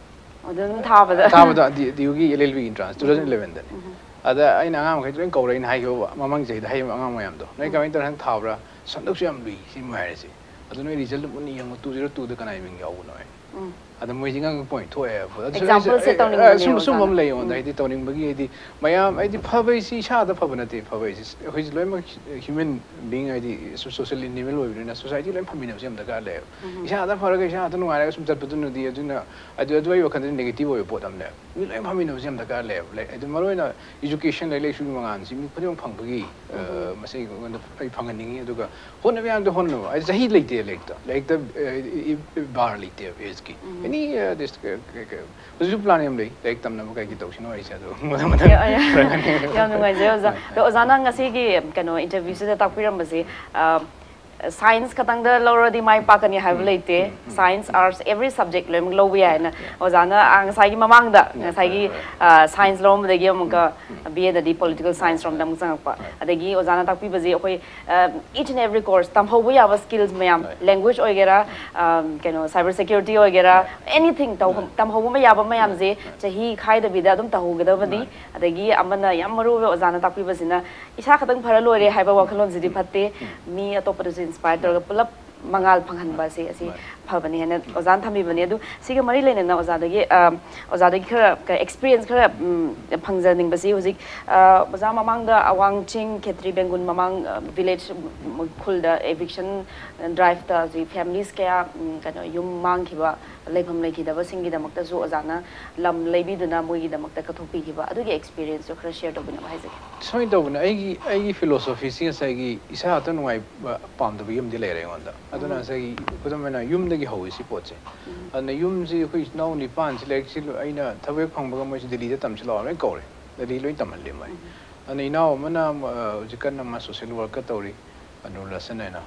ꯑꯗꯨ ꯑꯗꯨꯝ ꯊꯥꯕꯗ? ꯊꯥꯕꯗ, ꯗꯤ-, ꯗꯤ ꯌꯨꯒꯤ L L B entrance two thousand ꯏꯂꯦꯚꯦꯟꯗꯅꯤ꯫ ꯎꯝ꯫ ꯑꯗ ꯑꯩꯅ ꯑꯉꯥꯡ ꯃꯈꯩꯗꯣ ꯂꯣꯏ ꯀꯧꯔꯦ, ꯑꯩꯅ ꯍꯥꯏꯈꯤꯕ ꯃꯃꯥꯡ ꯆꯍꯤꯗ ꯍꯥꯏꯈꯤꯕ ꯑꯉꯥꯡ ꯃꯌꯥꯝꯗꯣ, "ꯅꯣꯏ ꯎꯝ꯫ ꯀꯃꯥꯏꯅ ꯇꯧꯔꯦ, ꯍꯟꯗꯛ ꯊꯥꯕ꯭ꯔꯥ?" "ꯑꯁ, ꯍꯟꯗꯛꯁꯨ ꯌꯥꯝ ꯂꯨꯏ" ꯁꯤ ꯃꯣꯏ ꯍꯥꯏꯔꯤꯁꯦ꯫ "ꯑꯗꯨ ꯅꯣꯏ ꯔꯤꯖꯜ ꯃꯨꯟꯅ ꯌꯦꯡꯉꯣ, ꯇꯨ ꯖꯤꯔꯣ ꯇꯨꯗ ꯀꯅꯥꯏ ꯃꯤꯡ ꯌꯥꯎꯕꯅꯣ" ꯍꯥꯏꯅ꯫ ꯎꯝ꯫ ꯑꯗ ꯃꯣꯏꯁꯦ ꯉꯥꯡꯉꯛꯄ ꯑꯣꯏꯅ ꯊꯣꯛꯑꯦꯕ꯫ ꯑꯗꯨ example ꯁꯦ ꯑꯩ, ꯇꯧꯅꯤꯡꯕꯅꯦ ꯑ, ꯁꯨꯝ, ꯁꯨꯝꯕ ꯑꯃ ꯑꯣꯖꯥꯅ꯫ ꯂꯩ ꯑꯩꯉꯣꯟꯗ꯫ ꯎꯝ꯫ ꯍꯥꯏꯗꯤ ꯇꯧꯅꯤꯡꯕꯒꯤ, ꯍꯥꯏꯗꯤ ꯃꯌꯥꯝ, ꯍꯥꯏꯗꯤ ꯐꯕ ꯍꯥꯏꯁꯤ ꯏꯁꯥꯗ ꯐꯕ ꯅꯠꯇꯦ꯫ ꯐꯕ ꯍꯥꯏꯁꯤ ꯑꯩꯈꯣꯏꯁꯦ ꯂꯣꯏꯅꯃꯛ ꯍ꯭ꯌꯨꯃꯦꯟ ꯕꯤꯡ, ꯍꯥꯏꯗꯤ ꯁꯣꯁꯤꯌꯦꯜ ꯑꯦꯅꯤꯃꯦꯜ ꯑꯣꯏꯕꯅꯤꯅ ꯁꯣꯁꯥꯏꯇꯤ ꯂꯣꯏꯅ ꯐꯃꯤꯟꯅꯕꯁꯦ ꯌꯥꯝ ꯗꯔꯀꯥꯔ ꯂꯩꯌꯦꯕ꯫ ꯎꯝ꯫ ꯏꯁꯥꯗ ꯐꯔꯒ ꯏꯁꯥꯗ ꯅꯨꯡꯉꯥꯏꯔꯒ ꯁꯨꯝ ꯆꯠꯄꯗꯨꯅꯗꯤ ꯑꯗꯨꯅ, ꯑꯗꯨ, ꯑꯗꯨ ꯑꯩ ꯋꯥꯈꯜꯗꯗꯤ ꯅꯦꯒꯦꯇꯤꯚ ꯑꯣꯏꯕ ꯄꯣꯠ ꯑꯃꯅꯦꯕ꯫ ꯃꯤ ꯂꯣꯏ ꯐꯝꯃꯤꯟꯅꯕꯁꯦ ꯌꯥꯝ ꯗꯔꯀꯥꯔ ꯂꯩꯌꯦꯕ꯫ ꯂꯥꯏꯛ, ꯑꯗꯨ ꯃꯔꯨꯑꯣꯏꯅ ꯏꯖꯨꯀꯦꯁꯟ, ꯂꯥꯏꯔꯤꯛ ꯂꯥꯏꯁꯨꯒꯤ ꯃꯉꯥꯜꯁꯤ ꯃꯤ ꯈꯨꯗꯤꯡꯃꯛ ꯐꯪꯕꯒꯤ, ꯑ, ꯎꯝ꯫ ꯃꯁꯤ ꯑꯩꯉꯣꯟꯗ ꯑꯩ ꯐꯪꯍꯟꯅꯤꯡꯉꯤ꯫ ꯑꯗꯨꯒ ꯍꯣꯠꯅꯕ ꯌꯥꯕꯗ ꯍꯣꯠꯅꯕ꯫ ꯍꯥꯏꯗꯤ ꯆꯍꯤ ꯂꯩꯇꯦ ꯂꯥꯏꯔꯤꯛꯇ꯫ ꯂꯥꯏꯔꯤꯛꯇ, ꯑ, ꯏ-, ꯏ-, ꯕꯥꯔ ꯂꯩꯇꯦꯕ ꯑꯦꯖꯀꯤ꯫ ꯎꯝ꯫ ꯑꯦꯅꯤ, ꯑ, ꯗꯤꯁ-, ꯑ, ꯀ-, ꯀ-, ꯍꯧꯖꯤꯛꯁꯨ ꯄ꯭ꯂꯥꯟ ꯌꯥꯝ ꯂꯩ, ꯂꯥꯏꯔꯤꯛ ꯇꯝꯅꯕ ꯀꯩꯒꯤ ꯇꯧꯁꯤꯅꯣ ꯍꯥꯏꯁꯦ꯫ ꯑꯗꯣ ꯃꯊꯪ ꯃꯊꯪ ꯌꯥ-, ꯌꯥ-, ꯌꯥꯝ ꯅꯨꯡꯉꯥꯏꯖꯩ ꯑꯣꯖꯥ꯫ ꯍꯣꯏ, ꯍꯣꯏ꯫ ꯑꯗꯣ ꯑꯣꯖꯥꯅ ꯉꯁꯤꯒꯤ ꯀꯩꯅꯣ ꯏꯟꯇꯔꯚ꯭ꯌꯨꯁꯤꯗ ꯇꯥꯛꯄꯤꯔꯝꯕꯁꯦ, ꯑ, ꯁꯥꯏꯟꯁ ꯈꯛꯇꯪꯗ ꯂꯧꯔꯗꯤ ꯃꯥꯏ ꯄꯥꯛꯀꯅꯤ ꯍꯥꯏꯕ ꯂꯩꯇꯦ꯫ ꯁꯥꯏꯟꯁ, ꯑꯥꯔꯠꯁ, ꯑꯦꯚ꯭ꯔꯤ ꯁꯕꯖꯦꯛ ꯂꯣꯏꯅꯃꯛ ꯂꯧꯕ ꯌꯥꯏꯅ ꯑꯣꯖꯥꯅ, ꯑ, ꯉꯁꯥꯏꯒꯤ ꯃꯃꯥꯡꯗ ꯉꯁꯥꯏꯒꯤ, ꯑ, ꯁꯥꯏꯟꯁ ꯂꯧꯔꯝꯕꯗꯒꯤ ꯑꯃꯨꯛꯀ ꯕꯤ ꯑꯦꯗꯗꯤ ꯄꯣꯂꯤꯇꯤꯀꯦꯜ ꯁꯥꯏꯟꯁ ꯔꯣꯝꯗ ꯑꯃꯨꯛ ꯆꯪꯉꯛꯄ꯫ ꯑꯗꯒꯤ ꯑꯣꯖꯥꯅ ꯇꯥꯛꯄꯤꯕꯁꯦ ꯑꯩꯈꯣꯏ, ꯑ, each and every course ꯇꯝꯍꯧꯕ ꯌꯥꯕ ꯁ꯭ꯀꯤꯜꯁ ꯃꯌꯥꯝ, ꯂꯦꯡꯒ꯭ꯋꯦꯖ ꯑꯣꯏꯒꯦꯔꯥ, ꯑ, ꯀꯩꯅꯣ, ꯁꯥꯏꯕꯔ ꯁꯦꯀ꯭ꯌꯨꯔꯤꯇꯤ ꯑꯣꯏꯒꯦꯔꯥ, ꯑꯦꯅꯤꯊꯤꯡ ꯇꯝꯍꯧꯕ ꯌꯥꯕ ꯃꯌꯥꯝꯁꯦ ꯆꯍꯤ ꯈꯥꯏꯗꯕꯤꯗ ꯑꯗꯨꯝ ꯇꯧꯍꯧꯒꯗꯕꯅꯤ꯫ ꯑꯗꯒꯤ ꯑꯃꯅ ꯌꯥꯝ ꯃꯔꯨ ꯑꯣꯏꯕ ꯑꯣꯖꯥꯅ ꯇꯥꯛꯄꯤꯕꯁꯤꯅ ꯏꯁꯥ ꯈꯛꯇꯪ ꯐꯔ ꯂꯣꯏꯔꯦ ꯍꯥꯏꯕ ꯋꯥꯈꯜꯂꯣꯟꯁꯤꯗꯤ ꯐꯠꯇꯦ꯫ ꯃꯤ ꯑꯇꯣꯞꯄꯗꯁꯨ ꯏꯟꯁꯄꯥꯌꯔ ꯇꯧꯔꯒ ꯄꯨꯂꯞ ꯃꯉꯥꯜ ꯐꯪꯍꯟꯕ ꯑꯁꯤ, ꯑꯁꯤ ꯐꯕꯅꯤ ꯍꯥꯏꯅ ꯑꯣꯖꯥꯅ ꯊꯝꯕꯤꯕꯅꯤ꯫ ꯑꯗꯨ ꯁꯤꯒ ꯃꯔꯤ ꯂꯩꯅꯅ ꯑꯣꯖꯥꯗꯒꯤ, ꯑ, ꯑꯣꯖꯥꯗꯒꯤ ꯈꯔ ꯑꯦꯛꯁꯄꯤꯔꯤꯌꯦꯟꯁ ꯈꯔ, ꯎꯝ, ꯐꯪꯖꯅꯤꯡꯕꯁꯤ ꯍꯧꯖꯤꯛ, ꯑ, ꯑꯣꯖꯥ ꯃꯃꯥꯡꯗ ꯑꯋꯥꯡ ꯆꯤꯡ ꯈꯦꯇ꯭ꯔꯤ ꯕꯦꯡꯒꯨꯟ ꯃꯃꯥꯡ, ꯑ, ꯚꯤꯂꯦꯖ ꯈꯨꯜꯗ ꯏꯚꯤꯛꯁꯟ ꯗ꯭ꯔꯥꯏꯚꯇ ꯍꯧꯖꯤꯛ ꯐꯦꯃꯤꯂꯤꯁ ꯀꯌꯥ, ꯎꯝ, ꯀꯩꯅꯣ, ꯌꯨꯝ ꯃꯥꯡꯈꯤꯕ, ꯂꯩꯐꯝ ꯂꯩꯈꯤꯗꯕꯁꯤꯡꯒꯤꯗꯃꯛꯇꯁꯨ ꯑꯣꯖꯥꯅ ꯂꯝ ꯂꯩꯕꯤꯗꯨꯅ ꯃꯣꯏꯒꯤꯗꯃꯛꯇ ꯀꯠꯊꯣꯛꯄꯤꯈꯤꯕ, ꯑꯗꯨꯒꯤ ꯑꯦꯛꯁꯄꯤꯔꯤꯌꯦꯟꯁꯇꯣ ꯈꯔ ꯁꯤꯌꯔ ꯇꯧꯕꯤꯅꯕ ꯍꯥꯏꯖꯒꯦ꯫ ꯁꯨꯃꯥꯏꯅ ꯇꯧꯕꯅꯦ, ꯑꯩꯒꯤ, ꯑꯩꯒꯤ ꯐꯤꯂꯣꯁꯣꯐꯤꯁꯤ ꯉꯁꯥꯏꯒꯤ ꯏꯁꯥ ꯈꯛꯇ ꯅꯨꯡꯉꯥꯏꯕ ꯄꯥꯝꯗꯕꯒꯤ ꯑꯃꯗꯤ ꯂꯩꯔꯦ ꯑꯩꯉꯣꯟꯗ꯫ ꯑꯗꯨꯅ ꯉꯁꯥꯏꯒꯤ ꯈꯨꯗꯝ ꯑꯣꯏꯅ ꯌꯨꯝꯗꯒꯤ ꯍꯧꯋꯤ ꯁꯤ ꯄꯣꯠꯁꯦ꯫ ꯑꯗꯨꯅ ꯌꯨꯝꯁꯤ ꯑꯩꯈꯣꯏ ꯏꯆꯤꯟ ꯏꯅꯥꯎ ꯅꯤꯄꯥꯟꯁꯤ ꯂꯥꯏꯔꯤꯛꯁꯤ ꯂꯣꯏ-, ꯑꯩꯅ ꯊꯕꯛ ꯍꯦꯛ ꯐꯪꯕꯒ ꯃꯣꯏꯁꯤ ꯗꯤꯜꯂꯤꯗ ꯇꯝꯁꯤ ꯂꯥꯛꯑꯣ ꯂꯣꯏ ꯀꯧꯔꯦ꯫ ꯗꯤꯜꯂꯤ ꯂꯣꯏ ꯇꯝꯍꯜꯂꯦ ꯃꯣꯏ꯫ ꯑꯗꯨꯅ ꯏꯅꯥꯎ ꯑꯃꯅ, ꯑ, ꯍꯧꯖꯤꯛ ꯀꯟꯅ ꯃꯥ ꯁꯣꯁꯤꯌꯦꯜ ꯋꯥꯔꯛꯀ ꯇꯧꯔꯤ, ꯑꯅꯨꯔ ꯂꯁꯟ ꯍꯥꯏꯅ꯫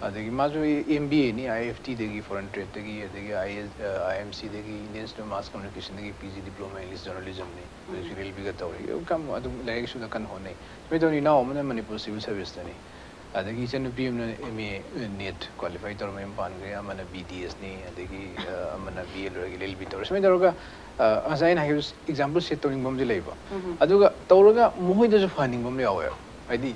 ꯑꯗꯒꯤ ꯃꯥꯁꯨ ꯑꯦꯝ ꯕꯤ ꯑꯦꯅꯤ, ꯑꯥꯏ ꯑꯦꯐ ꯇꯤꯗꯒꯤ, ꯐꯣꯔꯦꯟ ꯇ꯭ꯔꯦꯗꯇꯒꯤ, ꯑꯗꯒꯤ I S, uh, I M ꯁꯤꯗꯒꯤ, ꯏꯟꯗꯤꯌꯟ ꯏꯟꯁꯇꯤꯇ꯭ꯌꯨꯠ ꯑꯣꯐ ꯃꯥꯁ ꯀꯝꯃꯨꯅꯤꯀꯦꯁꯟꯗꯒꯤ ꯄꯤ ꯖꯤ ꯗꯤꯄ꯭ꯂꯣꯃꯥ ꯏꯪꯂꯤꯁ ꯖꯔꯅꯦꯂꯤꯖꯝꯅꯤ꯫ ꯍꯧꯖꯤꯛꯁꯨ ꯔꯦꯜꯋꯦꯒ ꯇꯧꯔꯤ꯫ ꯀꯝ-, ꯑꯗꯨꯝ ꯂꯥꯏꯔꯤꯛꯁꯨꯗ ꯀꯟꯅ ꯍꯣꯠꯅꯩ꯫ ꯁꯨꯃꯥꯏꯅ ꯇꯧꯗꯅ ꯏꯅꯥꯎ ꯑꯃꯅ ꯃꯅꯤꯄꯨꯔ ꯁꯤꯚꯤꯜ ꯁꯔꯚꯤꯁꯇꯅꯤ꯫ ꯑꯗꯒꯤ ꯏꯆꯟꯅꯨꯄꯤ ꯑꯃꯅ ꯑꯦꯝ ꯑꯦ ꯅꯦꯠ ꯀ꯭ꯋꯥꯂꯤꯐꯥꯏ ꯇꯧꯔ ꯃꯌꯨꯝ ꯄꯥꯟꯈ꯭ꯔꯦ, ꯑꯃꯅ ꯕꯤ ꯗꯤ ꯑꯦꯁꯅꯤ, ꯑꯗꯒꯤ, ꯑ, ꯑꯃꯅ ꯕꯤ ꯑꯦ ꯂꯣꯏꯔꯒ ꯑꯦꯜ ꯑꯦꯜ ꯕꯤ ꯇꯧꯔꯦ꯫ ꯁꯨꯃꯥꯏꯅ ꯇꯧꯔꯒ, ꯑ, ꯉꯁꯥꯏ ꯑꯩꯅ ꯍꯥꯏꯈꯤꯕ ꯑꯦꯛꯖꯥꯝꯄꯜ ꯁꯦꯠ ꯇꯧꯅꯤꯡꯕ ꯑꯃꯗꯤ ꯂꯩꯕ꯫ ꯑꯗꯨꯒ ꯇꯧꯔꯒ ꯃꯈꯣꯏꯗꯁꯨ ꯐꯍꯟꯅꯤꯡꯕ ꯑꯃ ꯌꯥꯎꯋꯦꯕ꯫ ꯍꯥꯏꯗꯤ,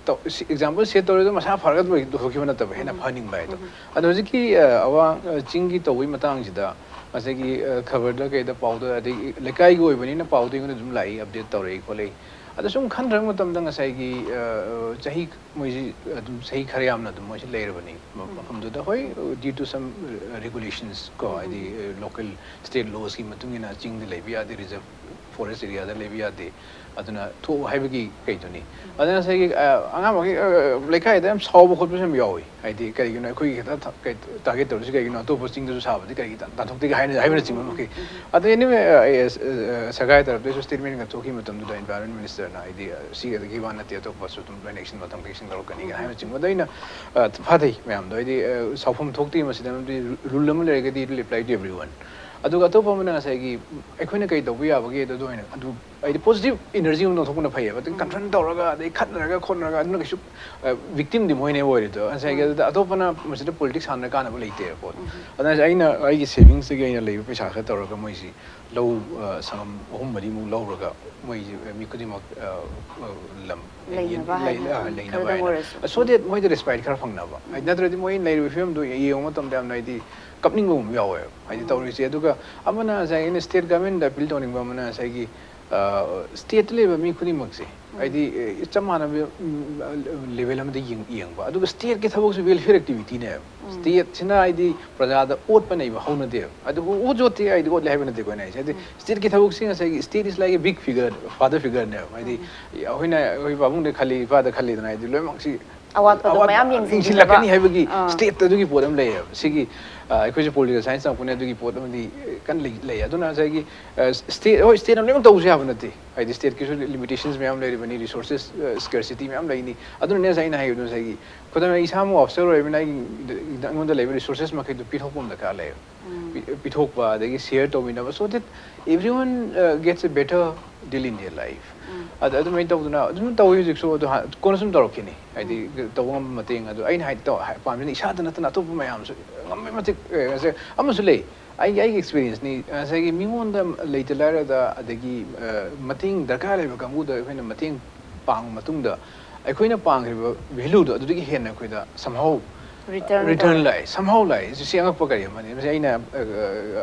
ꯇꯧ-, ꯁꯤ ꯑꯦꯛꯖꯥꯝꯄꯜ ꯁꯦꯠ ꯇꯧꯔꯦ ꯑꯗꯨ ꯃꯁꯥ ꯐꯔꯒ ꯑꯗꯨꯝ ꯂꯣꯏꯊꯣꯛꯈꯤꯕ ꯅꯠꯇꯕ, ꯍꯦꯟꯅ ꯐꯍꯟꯅꯤꯡꯕ ꯍꯥꯏꯗꯣ꯫ ꯑꯗꯣ ꯍꯧꯖꯤꯛꯀꯤ, ꯑ, ꯑꯋꯥꯡ, ꯑ, ꯆꯤꯡꯒꯤ ꯇꯧꯕꯒꯤ ꯃꯇꯥꯡꯁꯤꯗ ꯉꯁꯥꯏꯒꯤ, ꯑ, ꯈꯕꯔꯗ ꯀꯩꯗ ꯄꯥꯎꯗ, ꯑꯗꯒꯤ ꯂꯩꯀꯥꯏꯒꯤ ꯑꯣꯏꯕꯅꯤꯅ ꯄꯥꯎꯗ ꯑꯩꯉꯣꯟꯗ ꯑꯗꯨꯝ ꯂꯥꯛꯏ, ꯑꯞꯗꯦꯠ ꯇꯧꯔꯛꯏ ꯈꯣꯠꯂꯛꯏ꯫ ꯑꯗꯣ ꯁꯨꯝ ꯈꯟꯊꯔꯛꯄ ꯃꯇꯝꯗ ꯉꯁꯥꯏꯒꯤ, ꯑ, ꯆꯍꯤ ꯃꯣꯏꯁꯤ ꯑꯗꯨꯝ ꯆꯍꯤ ꯈꯔ ꯌꯥꯝꯅ ꯑꯗꯨꯝ ꯃꯣꯏꯁꯤ ꯂꯩꯔꯕꯅꯤ ꯃ-, ꯃꯐꯝꯗꯨꯗ꯫ ꯍꯣꯏ, due to some regulations ꯀꯣ, ꯍꯥꯏꯗꯤ, ꯑ, ꯂꯣꯀꯦꯜ ꯁ꯭ꯇꯦꯠ ꯂꯣꯁꯀꯤ ꯃꯇꯨꯡ ꯏꯟꯅ ꯆꯤꯡꯗ ꯂꯩꯕ ꯌꯥꯗꯦ, ꯔꯤꯖꯔꯕ ꯐꯣꯔꯦꯁ ꯑꯦꯔꯤꯌꯥꯗ ꯂꯩꯕ ꯌꯥꯗꯦ, ꯑꯗꯨꯅ ꯊꯣꯛꯎ ꯍꯥꯏꯕꯒꯤ ꯀꯩꯗꯨꯅꯤ꯫ ꯑꯗꯨꯅ ꯉꯁꯥꯏꯒꯤ ꯑꯉꯥꯡ ꯑꯃꯒꯤ ꯂꯩꯀꯥꯏꯗ ꯌꯥꯝ ꯁꯥꯎꯕ ꯈꯣꯠꯄꯁꯨ ꯌꯥꯝ ꯌꯥꯎꯏ꯫ ꯍꯥꯏꯗꯤ ꯀꯩꯒꯤꯅꯣ ꯑꯩꯈꯣꯏꯒꯤ ꯈꯛꯇ ꯇꯥꯔꯒꯦꯠ ꯇꯧꯔꯤꯁꯤ ꯀꯩꯒꯤꯅꯣ, ꯑꯇꯣꯞꯄ ꯆꯤꯡꯗꯁꯨ ꯁꯥꯕꯗꯤ ꯀꯔꯤꯒꯤ ꯇꯥꯟꯊꯣꯛꯇꯦ ꯍꯥꯏꯅ ꯍꯥꯏꯕꯅꯆꯤꯡꯕ ꯃꯈꯩ꯫ ꯑꯗꯣ ꯑꯦꯅꯤꯋꯦ, ꯁꯔꯀꯥꯔꯒꯤ ꯇꯔꯞꯇꯁꯨ ꯁ꯭ꯇꯦꯠꯃꯦꯟꯒ ꯊꯣꯛꯈꯤꯕ ꯃꯇꯝꯗꯨꯗ ꯏꯟꯚꯥꯏꯔꯣꯟꯃꯦꯟ ꯃꯤꯅꯤꯁꯇꯔꯅ ꯍꯥꯏꯗꯤ ꯁꯤꯒꯗꯒꯤ ꯋꯥ ꯅꯠꯇꯦ, ꯑꯇꯣꯞꯄꯁꯨ ꯑꯗꯨꯝ ꯂꯣꯏꯅ ꯑꯦꯛꯁꯟ ꯃꯊꯪ ꯑꯦꯛꯁꯟ ꯂꯧꯔꯛꯀꯅꯤꯒ ꯍꯥꯏꯕꯅꯆꯤꯡꯕ꯫ ꯑꯗꯣ ꯑꯩꯅ ꯐꯥꯊꯩ ꯃꯌꯥꯝꯗꯣ꯫ ꯍꯥꯏꯗꯤ ꯁꯥꯎꯐꯝ ꯊꯣꯛꯇꯦ ꯃꯁꯤꯗ, ꯃꯔꯝꯗꯤ ꯔꯨꯜ ꯑꯃ ꯂꯩꯔꯒꯗꯤ it will apply to everyone꯫ ꯑꯗꯨꯒ ꯑꯇꯣꯞꯄ ꯑꯃꯅ ꯉꯁꯥꯏꯒꯤ ꯑꯩꯈꯣꯏꯅ ꯀꯩ ꯇꯧꯕ ꯌꯥꯕꯒꯦ ꯑꯗꯨ ꯑꯣꯏꯅ ꯑꯗꯨ ꯍꯥꯏꯗꯤ ꯄꯣꯖꯤꯇꯤꯚ ꯏꯅꯔꯖꯤ ꯑꯃ ꯂꯧꯊꯣꯛꯄꯅ ꯐꯩꯌꯦꯕ꯫ ꯑꯗꯨ ꯀꯟꯐ꯭ꯔꯟ ꯇꯧꯔꯒ ꯑꯗꯩ ꯈꯠꯅꯔꯒ ꯈꯣꯠꯅꯔꯒ ꯑꯗꯨꯅ ꯀꯩꯁꯨ ꯚꯤꯛꯇꯤꯝꯗꯤ ꯃꯣꯏꯅ ꯑꯣꯏꯔꯤꯗꯣ꯫ ꯉꯁꯥꯏꯒꯤ ꯑꯗꯨꯗ ꯑꯇꯣꯞꯄꯅ ꯃꯁꯤꯗ ꯄꯣꯂꯤꯇꯤꯛꯁ ꯁꯥꯟꯅ ꯀꯥꯟꯅꯕ ꯂꯩꯇꯦꯕ ꯄꯣꯠ꯫ ꯑꯗꯨꯅ ꯑꯩꯅ ꯑꯩꯒꯤ ꯁꯦꯚꯤꯡꯁꯇꯒꯤ ꯑꯩꯅ ꯂꯩꯕ ꯄꯩꯁꯥ ꯈꯔ ꯇꯧꯔꯒ ꯃꯣꯏꯁꯤ ꯂꯧ ꯁꯪꯉꯝ ꯑꯍꯨꯝ ꯃꯔꯤꯃꯨꯛ ꯂꯧꯔꯒ ꯃꯣꯏꯁꯤ ꯃꯤ ꯈꯨꯗꯤꯡꯃꯛ ꯂꯝ ꯂꯩꯅꯕ ꯍꯥꯏꯅ꯫ So that ꯃꯣꯏꯗ ꯔꯦꯁꯄꯥꯏꯠ ꯈꯔ ꯐꯪꯅꯕ ꯍꯥꯏꯗꯤ, ꯅꯠꯇ꯭ꯔꯗꯤ ꯃꯣꯏ ꯂꯩꯔꯤꯕ ꯐꯤꯕꯝꯗꯣ ꯌꯦꯡꯕ ꯃꯇꯝꯗ ꯌꯥꯝꯅ ꯍꯥꯏꯗꯤ ꯀꯞꯅꯤꯡꯕꯒꯨꯝꯕ ꯌꯥꯎꯋꯦꯕ ꯍꯥꯏꯗꯤ ꯇꯧꯔꯤꯁꯦ꯫ ꯑꯗꯨꯒ ꯑꯃꯅ ꯉꯁꯥꯏ ꯑꯩꯅ ꯁ꯭ꯇꯦꯠ ꯒꯚꯔꯟꯃꯦꯟꯗ ꯑꯄꯤꯜ ꯇꯧꯅꯤꯡꯕ ꯑꯃꯅ ꯉꯁꯥꯏꯒꯤ ꯁ꯭ꯇꯦꯠꯇ ꯂꯩꯕ ꯃꯤ ꯈꯨꯗꯤꯡꯃꯛꯁꯦ ꯍꯥꯏꯗꯤ ꯆꯞ ꯃꯥꯟꯅꯕ ꯂꯦꯚꯦꯜ ꯑꯃꯗ ꯌꯦꯡꯕ꯫ ꯑꯗꯨꯒ ꯁ꯭ꯇꯦꯠꯀꯤ ꯊꯕꯛꯁꯨ ꯋꯦꯜꯐꯤꯌꯔ ꯑꯦꯛꯇꯤꯚꯤꯇꯤꯅꯦꯕ꯫ ꯁ꯭ꯇꯦꯠꯁꯤꯅ ꯍꯥꯏꯗꯤ ꯄ꯭ꯔꯖꯥꯗ ꯑꯣꯠꯄ ꯅꯩꯕ ꯍꯧꯅꯗꯦꯕ꯫ ꯑꯗꯨꯕꯨ ꯑꯣꯠ ꯌꯣꯠꯇꯦ ꯍꯥꯏꯗꯤ ꯑꯣꯠꯂꯦ ꯍꯥꯏꯕ ꯅꯠꯇꯦꯀꯣ ꯑꯩꯅ ꯍꯥꯏꯁꯦ꯫ ꯍꯥꯏꯗꯤ ꯁ꯭ꯇꯦꯠꯀꯤ ꯊꯕꯛꯁꯤ ꯉꯁꯥꯏꯒꯤ state is like a big figure, father figureꯅꯦꯕ꯫ ꯍꯥꯏꯗꯤ ꯑꯩꯈꯣꯏꯅ ꯑꯩꯈꯣꯏ ꯄꯥꯕꯨꯡꯗ ꯈꯜꯂꯤ, ꯏꯄꯥꯗ ꯈꯜꯂꯤꯗꯅ ꯍꯥꯏꯗꯤ ꯂꯣꯏꯅꯃꯛꯁꯤ ꯑꯋꯥꯠꯄꯗꯣ ꯑꯋꯥꯠꯄ ꯃꯌꯥꯝ ꯌꯦꯡꯁꯤꯟꯕꯤꯅꯕ꯫ ꯌꯦꯡꯁꯤꯜꯂꯛꯀꯅꯤ ꯍꯥꯏꯕꯒꯤ ꯁ꯭ꯇꯦꯠꯇ ꯑꯗꯨꯒꯤ ꯄꯣꯠ ꯑꯃ ꯂꯩꯌꯦꯕ꯫ ꯁꯤꯒꯤ ꯑꯩꯈꯣꯏꯁꯨ ꯄꯣꯂꯤꯇꯤꯀꯦꯜ ꯁꯥꯏꯟꯁ ꯇꯝꯃꯛꯄꯅꯦ, ꯑꯗꯨꯒꯤ ꯄꯣꯠ ꯑꯃꯗꯤ ꯀꯟꯅ ꯂꯩ꯫ ꯑꯗꯨꯅ ꯉꯁꯥꯏꯒꯤ ꯁ꯭ꯇꯦꯠ, ꯍꯣꯏ, ꯁ꯭ꯇꯦꯠꯅ ꯂꯣꯏꯅꯃꯛ ꯇꯧꯕꯁꯨ ꯌꯥꯕ ꯅꯠꯇꯦ꯫ ꯍꯥꯏꯗꯤ ꯁ꯭ꯇꯦꯠꯀꯤꯁꯨ ꯂꯤꯃꯤꯇꯦꯁꯟꯁ ꯃꯌꯥꯝ ꯂꯩꯔꯤꯕꯅꯤ, ꯔꯤꯁꯣꯔꯁꯦꯁ ꯁ꯭ꯀꯦꯔꯁꯤꯇꯤ ꯃꯌꯥꯝ ꯂꯩꯅꯤ꯫ ꯑꯗꯨꯅꯅꯦ ꯉꯁꯥꯏ ꯑꯩꯅ ꯍꯥꯏꯕꯗꯣ ꯉꯁꯥꯏꯒꯤ ꯈꯨꯗꯝ ꯑꯣꯏꯅ ꯏꯁꯥꯃꯛ ꯑꯣꯐꯤꯁꯔ ꯑꯣꯏꯔꯕꯅꯤꯅ ꯑꯩ ꯑꯩꯉꯣꯟꯗ ꯂꯩꯕ ꯔꯤꯁꯣꯔꯁꯦꯁ ꯃꯈꯩꯗꯣ ꯄꯤꯊꯣꯛꯄ ꯑꯃ ꯗꯔꯀꯥꯔ ꯂꯩꯌꯦꯕ꯫ ꯄꯤ- ꯄꯤꯊꯣꯛꯄ ꯑꯗꯒꯤ ꯁꯤꯌꯔ ꯇꯧꯃꯤꯟꯅꯕ, so that everyone gets a better deal in their life꯫ ꯑꯗ ꯑꯗꯨꯃꯥꯏꯅ ꯇꯧꯗꯅ ꯑꯗꯨꯝ ꯇꯧꯋꯤ ꯍꯧꯖꯤꯛꯁꯨ꯫ ꯑꯗꯣ ꯀꯣꯟꯅ ꯁꯨꯝ ꯇꯧꯔꯛꯈꯤꯅꯤ ꯍꯥꯏꯗꯤ ꯇꯧꯕ ꯉꯝꯕ ꯃꯇꯦꯡ꯫ ꯑꯗꯣ ꯑꯩꯅ ꯍꯥꯏ ꯇꯧ- ꯍꯥꯏ- ꯄꯥꯝꯃꯤꯁꯤꯅ ꯏꯁꯥꯗ ꯅꯠꯇꯅ ꯑꯇꯣꯞꯄ ꯃꯌꯥꯝꯁꯨ ꯉꯝꯕꯩ ꯃꯇꯤꯛ꯫ ꯑꯦ, ꯉꯁꯥꯏ ꯑꯃꯁꯨ ꯂꯩ, ꯑꯩꯒꯤ ꯑꯩꯒꯤ ꯑꯦꯛꯁꯄꯤꯔꯤꯌꯦꯟꯁꯅꯤ꯫ ꯉꯁꯥꯏꯒꯤ ꯃꯤꯉꯣꯟꯗ ꯂꯩꯇ ꯂꯥꯏꯔꯗ ꯑꯗꯒꯤ ꯃꯇꯦꯡ ꯗꯔꯀꯥꯔ ꯂꯩꯕ ꯀꯥꯡꯕꯨꯗ ꯑꯩꯈꯣꯏꯅ ꯃꯇꯦꯡ ꯄꯥꯡꯕ ꯃꯇꯨꯡꯗ ꯑꯩꯈꯣꯏꯅ ꯄꯥꯡꯈ꯭ꯔꯤꯕ ꯚꯦꯂꯨꯗꯣ ꯑꯗꯨꯗꯒꯤ ꯍꯦꯟꯅ ꯑꯩꯈꯣꯏꯗ somehow return return ꯂꯥꯛꯑꯦ꯫ Somehow ꯂꯥꯛꯑꯦ꯫ ꯁꯤ ꯑꯉꯛꯄ ꯀꯔꯤ ꯑꯃꯅꯤ꯫ ꯃꯁꯤ ꯑꯩꯅ,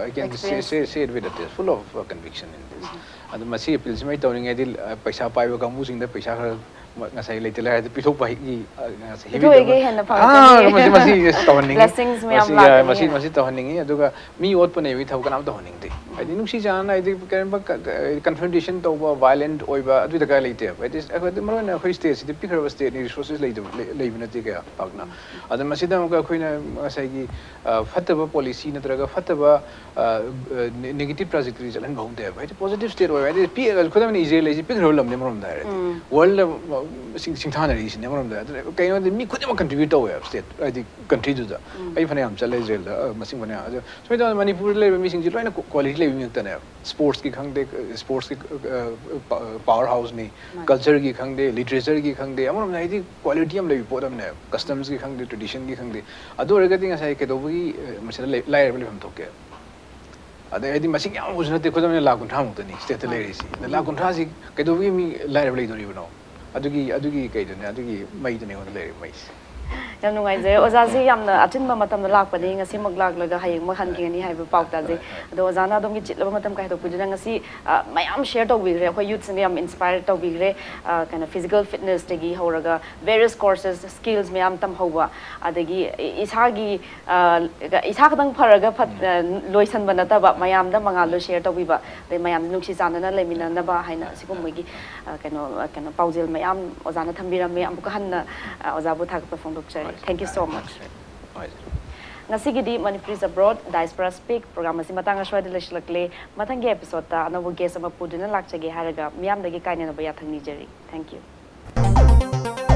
I can say, say, say it with a full of conviction in this꯫ ꯑꯗꯨ ꯃꯁꯤ ꯑꯦꯄꯤꯜꯁꯤꯃ ꯑꯩ ꯇꯧꯅꯤꯡꯉꯦ ꯍꯥꯏꯗꯤ ꯄꯩꯁꯥ ꯄꯥꯏꯕ ꯀꯥꯡꯕꯨꯁꯤꯡꯗ ꯄꯩꯁꯥ ꯈꯔ ꯉꯁꯥꯏ ꯂꯩꯇ ꯂꯥꯏꯔꯗ ꯄꯤꯊꯣꯛꯄ ꯍꯩꯒꯤ, ꯑ, ꯉꯁꯥꯏ ꯄꯤꯊꯣꯛꯑꯒꯦ ꯍꯦꯟꯅ ꯑꯥ, ꯐꯪꯉꯛꯀꯅꯤ꯫ ꯃꯁꯤ ꯃꯁꯤ ꯇꯧꯍꯟꯅꯤꯡꯉꯤ꯫ Blessings ꯃꯌꯥꯝ ꯃꯁꯤ, ꯂꯥꯛꯀꯅꯤ꯫ ꯃꯁꯤ ꯃꯁꯤ ꯇꯧꯍꯟꯅꯤꯡꯉꯤ꯫ ꯑꯗꯨꯒ ꯃꯤ ꯑꯣꯠꯄ ꯅꯩꯕꯒꯤ ꯊꯕꯛ ꯀꯅꯥꯝ ꯇꯧꯍꯟꯅꯤꯡꯗꯦ꯫ ꯍꯥꯏꯗꯤ ꯅꯨꯡꯁꯤ ꯆꯥꯟꯅꯅ, ꯍꯥꯏꯗꯤ ꯀꯔꯤꯒꯨꯝꯕ confrontation ꯇꯧꯕ, violent ꯑꯣꯏꯕ, ꯑꯗꯨ ꯗꯔꯀꯥꯔ ꯂꯩꯇꯦꯕ꯫ ꯍꯥꯏꯗꯤ ꯑꯩꯈꯣꯏ, ꯃꯔꯨ ꯑꯣꯏꯅ ꯑꯩꯈꯣꯏ stateꯁꯤꯗꯤ ꯄꯤꯛꯈ꯭ꯔꯕ stateꯅꯤ, resources ꯂꯩꯇꯕ, ꯂꯩ- ꯂꯩꯕ ꯅꯠꯇꯦ ꯀꯌꯥ ꯄꯥꯛꯅ꯫ ꯑꯗ ꯃꯁꯤꯗ ꯑꯃꯨꯛꯀ ꯑꯩꯈꯣꯏꯅ ꯉꯁꯥꯏꯒꯤ, ꯑ, ꯐꯠꯇꯕ policy ꯅꯠꯇ꯭ꯔꯒ ꯐꯠꯇꯕ, ꯑ, ꯑ, negative trajectory ꯆꯠꯍꯟꯕ ꯍꯧꯗꯦꯕ꯫ ꯍꯥꯏꯗꯤ positive state ꯑꯣꯏꯕ, ꯍꯥꯏꯗꯤ ꯄꯤꯛꯑꯒ, ꯈꯨꯗꯝ ꯑꯣꯏꯅ ꯏꯖꯔꯦꯜ ꯍꯥꯏꯁꯤ ꯄꯤꯛꯈ꯭ꯔꯕ ꯂꯝꯅꯤ ꯑꯃꯔꯣꯝꯗ ꯍꯥꯏꯔꯗꯤ꯫ Worldꯗ, ꯑ, ꯁꯤꯡ- ꯁꯤꯡꯊꯥꯅꯔꯤꯁꯤꯅꯦ ꯑꯃꯔꯣꯝꯗ꯫ ꯑꯗꯨꯅ ꯀꯩꯅꯣꯗꯤ ꯃꯤ ꯈꯨꯗꯤꯡꯃꯛ contribute ꯇꯧꯋꯦꯕ state, ꯍꯥꯏꯗꯤ countryꯗꯨꯗ꯫ ꯑꯩ ꯐꯅꯌꯥꯝ ꯆꯠꯂꯦ ꯏꯖꯔꯦꯜꯗ, ꯑ, ꯃꯁꯤꯡ ꯐꯅꯌꯥꯝ꯫ ꯑꯗꯣ ꯁꯨꯃꯥꯏꯅ ꯇꯧꯗꯅ ꯃꯅꯤꯄꯨꯔꯗ ꯂꯩꯔꯤꯕ ꯃꯤꯁꯤꯡꯁꯤ ꯂꯣꯏꯅ quality ꯂꯩꯕ ꯃꯤ ꯉꯥꯛꯇꯅꯦꯕ꯫ Sportsꯀꯤ ꯈꯪꯗꯦ, sportsꯀꯤ, ꯑ, power houseꯅꯤ, cultureꯒꯤ ꯈꯪꯗꯦ, literatureꯒꯤ ꯈꯪꯗꯦ, ꯑꯃꯔꯣꯝꯗ ꯍꯥꯏꯗꯤ quality ꯌꯥꯝ ꯂꯩꯕ ꯄꯣꯠ ꯑꯃꯅꯦꯕ꯫ Customsꯀꯤ ꯈꯪꯗꯦ, traditionꯒꯤ ꯈꯪꯗꯦ꯫ ꯑꯗꯨ ꯑꯣꯏꯔꯒꯗꯤ ꯉꯁꯥꯏ ꯀꯩꯗꯧꯕꯒꯤ, ꯑ, ꯃꯁꯤꯗ ꯂꯩ- ꯂꯥꯏꯔꯕ ꯂꯩꯐꯝ ꯊꯣꯛꯀꯦ? ꯑꯗꯩ ꯍꯥꯏꯗꯤ ꯃꯁꯤꯡ ꯌꯥꯝꯕꯁꯨ ꯅꯠꯇꯦ, ꯈꯨꯗꯝ ꯑꯣꯏꯅ ꯂꯥꯈ ꯀꯨꯟꯊ꯭ꯔꯥꯃꯨꯛꯇꯅꯤ stateꯇ ꯂꯩꯔꯤꯁꯤ꯫ ꯑꯗ ꯂꯥꯈ ꯀꯨꯟꯊ꯭ꯔꯥꯁꯤ ꯀꯩꯗꯧꯕꯒꯤ ꯃꯤ ꯂꯥꯏꯔꯕ ꯂꯩꯗꯣꯔꯤꯕꯅꯣ? ꯑꯗꯨꯒꯤ, ꯑꯗꯨꯒꯤ ꯀꯩꯗꯨꯅꯦ, ꯑꯗꯨꯒꯤ ꯃꯩꯗꯨꯅꯦ ꯑꯩꯉꯣꯟꯗ ꯂꯩꯔꯤꯕ ꯃꯩꯁꯦ꯫ ꯌꯥꯝ ꯅꯨꯡꯉꯥꯏꯖꯔꯦ꯫ ꯑꯣꯖꯥꯁꯤ ꯌꯥꯝꯅ ꯑꯆꯤꯟꯕ ꯃꯇꯝꯗ ꯂꯥꯛꯄꯅꯤ, ꯉꯁꯤꯃꯛ ꯂꯥꯛꯂꯒ ꯍꯌꯦꯡꯃꯛ ꯍꯟꯈꯤꯒꯅꯤ ꯍꯥꯏꯕ ꯄꯥꯎ ꯇꯥꯖꯩ꯫ ꯑꯗꯣ ꯑꯣꯖꯥꯅ ꯑꯗꯣꯝꯒꯤ ꯆꯤꯜꯂꯕ ꯃꯇꯝ ꯀꯥꯏꯊꯣꯛꯄꯤꯗꯨꯅ ꯉꯁꯤ, ꯑ, ꯃꯌꯥꯝ share ꯇꯧꯕꯤꯈ꯭ꯔꯦ꯫ ꯑꯩꯈꯣꯏ youthꯁꯤꯡꯗ ꯌꯥꯝ inspire ꯇꯧꯕꯤꯈ꯭ꯔꯦ꯫ ꯑ, ꯀꯩꯅꯣ, physical fitnessꯇꯒꯤ ꯍꯧꯔꯒ various courses, skills ꯃꯌꯥꯝ ꯇꯝꯍꯧꯕ, ꯑꯗꯒꯤ ꯏ- ꯏꯁꯥꯒꯤ, ꯑ, ꯏꯁꯥ ꯈꯛꯇꯪ ꯐꯔꯒ ꯐꯠ- ꯑ, ꯂꯣꯏꯁꯟꯕ ꯅꯠꯇꯕ, ꯃꯌꯥꯝꯗ ꯃꯉꯥꯜꯗꯣ share ꯇꯧꯕꯤꯕ, ꯑꯗꯩ ꯃꯌꯥꯝ ꯅꯨꯡꯁꯤ ꯆꯥꯟꯅꯅ ꯂꯩꯃꯤꯟꯅꯅꯕ ꯍꯥꯏꯅ ꯁꯤꯒꯨꯝꯕꯒꯤ, ꯑ, ꯀꯩꯅꯣ, ꯑ, ꯀꯩꯅꯣ, ꯄꯥꯎꯖꯦꯜ ꯃꯌꯥꯝ ꯑꯣꯖꯥꯅ ꯊꯝꯕꯤꯔꯝꯃꯤ꯫ ꯑꯃꯨꯛꯀ ꯍꯟꯅ, ꯑ, ꯑꯣꯖꯥꯕꯨ ꯊꯥꯒꯠꯄ ꯐꯣꯡꯗꯣꯛꯆꯔꯤ꯫ Thank you so much. ꯉꯁꯤꯒꯤꯗꯤ Manipuri is Abroad, Diaspora Speak program ꯑꯁꯤ ꯃꯇꯥꯡ ꯑꯁ꯭ꯋꯥꯏꯗ ꯂꯣꯏꯁꯤꯜꯂꯛꯂꯦ꯫ ꯃꯊꯪꯒꯤ episodeꯇ ꯑꯅꯧꯕ guest ꯑꯃ ꯄꯨꯗꯨꯅ ꯂꯥꯛꯆꯒꯦ ꯍꯥꯏꯔꯒ ꯃꯤꯌꯥꯝꯗꯒꯤ ꯀꯥꯏꯅꯅꯕ ꯌꯥꯊꯪ ꯅꯤꯖꯔꯤ꯫ Thank you.